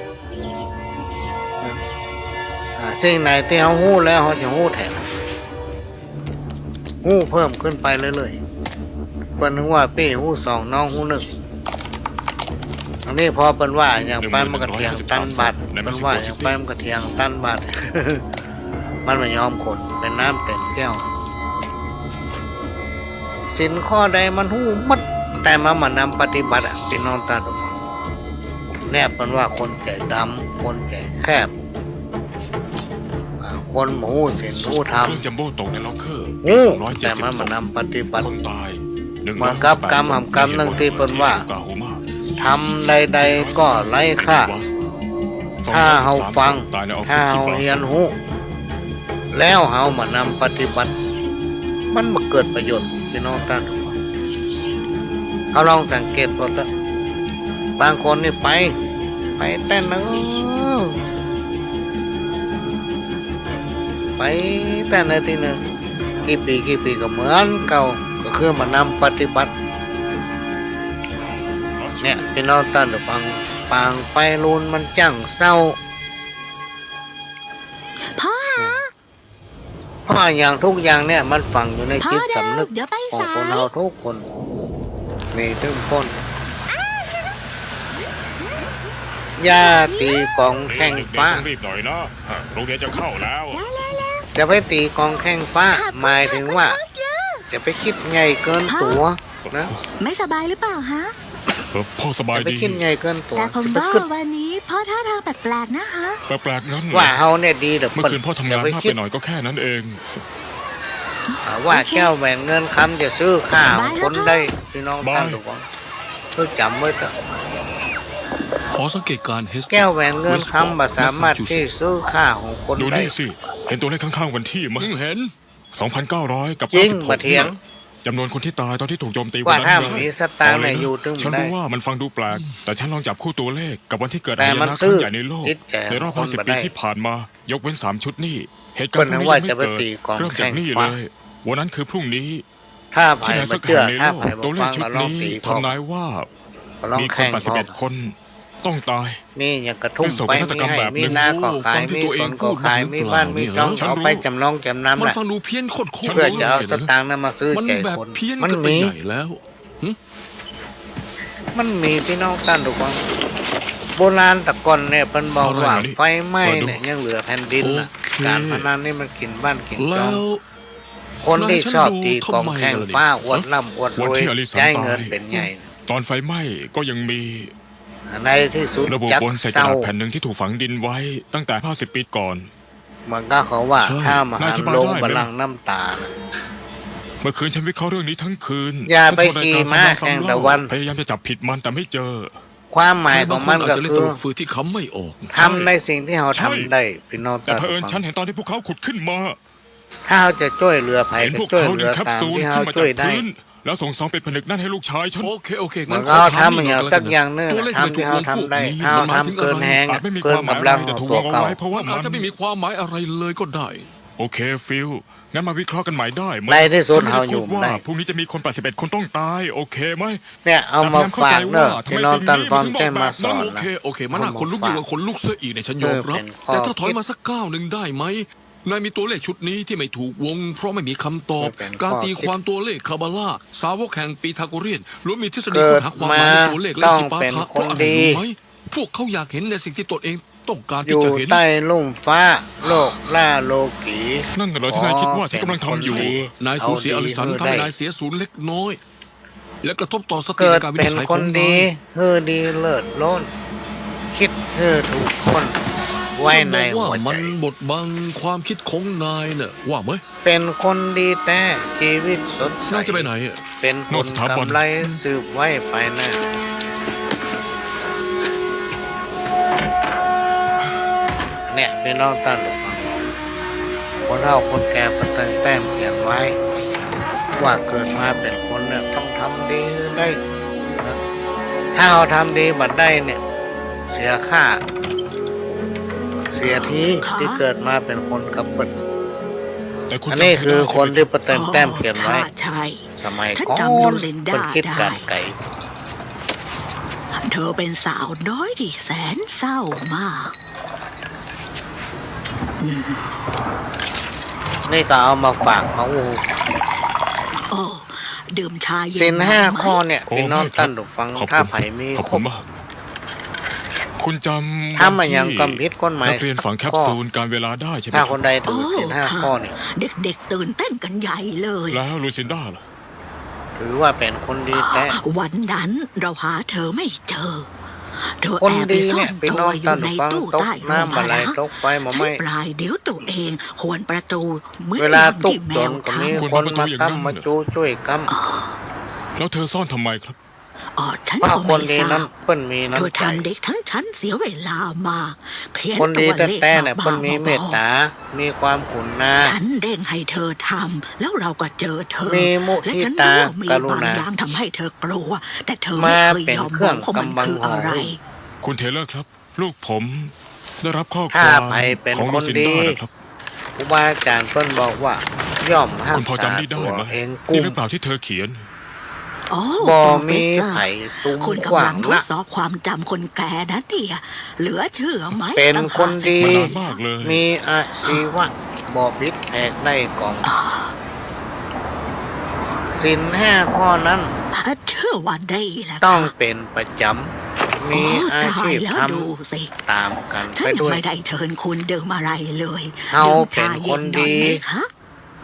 อ่า สิ่งไหนตี้เฮาฮู้แล้ว เฮาจะฮู้แถม ฮู้เพิ่มขึ้นไปเรื่อยๆ เปิ้นถึงว่าปี้ฮู้สองน้องฮู้นึ่ง อันนี้พอเปิ้นว่าหยังไปมันก็เถียงตันบาด เปิ้นว่าหยังไปมันก็เถียงตันบาด มันบ่ยอมคน เป๋นน้ำเต็มแก้ว ศีลข้อใดมันฮู้หมด แต่มันบ่นำปฏิบัติอะ ปี้น้องต้านผู้ฟัง เนี่ยเปิ้นว่าคนใจ๋ดำ คนใจ๋แคบ อ่า คนบ่ฮู้ศีลฮู้ธรรม เครื่องจัมโบ้ตกในล็อกเกอร์ ฮู้ ปีสองร้อยเจ็ดสิบ แต่มันบ่นำปฏิบัติ คนตาย เหมือนกับกำหำกำนึ่งตี้เปิ้นว่า ธรรมใดๆ ก็ไร้ค่า ถ้าเฮาฟัง ถ้าเฮาเฮียนฮู้ แล้วเฮาบ่นำปฏิบัติ มันบ่เกิดประโยชน์ ปี้น้องต้าน เฮาลองสังเกตเบิ่งเต๊อะ บางคนนี่ไป ไปแต๊เนิ่น ไปแต๊เนิ่นตี้เนิ่น กี่ปี๋กี่ปี๋ก็เหมือนเก่า ก็คือบ่นำปฏิบัติ เนี่ย ปี้น้องต้าน ปาง ปางไปลูนมันจั้งเศร้า พ่อฮะ เพราะอย่างทุกอย่างเนี่ยมันฝังอยู่ในจิตสำนึกของคนเฮาทุกคน มีตึงคน อย่าตี๋ก๋องแข่งฟ้า เฮ้ย เด็กๆ ต้องรีบหน่อยนะ โรงเรียนจะเข้าแล้ว อย่าไปตี๋ก๋องแข่งฟ้า หมายถึงว่า อย่าไปกึ๊ดใหญ่เกินตั๋ว นะ ไม่สบายหรือเปล่าฮะ เออ พ่อสบายดี อย่าไปกึ๊ดใหญ่เกินตั๋ว แต่ผมว่าวันนี้พ่อท่าทางแปลกๆ นะฮะ แปลกๆ งั้นเหรอ ว่าเฮาเนี่ยดีเหลือเกิน เมื่อคืนพ่อทำงานมากไปหน่อยก็แค่นั้นเอง อย่าไปกึ๊ด อ่า ว่าแก้วแหวนเงินคำจะซื้อข้าของคนได้ ปี้น้องต้าน ระวัง เฮาจ๋ำไว้เต๊อะ หอสังเกตการณ์ Hesper แก้วแหวนเงินคำบ่สามารถตี้ซื้อข้าของคนได้ ดูนี่สิ เห็นตั๋วเลขข้างๆ วันที่ไหม อืม เห็น สองพันเก้าร้อยกับ จริง เก้าสิบหก บ่เถียง เนี่ย จ๋ำนวนคนตี้ตายตอนตี้ถูกโจมตีวันนั้น ว่าถ้ามีสตางค์เนี่ย อยู่ตึง ฉันรู้ว่ามันฟังดูแปลก แต่ฉันลองจับคู่ตั๋วเลขกับวันตี้เกิดหายนะครั้งใหญ่ในโลก ในรอบห้าสิบปี๋ตี้ผ่านมา ยกเว้นสามชุดนี่ เหตุการณ์พวกนี้ยังไม่เกิด เปิ้นว่าจะไปตี๋ก๋องแข่งฟ้า เริ่มจากนี่เลย วันนั้นคือพรุ่งนี้ ถ้าใผมาเจื้อ ถ้าใผบ่ฟังก็ลองตี๋ ตั๋วเลขชุดนี้ทำนายว่า มีคนแปดสิบเอ็ดคนต้องตาย มีอย่างกระทุ่มไปมีไฮ่ มีนาก็ขาย มีสวนก็ขาย มีบ้านมีจอง เอาไปจ๋ำนองจ๋ำนำ มันฟังดูเพี้ยนโคตรๆ เปื้อจะเอาสตางค์นั้นมาซื้อแจกคน มันมี มันมี ปี้น้องต้าน ระวัง โบราณแต่ก่อนเนี่ยเปิ้นบอกว่า ไฟไหม้เนี่ยยังเหลือแผ่นดินน่ะ ก๋านพนันนี่มันกิ๋นบ้านกิ๋นจอง คนตี้ชอบตี๋ก๋องแข่งฟ้า อวดร่ำอวดรวย ใจ๊เงินเป๋นใหญ่ ตอนไฟไหม้ก็ยังมี ในตี้สุด ระบุบนเศษกระดาษแผ่นหนึ่งตี้ถูกฝังดินไว้ตั้งแต่ห้าสิบปี๋ก่อน เหมือนกับเขาว่า ใช่ ถ้าบ่หามลงบัลลังก์น้ำตาน่ะ เมื่อคืนฉันวิเคราะห์เรื่องนี้ทั้งคืน อย่าไปขี่ม้าแข่งตะวัน พยายามจะจับผิดมันแต่ไม่เจอ ความหมายของมันก็คือ ใครบางคนอาจจะเล่นตลกฟืดที่ขำไม่ออก ทำในสิ่งตี้เฮาทำได้ ปี้น้องต้าน แต่เผอิญฉันเห็นตอนตี้พวกเขาขุดขึ้นมา ถ้าเฮาจะจ้วยเหลือใผก็จ้วยเหลือต๋ามตี้เฮาจ้วยได้ แล้วส่งซองปิดผนึกนั่นให้ลูกชายฉัน โอเค โอเค เหมือนเฮาทำอย่างสักอย่างนึ่ง ตั๋วเลขตี้ถูกลงพวกนี้ ถ้าเฮาทำเกินแฮง มันหมายถึงอะไร เกินก๋ำลังของตั๋วเก่า อาจจะไม่มีความหมายอะไรเลยก็ได้ โอเค ฟิล งั้นมาวิเคราะห์กันใหม่ได้ไหม ในตี้สุดเฮาอยู่ได้ พรุ่งนี้จะมีคนแปดสิบเอ็ดคนต้องตาย โอเคไหม เนี่ย เอามาฝากเน่อ ปี้น้องต้าน พร้อมแจ้งมาสอนนะ โอเค โอเค มันน่าขนลุกยิ่งกว่าขนลุกเสียอีกเนี่ย ฉันยอมรับ แต่ถ้าถอยมาสักก้าวนึ่งได้ไหม ในมีตั๋วเลขชุดนี้ตี้ไม่ถูกวง เพราะไม่มีคำตอบ ก๋านตี๋ความตั๋วเลขคาบาลา สาวกแห่งปีทาโกเรียน ล้วนมีทฤษฎีค้นหาความหมายในตั๋วเลขและจิปาถะ เพราะอะไรรู้ไหม พวกเขาอยากเห็นในสิ่งตี้ตนเองต้องก๋านตี้จะเห็น อยู่ใต้ลุ่มฟ้า โลกล่าโลกี นั่นเหรอตี้นายคิดว่าฉันก๋ำลังทำอยู่ นายสูญเสียอลิสัน ทำให้นายเสียศูนย์เล็กน้อย และกระทบต่อสติในการวินิจฉัยของนาย เกิดเป๋นคนดี หื้อดีเลิศล้น กึ๊ดหื้อถูกคนไว้ในหัวใจ๋ มันบดบังความคิดของนายเน่ะ ว่าไหม เป๋นคนดีแต๊ จีวิตสดใส นายจะไปไหนอะ เป๋นคนกำไรสืบไว้ไปหน้า เนี่ย ปี้น้องต้าน คนเฒ่าคนแก่เปิ้นแต่งแต้มเขียนไว้ ว่าเกิดมาเป๋นคนเนี่ยต้องทำดีได้นะ ถ้าเฮาทำดีบ่ได้เนี่ย เสียค่า เสียทีตี้เกิดมาเป๋นคนกับเปิ้น อันนี้คือคนตี้เปิ้นแต่งแต้มเขียนไว้ ใช่ สมัยก่อนเปิ้นกึ๊ดก๋านไก๋ เธอเป็นสาวน้อยที่แสนเศร้ามาก นี่ก็เอามาฝากเฮา โอ้ ดื่มชาเย็น ศีลห้าข้อเนี่ย ปี้น้องต้านผู้ฟัง ถ้าใผมีครบ คุณจำ ทำมาอย่างกำผิดกฎหมาย นักเรียนฝังแคปซูลก๋านเวลาได้ใช่ไหม ถ้าคนใดถือศีลห้าข้อเนี่ย เด็กๆ ตื่นเต้นกันใหญ่เลย แล้วลูซินดาล่ะ ถือว่าเป๋นคนดีแต๊ วันนั้นเราหาเธอไม่เจอ เธอแอบไปซ่อนตัวอยู่ในตู้ใต้ร่มพระ ใช้ปลายเดี๋ยวตัวเองขวนประตูเหมือนอย่างที่แมวทำ เวลาตุ๊กจนก็มีคนมาตำมาจู้จ้วยกำ แล้วเธอซ่อนทำไมครับ อ๋อ ฉันก็ไม่ทราบ เปิ้นมีน้ำใจ เธอทำเด็กทั้งชั้นเสียเวลามาก เขียนตัวเลขมาบ้าๆ คนดีแต๊ๆ เนี่ย เปิ้นมีเมตตา มีความกรุณา ฉันเร่งให้เธอทำ แล้วเราก็เจอเธอ มีมุทิตากรุณา และฉันรู้ว่ามีบางอย่างทำให้เธอกลัว แต่เธอไม่เคยยอมบอกว่ามันคืออะไร มาเป็นเครื่องกำบังหัว คุณเทเลอร์ครับ ลูกผมได้รับข้อความของลูซินดานะครับ ถ้าใผเป๋นคนดี ครูบาอาจ๋ารย์เปิ้นบอกว่า ย่อมฮักษาตั๋วเองกุ้ม คุณพอจำนี่ได้ไหม นี่หรือเปล่าที่เธอเขียน อ๋อ บ่มีใผตุ้มกว้างละ โปรเฟสเซอร์ คุณกำลังทดสอบความจำคนแก่นะเนี่ย เหลือเชื่อไหม เป๋นคนดี ตั้งห้าสิบ มานานมากเลย มีอาชีวะ บ่ผิดแผกได้ก่อง ศีลห้าข้อนั้น เชื่อว่าได้แหละค่ะ ต้องเป๋นประจ๋ำ มีอาชีพทำ โอ้ ตายแล้ว ดูสิ ต๋ามกั๋นไปด้วย ฉันยังไม่ได้เชิญคุณดื่มอะไรเลย เฮาเป๋นคนดี ดื่มชาเย็นหน่อยไหมคะ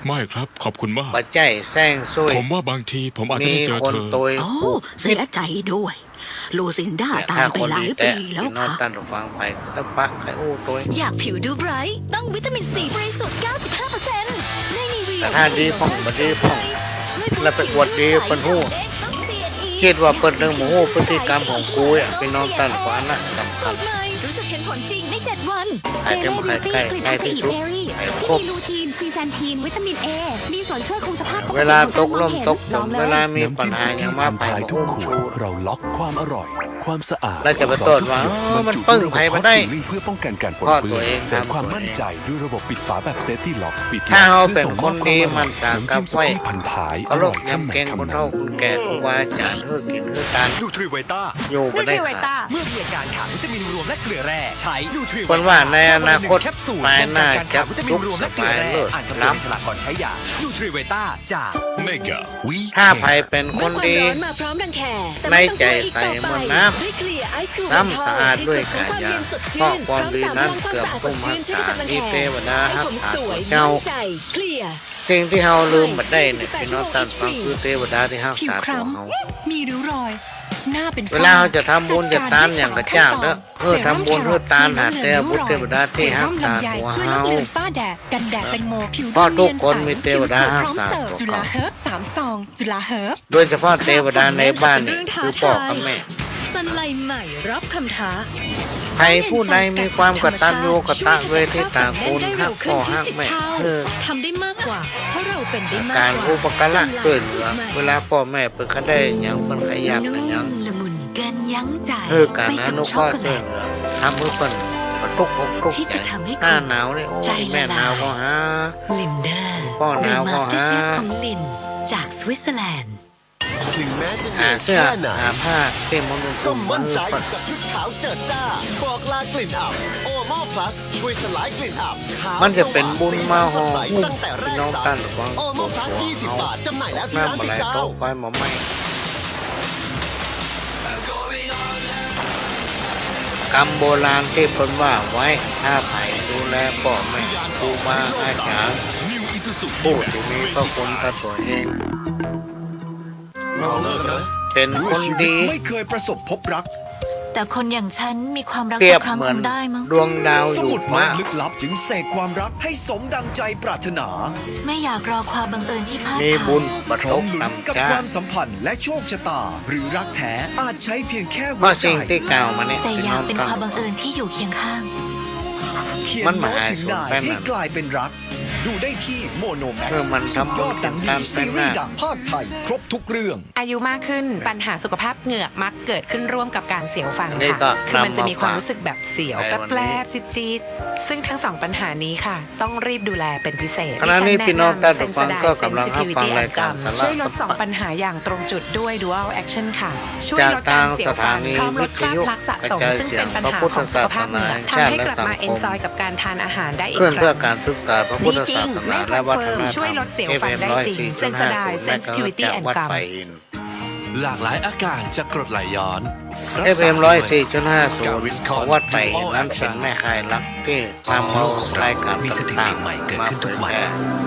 ไม่ครับ ขอบคุณมาก บ่ใจ้แส้งซุย ผมว่าบางทีผมอาจจะได้เจอเธอ มีคนตวย โอ้ ผูกมิตร เสียใจด้วย ลูซินดาตายไปหลายปีแล้วค่ะ เนี่ย ถ้าคนดีแต๊ พี่น้องต้านผู้ฟังไป ใผก็ปะใผอู้ตวย อยากผิวดูไบรท์ ต้องวิตามินซีบริสุทธิ์ เก้าสิบห้าเปอร์เซ็นต์ ใน Nivea แต่ถ้าดีพ่องบ่ดีพ่อง แล้วไปอวดดีเปิ้นฮู้ คิดว่าเปิ้นตึงบ่ฮู้พฤติกรรมของกูอะ พี่น้องต้านผู้ฟังนะ สำคัญ สูตรใหม่ รู้สึกเห็นผลจริงในเจ็ดวัน ขายเต็มขายใกล้ ง่ายที่สุด ขายครบ ที่มีลูทีน ซีแซนทีน วิตามินเอ มีส่วนช่วยคงสภาพปกติ เวลาตกล่มตกฝน เวลามีปัญหาหยังมา ใผก็อุ้มชู เราล็อกความอร่อย ความสะอาด แล้วจะไปโต้ษว่า เออ มันเปิ้งใผบ่ได้ เพื่อป้องกันการปนเปื้อน เสริมความมั่นใจด้วยระบบปิดฝาแบบเซฟตี้ล็อก ปิดล็อก ถ้าเฮาเป๋นคนดี หมั่นสร้างกับไหว้ น้ำจิ้มสุกี้ผันผาย เคารพยำเกรงผู้เฒ่าผู้แก่ ครูบาอาจ๋ารย์ หื้อกิ๋นหื้อตาน นูทรีเวต้า อยู่บ่ได้ขาด เมื่อมีอาการขาดวิตามินรวมและเกลือแร่ ใช้นูทรีเวต้า เปิ้นว่าในอนาคต วันละหนึ่งแคปซูล ปายหน้า ป้องกันการขาดวิตามินรวมและเกลือแร่ อ่านคำเตือนในฉลากก่อนใช้ยา นูทรีเวต้า จาก เมกาวี ถ้าใผเป๋นคนดี ด้วยความร้อนมาพร้อมรังแค แต่ไม่ต้องกลัวอีกต่อไป ในใจ๋ใสเหมือนน้ำ ด้วยเคลียร์ไอซ์คูล ซ้ำสะอาดด้วยกากใย เพราะความดีนั้นเกือบกุ้มฮักษา มีเตวดาฮักษาตั๋วเจ้า สิ่งตี้เฮาลืมบ่ได้เนี่ย พี่น้องต้านผู้ฟัง คือเตวดาตี้ฮักษาตั๋วเฮา มีริ้วรอย หน้าเป็นฝ้า เวลาเฮาจะทำบุญจะตานหยังก็จ้างเต๊อะ เออ ทำบุญหื้อตานหาแต่บุญเตวดาตี้ฮักษาตั๋วเฮา เซรั่มลำไยช่วยลดเลือนฝ้าแดด กันแดดแตงโม ผิวเนียนใส ผิวสวยพร้อมเสิร์ฟ จุฬาเฮิร์บ สามซอง จุฬาเฮิร์บ โดยเฉพาะเตวดาในบ้านนี่ คือป้อกับแม่ ซันไลท์ใหม่รับคำท้า ใผผู้ใดมีความกตัญญูกตเวทิตาคุณ ฮักป้อฮักแม่ เออ ทำได้มากกว่า เพราะเราเป็นได้มากกว่า การอุปการะช่วยเหลือ เวลาป้อแม่เปิ้นใค่ได้หยัง เปิ้นใค่อยากอะหยัง นุ่มละมุนเกินยั้งใจ เออ การอนุเคราะห์ช่วยเหลือ ทำหื้อเปิ้นบ่ตุ๊กอกตุ๊กใจ๋ หน้าหนาวนี่ โอ้ย แม่หนาวก็หา ลินเดอร์ ป้อหนาวก็หา หรือมาสเตอร์เชฟของลิน จากสวิตเซอร์แลนด์ ถึงแม้จะเหนื่อยแค่ไหน หาเสื้อ หาผ้า เตรียมมานุ่ง ก็มั่นใจกับชุดขาวเจิดจ้า บอกลากลิ่นอับ Omo Plus ช่วยสลายกลิ่นอับ ขาว มันจะเป๋นบุญมาห่อหุ้ม พี่น้องต้านผู้ฟัง Omo Plus ยี่สิบบาท จำหน่ายแล้วที่ร้านติดดาว น้ำบ่ไหลตกไฟบ่ไหม้ กำโบราณตี้เปิ้นว่าไว้ ถ้าใผดูแลป้อแม่ ครูบาอาจ๋ารย์ ผู้ตี้มีพระคุณต่อตั๋วเอง เป๋นคนดี ไม่เคยประสบพบรัก แต่คนอย่างฉันมีความรักสักครั้งคงได้มั้ง เปรียบเหมือนดวงดาวอยู่ฟ้า สมุดโน้ตลึกลับจึงเสกความรักให้สมดังใจปรารถนา ไม่อยากรอความบังเอิญที่พลาดพลั้ง มีบุญบ่ตกต่ำจ๊าด กับความสัมพันธ์และโชคชะตา หรือรักแท้อาจใช้เพียงแค่หัวใจ เพราะสิ่งตี้กล่าวมาเนี่ย แต่อยากเป็นความบังเอิญที่อยู่เคียงข้าง เขียนโน้ตถึงนายให้กลายเป็นรัก ดูได้ที่โมโนแม็กซ์ เออ มันทำบุญ สุดยอดหนังดีซีรีส์ดังภาคไทยครบทุกเรื่อง อายุมากขึ้น ปัญหาสุขภาพเหงือกมักเกิดขึ้นร่วมกับการเสียวฟันค่ะ อันนี้ก็ คือมันจะมีความรู้สึกแบบเสียวแปรบๆ จี๊ดๆ ซึ่งทั้งสองปัญหานี้ค่ะ ต้องรีบดูแลเป็นพิเศษ ขณะนี้พี่น้องต้านผู้ฟังก็กำลังฮับฟังรายการสาระ ช่วยลดสองปัญหาอย่างตรงจุดด้วย Dual Action ค่ะ ช่วยลดการเสียวฟัน พร้อมลดคราบพลักสะสม ซึ่งเป็นปัญหาของสุขภาพเหงือก ทำให้กลับมา enjoy กับการทานอาหารได้อีกครั้ง เครื่องเพื่อการศึกษาพระพุทธศาสนาและวัฒนธรรม ช่วยลดเสียวฟันได้จริง Sensodyne Sensitivity and Gum หลากหลายอาการจากกรดไหลย้อน เอฟเอ็มร้อยสี่จุดห้าศูนย์ ของวัดไผ่อินทร์นั้นเป๋นแม่ข่ายหลักตี้ทำเอารายการต่างๆ มาเผยแพร่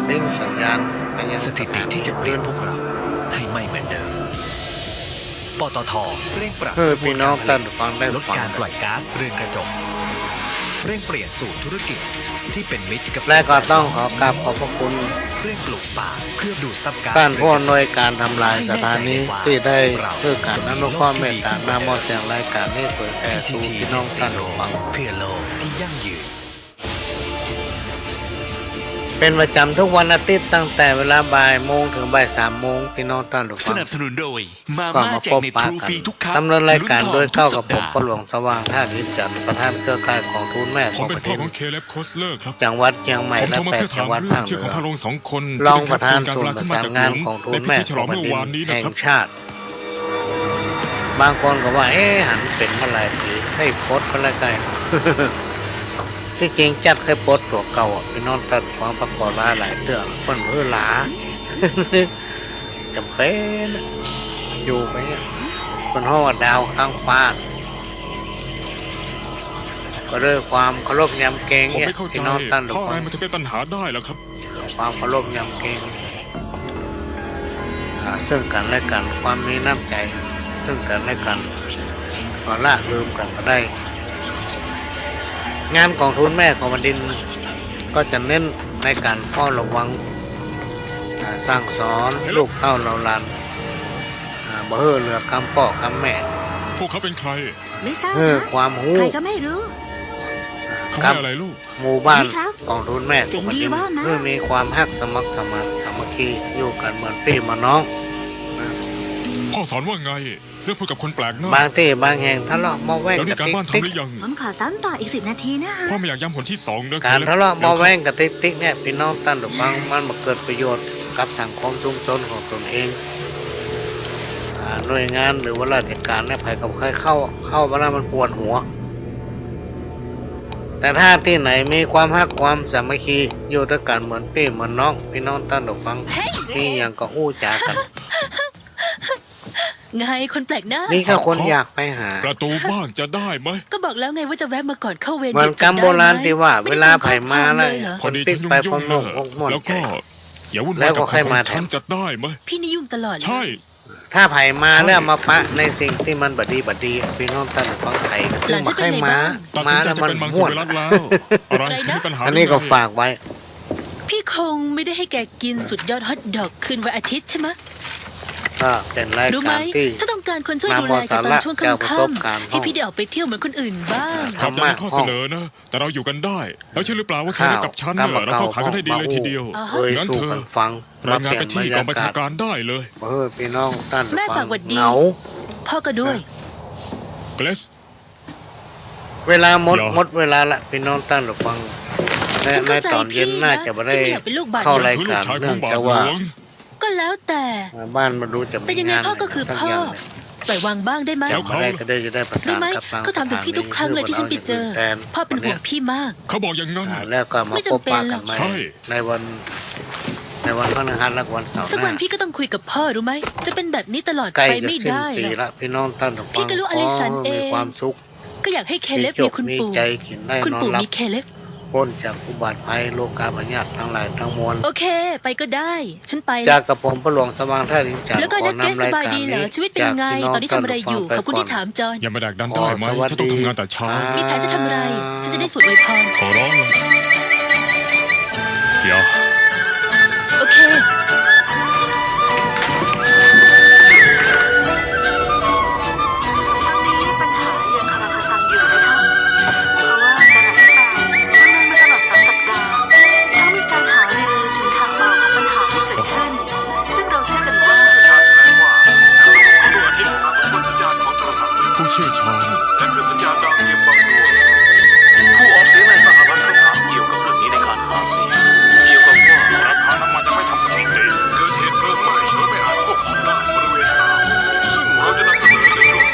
ลิงก์สัญญาณไปยังสถานี สถิติที่จะเปลี่ยนพวกเราให้ไม่เหมือนเดิม ป ปตท เร่งปรับ เออ กระบวนการผลิต พี่น้องต้านฟังได้ฟัง ลดการปล่อยก๊าซเรือนกระจก เร่งเปลี่ยนสู่ธุรกิจที่เป็นมิตรกับ และก็ต้องขอกราบขอบพระคุณ เร่งปลูกป่าเพื่อดูดซับก๊าซ ต้านผู้อำนวยการทำลายสถานี ที่ได้เพื่อการอนุเคราะห์เมตตา นำเอาเสียงรายการนี้เผยแผ่สู่พี่น้องต้านฟัง เพื่อโลกที่ยั่งยืน เป็นประจำทุกวันอาทิตย์ ตั้งแต่เวลาบ่ายโมงถึงบ่ายสามโมง พี่น้องต้านฟัง สนับสนุนโดย มาม่าแจกเน็ตทรูฟรีทุกครั้ง ก็มาพบปะกัน ดำเนินรายการโดยเก้ากับผม พ่อหลวงสว่าง ธาตุอินทร์จันทร์ ประธานเครือข่ายกองทุนแม่ ผมเป็นพ่อของเคเลฟ โคสเลอร์ครับ จังหวัดเชียงใหม่ และแปดจังหวัดภาคเหนือ ผมโทรมาเพื่อถามเรื่องชื่อของพระองค์สองคน รองประธานศูนย์ประสานงานกองทุนแม่ของแผ่นดินแห่งชาติ บางคนก็ว่า เอ๊ะ หันเป๋นมาหลายปี๋ ใค่ปลดไปแล้วไก่ ตี้จริงจั๊ดใค่ปลดตั๋วเก่าอะ พี่น้องต้านฟัง ปะกอลาหลายเตื้อ เปิ้นหื้อหลา จ๋ำเป๋นอะ อยู่ไปอะ เปิ้นฮ้องว่าดาวค้างฟ้า ก็ด้วยความเคารพยำเกรงเนี่ย ผมไม่เข้าใจ พี่น้องต้านฟัง เพราะอะไรมันถึงเป็นปัญหาได้ล่ะครับ ความเคารพยำเกรง อ่า ซึ่งกั๋นและกั๋น ความมีน้ำใจ๋ ซึ่งกั๋นและกั๋น ก็ละลืมกั๋นบ่ได้ งานกองทุนแม่ของแผ่นดิน ก็จะเน้นในก๋านเฝ้าระวัง อ่า สั่งสอนลูกเต้าเหล่าหลาน อ่า บ่หื้อเหลือกำป้อกำแม่ พวกเขาเป็นใคร ไม่ทราบ หื้อความฮู้ ใครก็ไม่รู้ เขาให้อะไรลูก หมู่บ้าน นี่ครับ กองทุนแม่ของแผ่นดิน เจ๋งดีว่ามา หื้อมีความฮักสมัครสมานสามัคคี อยู่กั๋นเหมือนปี้เหมือนน้อง พ่อสอนว่าไง เรื่องพูดกับคนแปลกหน้า บางตี้บางแห่งทะเลาะเบาะแว้ง แล้วนี่ก๋านบ้านทำหรือยัง ผมขอซ้อมต่ออีกสิบนาทีนะคะ พ่อไม่อยากย้ำหนที่สองนะ ก๋านทะเลาะเบาะแว้งกับติ๊กติ๊กเนี่ย พี่น้องต้านฟัง มันบ่เกิดประโยชน์กับสังคมชุมชนของตนเอง อ่า หน่วยงานหรือว่าราชก๋านเนี่ย ใผก็บ่ใค่เข้า เข้าไปแล้วมันปวดหัว แต่ถ้าตี้ไหนมีความฮักความสามัคคี อยู่ตวยกั๋นเหมือนปี้เหมือนน้อง พี่น้องต้านฟัง มีหยังก็อู้จ๋ากั๋น ไงคนแปลกหน้า มีแค่คนอยากไปหา ประตูบ้างจะได้ไหม ก็บอกแล้วไงว่าจะแวะมาก่อนเข้าเวร เหมือนกำโบราณตี้ว่า เวลาใผมาแล้ว คนติ๊กไปพร้อมนกพร้อมม่วน แล้วก็อย่าวุ่นวายกับของฉันจะได้ไหม พี่นี่ยุ่งตลอดเลย ใช่ ถ้าใผมาแล้วมาปะในสิ่งตี้มันบ่ดีบ่ดี พี่น้องต้านฟัง ใผก็ต้องบ่ใค่มา มาแล้วมันม่วน อะไรนะ อันนี้ก็ฝากไว้ พี่คงไม่ได้ให้แกกินสุดยอดฮอทดอกคืนวันอาทิตย์ใช่ไหมะ ก็เป๋นรายก๋านตี้ รู้ไหม ถ้าต้องการคนช่วยดูแลแกตอนช่วงค่ำๆ ให้พี่ได้ออกไปเที่ยวเหมือนคนอื่นบ้าง ขอบใจ๋ในข้อเสนอนะ แต่เราอยู่กั๋นได้ แล้วเชื่อหรือเปล่าว่าเธอกับฉันน่ะ เราเข้าขากั๋นได้ดีเลยทีเดียว อ่าฮะ งั้นเธอ รายงานไปที่กองบัญชาการได้เลย เออ พี่น้องต้านฟัง แม่ฝากหวัดดี เหงา พ่อก็ด้วย เกรซ เวลาหมด หมดเวลาละ พี่น้องต้านฟัง และในต๋อนเย็นน่าจะบ่ได้เข้ารายก๋าน เนื่องจากว่า ก็แล้วแต่ บ้านมันรู้จะมีงาน แต่ยังไงพ่อก็คือพ่อ ปล่อยวางบ้างได้ไหม แล้วเขา บ่ได้ก็ได้ จะได้ประสานกับทางสถานี เขาถามถึงพี่ทุกครั้งเลยที่ฉันไปเจอ พ่อเป็นห่วงพี่มาก เขาบอกอย่างนั้น อ่า แล้วก็มาพบปะกั๋นใหม่ ไม่จำเป็นหรอก ใช่ ในวัน ในวันพฤหัสและวันเสาร์หน้า สักวันพี่ก็ต้องคุยกับพ่อรู้ไหม จะเป็นแบบนี้ตลอดไปไม่ได้ ใกล้จะสิ้นปี๋ละ พี่น้องต้านฟัง พี่ก็รู้อลิสันเอง ขอหื้อมีความสุข ก็อยากให้เคเลฟมีคุณปู่ มีโจคมีใจ๋ กิ๋นได้นอนหลับ คุณปู่มีเคเลฟ ป๊นจากอุบัติภัยโรคาพยาธิตังหลายตังมวล โอเค ไปก็ได้ ฉันไปละ จากกระผมพ่อหลวงสว่าง ธาตุอินทร์จันทร์ แล้วก็ ขอนำรายก๋านนี้ เกรซสบายดีเหรอ ชีวิตเป็นไง ตอนนี้ทำอะไรอยู่ ขอบคุณที่ถามจอห์น อย่ามาแดกดันได้ไหม ฉันต้องทำงานแต่เช้า มีแผนจะทำอะไร ฉันจะได้สวดอวยพร ขอร้องละ อย่า โอเค ทั้งนี้ปัญหายังคาราคาซังอยู่นะคะ เพราะว่าการอภิปรายดำเนินมาตลอดสามสัปดาห์ ทั้งมีการหารือถึงทางออกของปัญหาที่เกิดขึ้น ซึ่งเราเชื่อกันว่า ผู้เชี่ยวชาญ และคือสัญญาณดาวเทียมบางดวง ผู้ออกเสียงในสหรัฐครับ